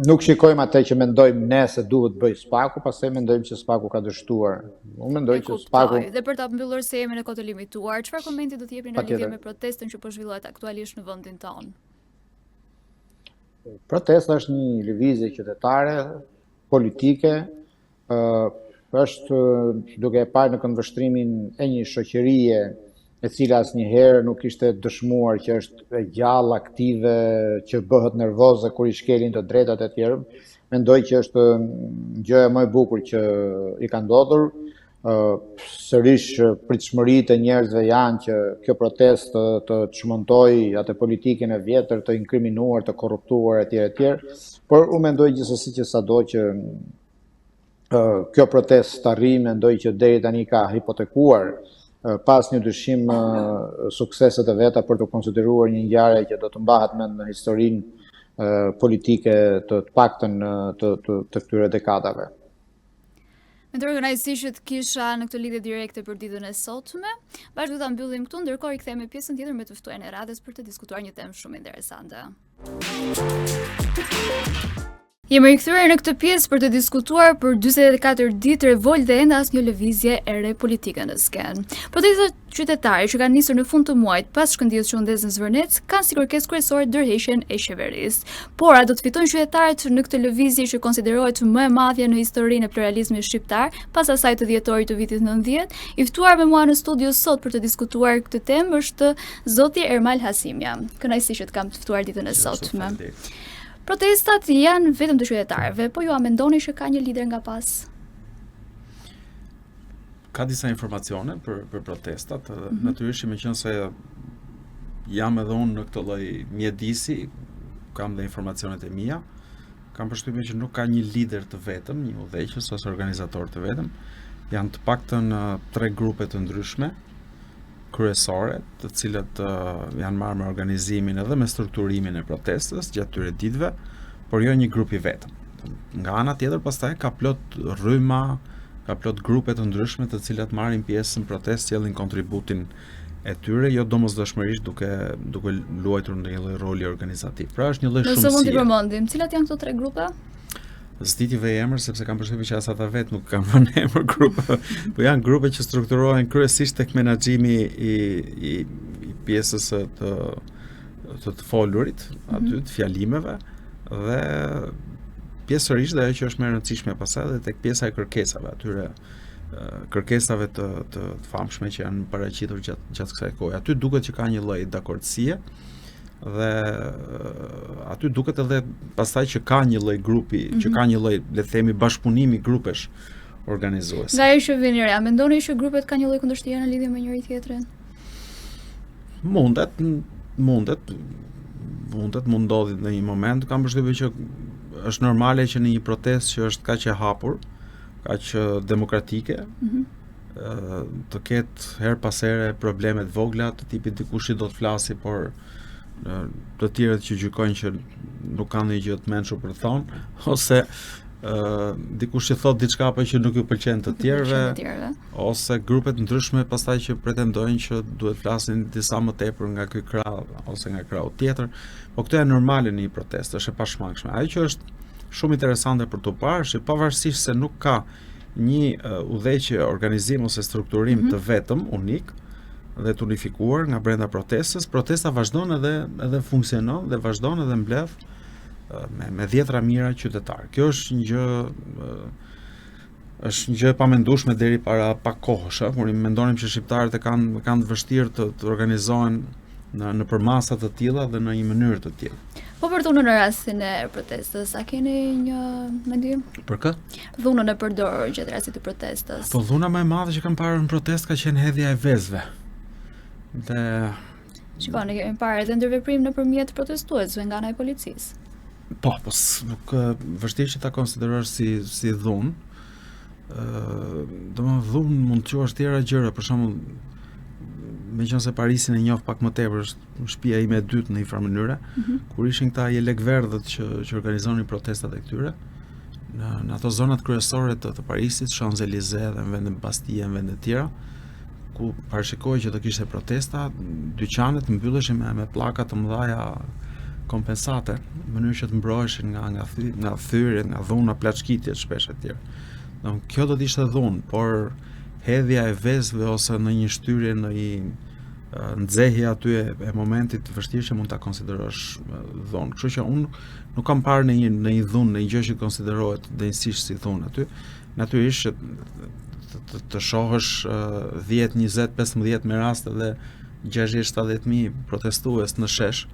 nuk shikojmë atë që mendojmë ne se duhet të bëjë SPAK-u, pastaj mendojmë që SPAK-u ka dështuar. Unë mendoj që SPAK-u Dhe për ta mbyllur se jemi në kohë të limituar, çfarë komenti do të jepni në lidhje me protestën që po zhvillohet aktualisht në vendin tonë? Protesta është një lëvizje qytetare, politike, është duke e parë në këndvështrimin e një shoqërie e cila asnjëherë nuk ishte dëshmuar që është e gjallë, aktive, që bëhet nervoze kur i shkelin të drejtat e tjerë, mendoj që është gjëja më e bukur që i ka ndodhur. Sërish pritshmëritë e njerëzve janë që kjo protestë të, të çmontojë atë politikën e vjetër, të inkriminuar, të korruptuar etj etj. Por unë mendoj gjithsesi që sado që kjo protestë të arrijë, mendoj që deri tani ka hipotekuar pa asnjë dyshim sukseset e veta për t'u konsideruar një ngjarje që do të mbahet mend në historinë politike të të paktën të, të, të këtyre dekadave. Me tërë kënaqësi që të kisha në këtë lidhje direkte për ditën e sotme. Bashkë do ta mbyllim këtu, ndërkohë rikthehemi me pjesën tjetër me të ftuarin e radhës për të diskutuar një temë shumë interesante. Jemi rikthyer në këtë pjesë për të diskutuar për 44 ditë revoltë dhe ende asnjë lëvizje e re politike në skenë. Protestat qytetare që kanë nisur në fund të muajit pas shkëndijës që u ndez në Zvërnec kanë si kërkesë kryesore dorëheqjen e qeverisë. Por a do të fitojnë qytetarët në këtë lëvizje që konsiderohet më e madhja në historinë e pluralizmit shqiptar, pas asaj të dhjetorit të vitit 90? I ftuar me mua në studio sot për të diskutuar këtë temë është zoti Ermal Hasimja. Kënaqësi që të kam të ftuar ditën e sotme. Protestat janë vetëm të qytetarëve, po ju a mendoni që ka një lider nga pas? Ka disa informacione për për protestat, mm -hmm. natyrisht që meqenëse jam edhe unë në këtë lloj mjedisi, kam dhe informacionet e mia. Kam përshtypjen që nuk ka një lider të vetëm, një udhëheqës ose organizator të vetëm. Janë të paktën tre grupe të ndryshme kryesore, të cilat uh, janë marrë me organizimin edhe me strukturimin e protestës gjatë këtyre ditëve, por jo një grup i vetëm. Nga ana tjetër pastaj ka plot rryma, ka plot grupe të ndryshme të cilat marrin pjesë në protestë, sjellin kontributin e tyre, jo domosdoshmërisht duke duke luajtur ndonjë lloj roli organizativ. Pra është një lloj shumësie. Nëse mund t'i përmendim, cilat janë këto tre grupe? S'di t'i vë emër sepse kam përshtypjen që as ata vetë nuk kanë vënë emër grupe. Po janë grupe që strukturohen kryesisht tek menaxhimi i i, i pjesës së të të të folurit, mm -hmm. aty të fjalimeve. Dhe pjesërisht dhe ajo që është më e rëndësishme pastaj edhe tek pjesa e kërkesave, atyre kërkesave të të, të famshme që janë paraqitur gjatë gjatë kësaj kohe. Aty duket që ka një lloj dakordësie dhe aty duket edhe pastaj që ka një lloj grupi, mm -hmm. që mhm. ka një lloj, le të themi, bashkëpunimi grupesh organizuese. Nga ajo që vini re, a mendoni që grupet kanë një lloj kundërshtie në lidhje me njëri tjetrin? Mundet, mundet, mundet, mund ndodhi në një moment, kam përshtypjen që është normale që në një protestë që është kaq e hapur, kaq demokratike, mm -hmm. të ketë herë pas here probleme të vogla të tipit dikush që do të flasi, por të tjerët që gjykojnë që nuk kanë ndonjë gjë të mençur për të thonë, ose ë dikush që thotë diçka apo që nuk ju pëlqen të tjerëve, ose grupe të ndryshme pastaj që pretendojnë që duhet flasin disa më tepër nga ky krah ose nga krahu tjetër, po këto janë normale në një protestë, është e pashmangshme. Ajo që është shumë interesante për t'u parë është që pavarësisht se nuk ka një uh, udhëheqje, organizim ose strukturim mm -hmm. të vetëm, unik dhe të unifikuar nga brenda protestës, protesta vazhdon edhe edhe funksionon dhe vazhdon edhe mbledh me me dhjetra mijëra qytetarë. Kjo është një gjë është një gjë e pamendueshme deri para pak kohësh, ë, kur i mendonim që shqiptarët e kanë kanë të vështirë të, të organizohen në në përmasa të tilla dhe në një mënyrë të tillë. Po për dhunën në rastin e protestës, a keni një mendim? Për kë? Dhunën e përdorur gjatë rastit të protestës. Po dhuna më e madhe që kam parë në protestë ka qenë hedhja e vezëve. Dhe Shiko, ne kemi parë edhe ndërveprim nëpërmjet protestuesve nga ana e policisë. Po, po nuk vështirë që ta konsiderosh si si dhunë. Ë, domethënë dhunë mund të quash tjera gjëra, për shembull, meqenëse Parisin e njoh pak më tepër, është shtëpia ime e dytë në një farë mënyre, mm -hmm. kur ishin këta jelekverdhët që që organizonin protestat e këtyre në në ato zonat kryesore të, të Parisit, Champs-Élysées dhe në vende Bastille, në vende të tjera, ku parashikohej që të kishte protesta, dyqanet mbylleshin me me pllaka të mëdha kompensate, në mënyrë që të mbroheshin nga nga thy, nga thyerjet, nga dhuna, plaçkitjet shpesh e tjerë. Domethënë kjo do të ishte dhunë, por hedhja e vezëve ose në një shtyrje në një nxehje aty e, e momentit të vështirë që mund ta konsiderosh dhunë. Kështu që unë nuk kam parë në një në një dhunë, në një gjë që konsiderohet denjësisht si dhunë aty. Natyrisht që të, të, të shohësh 10, 20, 15 me rast edhe 60, 70 mijë protestues në shesh,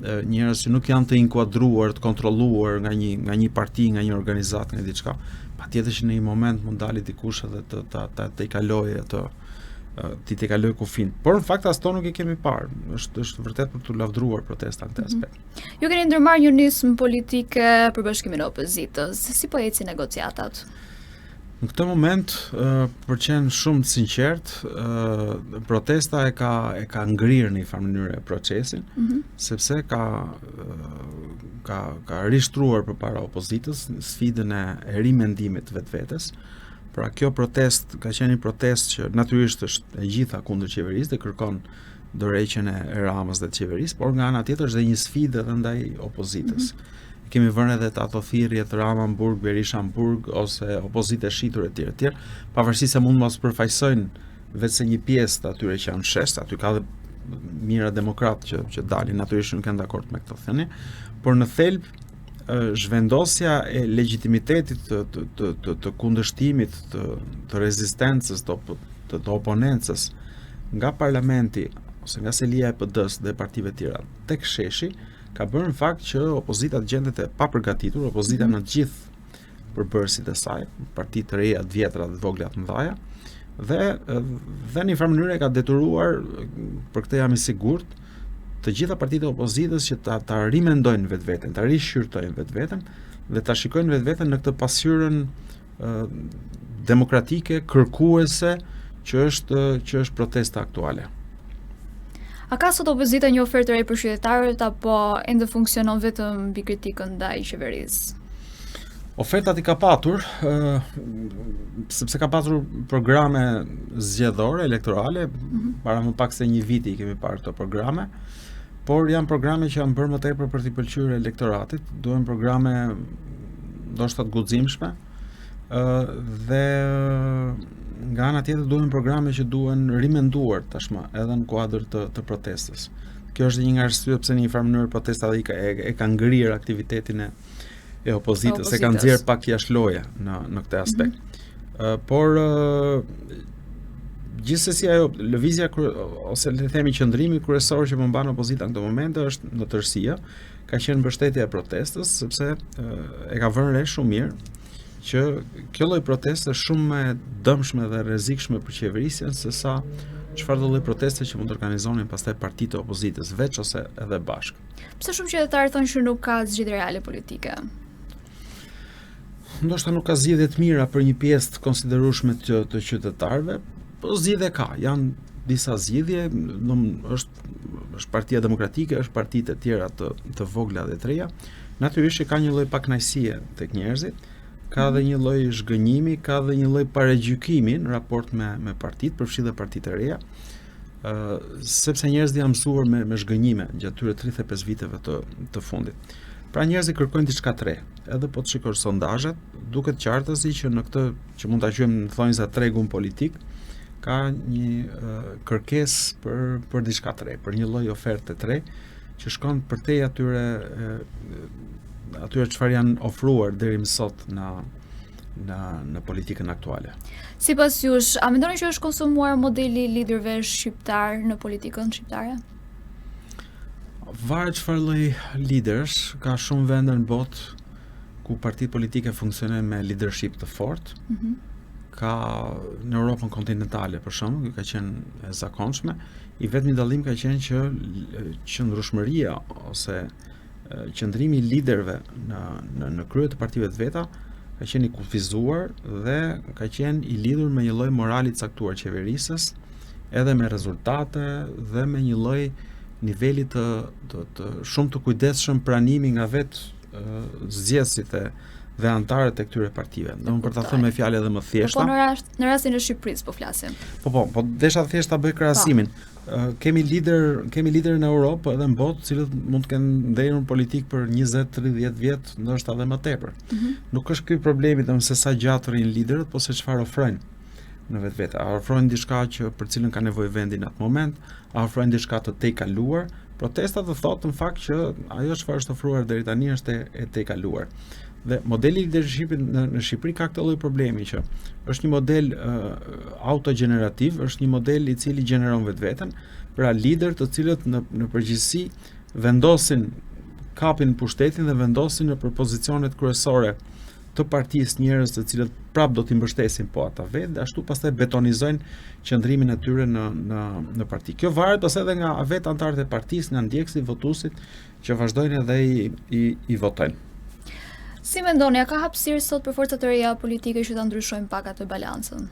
njerëz që nuk janë të inkuadruar, të kontrolluar nga një nga një parti, nga një organizatë, nga diçka, patjetër që në një moment mund dali dikush edhe të ta ta tejkalojë atë t'i tejkalojë kufin. Por në fakt as to nuk i kemi parë. Është është vërtet për t'u lavdëruar protesta në këtë mhm. aspekt. Mm -hmm. Ju keni ndërmarrë një nismë politike për bashkimin e opozitës. Si po ecin negociatat? Në këtë moment, për të qenë shumë të sinqert, protesta e ka e ka ngrirë në një farë mënyre procesin, mm -hmm. sepse ka ka ka rishtruar përpara opozitës sfidën e, e rimendimit të vetvetes. Pra kjo protestë ka qenë një protestë që natyrisht është e gjitha kundër qeverisë dhe kërkon dorëheqjen e Ramës dhe të qeverisë, por nga ana tjetër është dhe një sfidë edhe ndaj opozitës. Mm -hmm. Kemi vënë edhe të ato thirrje të Rama në burg, Berisha në burg ose opozitë e shitur etj etj, pavarësisht se mund mos përfaqësojnë veçse një pjesë të atyre që janë në shesh, aty ka dhe mijëra demokratë që që dalin natyrisht nuk janë dakord me këto thënie, por në thelb zhvendosja e legjitimitetit të të të të, të kundërshtimit, të të rezistencës, të të, të oponencës nga parlamenti ose nga selia e PD-së dhe partive të tjera tek sheshi ka bërë në fakt që opozita të gjendet e papërgatitur, opozita mhm. në të gjithë përbërësit e saj, parti të reja, të vjetra, të vogla, të mëdha, dhe dhe në një farë mënyre ka detyruar, për këtë jam i sigurt, të gjitha partitë e opozitës që ta ta rimendojnë vetveten, ta rishqyrtojnë vetveten dhe ta shikojnë vetveten në këtë pasqyrën demokratike, kërkuese që është që është protesta aktuale. A ka sot opozita një ofertë të re për qytetarët apo ende funksionon vetëm mbi kritikën ndaj qeverisë? Ofertat i ka patur, ë sepse ka patur programe zgjedhore, elektorale, mm -hmm. para më pak se një viti i kemi parë këto programe, por janë programe që janë bërë më tepër për t'i pëlqyer elektoratit, duhen programe ndoshta të guximshme, ë dhe nga ana tjetër duhen programe që duhen rimenduar tashmë edhe në kuadër të të protestës. Kjo është një nga arsyet pse në një farë mënyrë protesta dhe i ka, e, e ka ngrirë aktivitetin e e opozitës, e ka nxjerr pak jashtë loje në në këtë aspekt. Mm -hmm. uh, por uh, gjithsesi ajo lëvizja ose le të themi qëndrimi kryesor që po mban opozita në këtë moment është në tërësi, ka qenë mbështetja e protestës sepse e ka vënë re shumë mirë që kjo lloj proteste është shumë më e dëmshme dhe e rrezikshme për qeverisjen se sa çfarëdo lloj proteste që mund të organizonin pastaj partitë e opozitës veç ose edhe bashkë. Pse shumë qytetarë thonë që nuk ka zgjidhje reale politike? Ndoshta nuk ka zgjidhje të mira për një pjesë të konsiderueshme të, të qytetarëve, po zgjidhje ka. Janë disa zgjidhje, do është është Partia Demokratike, është partitë e tjera të të vogla dhe të reja. Natyrisht që ka një lloj pakënaqësie tek njerëzit, ka edhe një lloj zhgënjimi, ka edhe një lloj paragjykimi në raport me me partitë, përfshi dhe partitë e reja. ë uh, sepse njerëzit janë mësuar me me zhgënjime gjatë këtyre 35 viteve të të fundit. Pra njerëzit kërkojnë diçka të re. Edhe po të shikosh sondazhet, duket qartësi që në këtë që mund ta quajmë në thonjza tregun politik, ka një uh, kërkesë për për diçka të re, për një lloj oferte të re që shkon përtej atyre uh, atyre çfarë janë ofruar deri më sot në në në politikën aktuale. Sipas jush, a mendoni që është konsumuar modeli i liderëve shqiptar në politikën shqiptare? Varet çfarë lloj liderësh, ka shumë vende në botë ku partitë politike funksionojnë me leadership të fortë. Mm -hmm. Ka në Europën kontinentale për shembull, kjo ka qenë e zakonshme. I vetmi dallim ka qenë që qëndrueshmëria ose qëndrimi i liderëve në në në krye të partive të veta ka qenë i kufizuar dhe ka qenë i lidhur me një lloj morali të caktuar qeverisës, edhe me rezultate dhe me një lloj niveli të të, të shumë të kujdesshëm pranimi nga vetë zgjedhësit e dhe anëtarët e këtyre partive. Domethënë për ta thënë me fjalë edhe më të thjeshta. Po në rast në rastin e Shqipërisë po flasim. Po po, po desha thjesht ta bëj krahasimin. Po. Kemi lider, kemi lider në Europë po edhe në botë, të cilët mund të kenë ndenjur në politikë për 20, 30 vjet, ndoshta edhe më tepër. Mm -hmm. Nuk është ky problemi domethënë se sa gjatë rrinë liderët, po se çfarë ofrojnë në vetvete. A ofrojnë diçka që për cilën ka nevojë vendi në atë moment, a ofrojnë diçka të tejkaluar? Protesta të thotë në fakt që ajo çfarë është ofruar deri tani është e, e tejkaluar. Dhe modeli i leadershipit në, në Shqipëri ka këtë lloj problemi që është një model uh, autogjenerativ, është një model i cili gjeneron vetveten, pra lider të cilët në në përgjithësi vendosin kapin pushtetin dhe vendosin nëpër pozicionet kryesore të partisë njerëz të cilët prap do t'i mbështesin po ata vetë dhe ashtu pastaj betonizojnë qëndrimin e tyre në në në parti. Kjo varet pastaj edhe nga vetë anëtarët e partisë, nga ndjekësit, votuesit që vazhdojnë edhe i i, i votojnë. Si mendoni, a ka hapësirë sot për forca të reja politike që ta ndryshojnë pak atë balancën?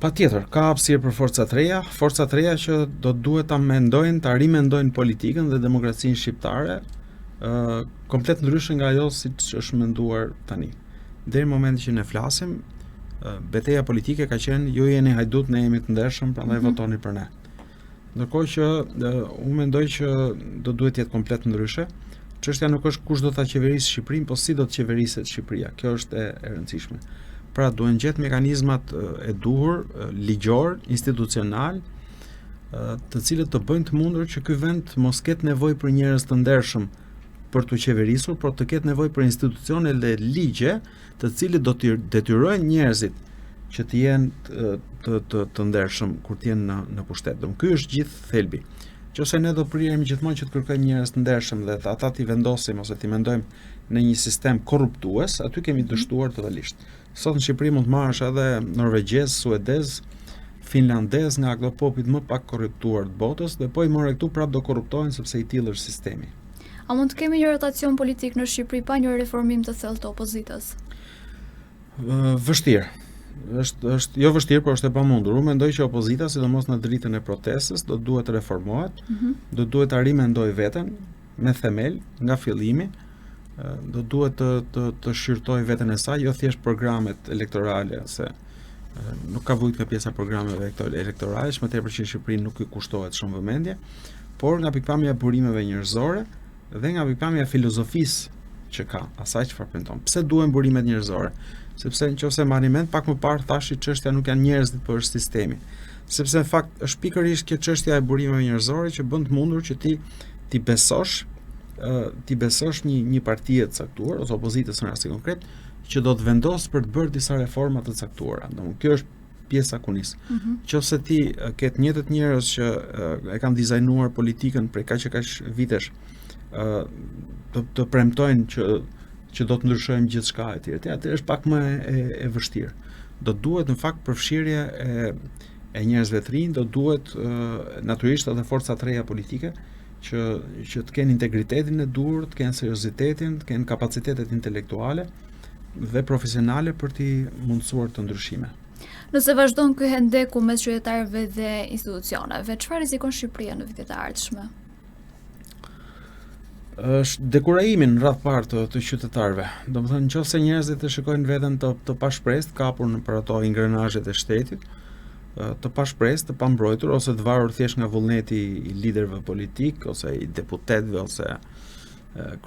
Patjetër, ka hapësirë për forca të reja, forca të reja që do të duhet ta mendojnë, ta rimendojnë politikën dhe demokracinë shqiptare, ë komplet ndryshe nga ajo siç është menduar tani. Deri në momentin që ne flasim, beteja politike ka qenë ju jeni hajdut, ne jemi të ndershëm, prandaj mm -hmm. votoni për ne. Ndërkohë që unë mendoj që do duhet të jetë komplet ndryshe. Çështja nuk është kush do ta qeverisë Shqipërinë, po si do të qeveriset Shqipëria. Kjo është e, e rëndësishme. Pra duhen gjetë mekanizmat e duhur, ligjor, institucional, të cilët të bëjnë të mundur që ky vend mos ketë nevojë për njerëz të ndershëm për t'u qeverisur, por të ketë nevojë për institucione dhe ligje, të cilët do t'i detyrojnë njerëzit që të jenë të të të, të ndershëm kur të jenë në në pushtet. Domethënë ky është gjithë thelbi. Qoftë se ne do priremi gjithmonë që të kërkojmë njerëz të ndershëm dhe ata t'i vendosim ose t'i mendojmë në një sistem korruptues, aty kemi mhm. dështuar totalisht. Sot në Shqipëri mund të marrësh edhe norvegjez, suedez, finlandez nga këto popujt më pak korruptuar të botës dhe po i more këtu prapë do korruptohen sepse i tillë është sistemi. A mund të kemi një rotacion politik në Shqipëri pa një reformim të thellë të opozitës? Vështirë. Është është jo vështirë, por është e pamundur. Unë mendoj që opozita, sidomos në dritën e protestës, do duhet të reformohet, mm -hmm. do duhet ta rimendojë veten me themel nga fillimi, do duhet të të të shqyrtojë veten e saj, jo thjesht programet elektorale se nuk ka vujt nga pjesa e programeve elektorale, më tepër që në Shqipëri nuk i kushtohet shumë vëmendje, por nga pikëpamja e burimeve njerëzore dhe nga pikëpamja e filozofisë që ka, asaj çfarë premton. Pse duhen burimet njerëzore? Sepse nëse mbani mend pak më parë thashë çështja nuk janë njerëzit, por është sistemi. Sepse në fakt është pikërisht kjo çështja e burimeve njerëzore që bën të mundur që ti t'i besosh t'i besosh një një partie të caktuar ose opozitës në rastin konkret që do të vendosë për të bërë disa reforma të caktuara. Domethënë kjo është pjesa ku nis. Mm -hmm. Qofse ti ke të njëjtët njerëz që e kanë dizajnuar politikën prej kaq e kaq vitesh, ë të, të premtojnë që që do të ndryshojmë gjithçka etj etj, atëherë është pak më e, e vështirë. Do duhet në fakt përfshirje e e njerëzve të rinj, do duhet natyrisht edhe forca të reja politike që që të kenë integritetin e duhur, të kenë seriozitetin, të kenë kapacitetet intelektuale dhe profesionale për t'i mundësuar këto ndryshime. Nëse vazhdon ky hendeku mes qytetarëve dhe institucioneve, çfarë rrezikon Shqipëria në vitet e ardhshme? Është dekurajimi në radhë parë të, të qytetarëve. Domethënë, në qoftë se njerëzit e shikojnë veten të, të pashpresë, të kapur nëpër ato ingranazhet e shtetit, të pashpresë, të pambrojtur ose të varur thjesht nga vullneti i liderëve politikë ose i deputetëve ose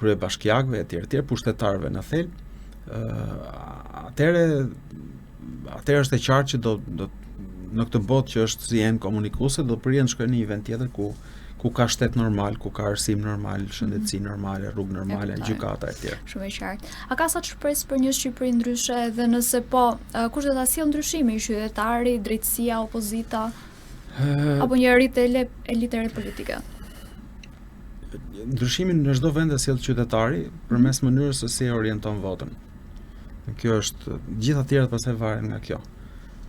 kryebashkiakëve etj etj, pushtetarëve në thelb, atëherë atëherë është e qartë që do do në këtë botë që është si enë komunikuese do priren të shkojnë në një vend tjetër ku ku ka shtet normal, ku ka arsim normal, shëndetësi mhm. normale, rrugë normale, gjykata etj. Shumë e qartë. A ka sot shpresë për një Shqipëri ndryshe dhe nëse po, kush do ta sjellë ndryshimin, qytetari, drejtësia, opozita apo një elitë elitë e re politike? Ndryshimin në çdo vend e sjell qytetari përmes mhm. mënyrës se si e orienton votën. Kjo është, gjitha tjerat pastaj varen nga kjo.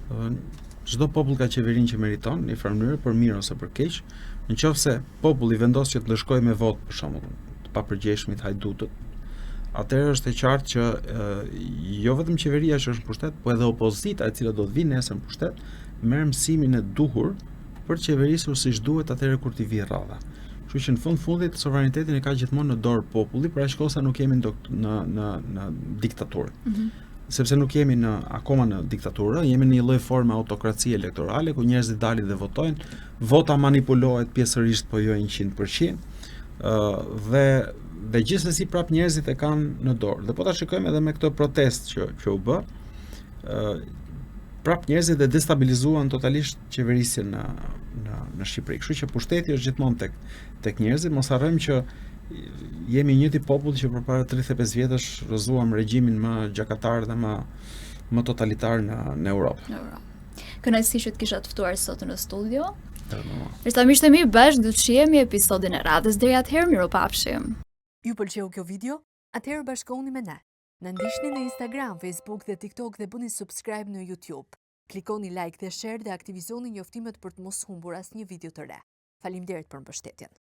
Domethënë, çdo popull ka qeverinë që meriton, në një farë mënyre, për mirë ose për keq. Në qoftë se populli vendos që të ndëshkojë me votë, për shembull, të papërgjegjshmit, hajdutët, atëherë është e qartë që e, jo vetëm qeveria që është në pushtet, po edhe opozita e cila do të vijë nesër në pushtet, merr mësimin e duhur për të qeverisur siç duhet atëherë kur t'i vijë radha. Kështu që në fund fundit sovranitetin e ka gjithmonë në dorë populli, për aq kohë sa nuk jemi në në në, në diktaturë. Mm -hmm. Sepse nuk jemi në akoma në diktaturë, jemi në një lloj forme autokracie elektorale ku njerëzit dalin dhe votojnë, vota manipulohet pjesërisht, po jo 100%. ë uh, dhe dhe gjithsesi prap njerëzit e kanë në dorë. Dhe po ta shikojmë edhe me këtë protestë që që u bë, ë uh, prap njerëzit e destabilizuan totalisht qeverisjen në në në Shqipëri. Kështu që pushteti është gjithmonë tek tek njerëzit, mos harrojmë që jemi i njëjti popull që përpara 35 vjetësh rrëzuam regjimin më gjakatar dhe më më totalitar në në Europë. Në Europë. Kënaqësi që të kisha të ftuar sot në studio. Ndërsa miqtë e mi bashkë do të shihemi episodin e radhës. Deri atëherë mirupafshim. Ju pëlqeu kjo video? Atëherë bashkohuni me ne. Na ndiqni në Instagram, Facebook dhe TikTok dhe bëni subscribe në YouTube. Klikoni like dhe share dhe aktivizoni njoftimet për të mos humbur asnjë video të re. Faleminderit për mbështetjen.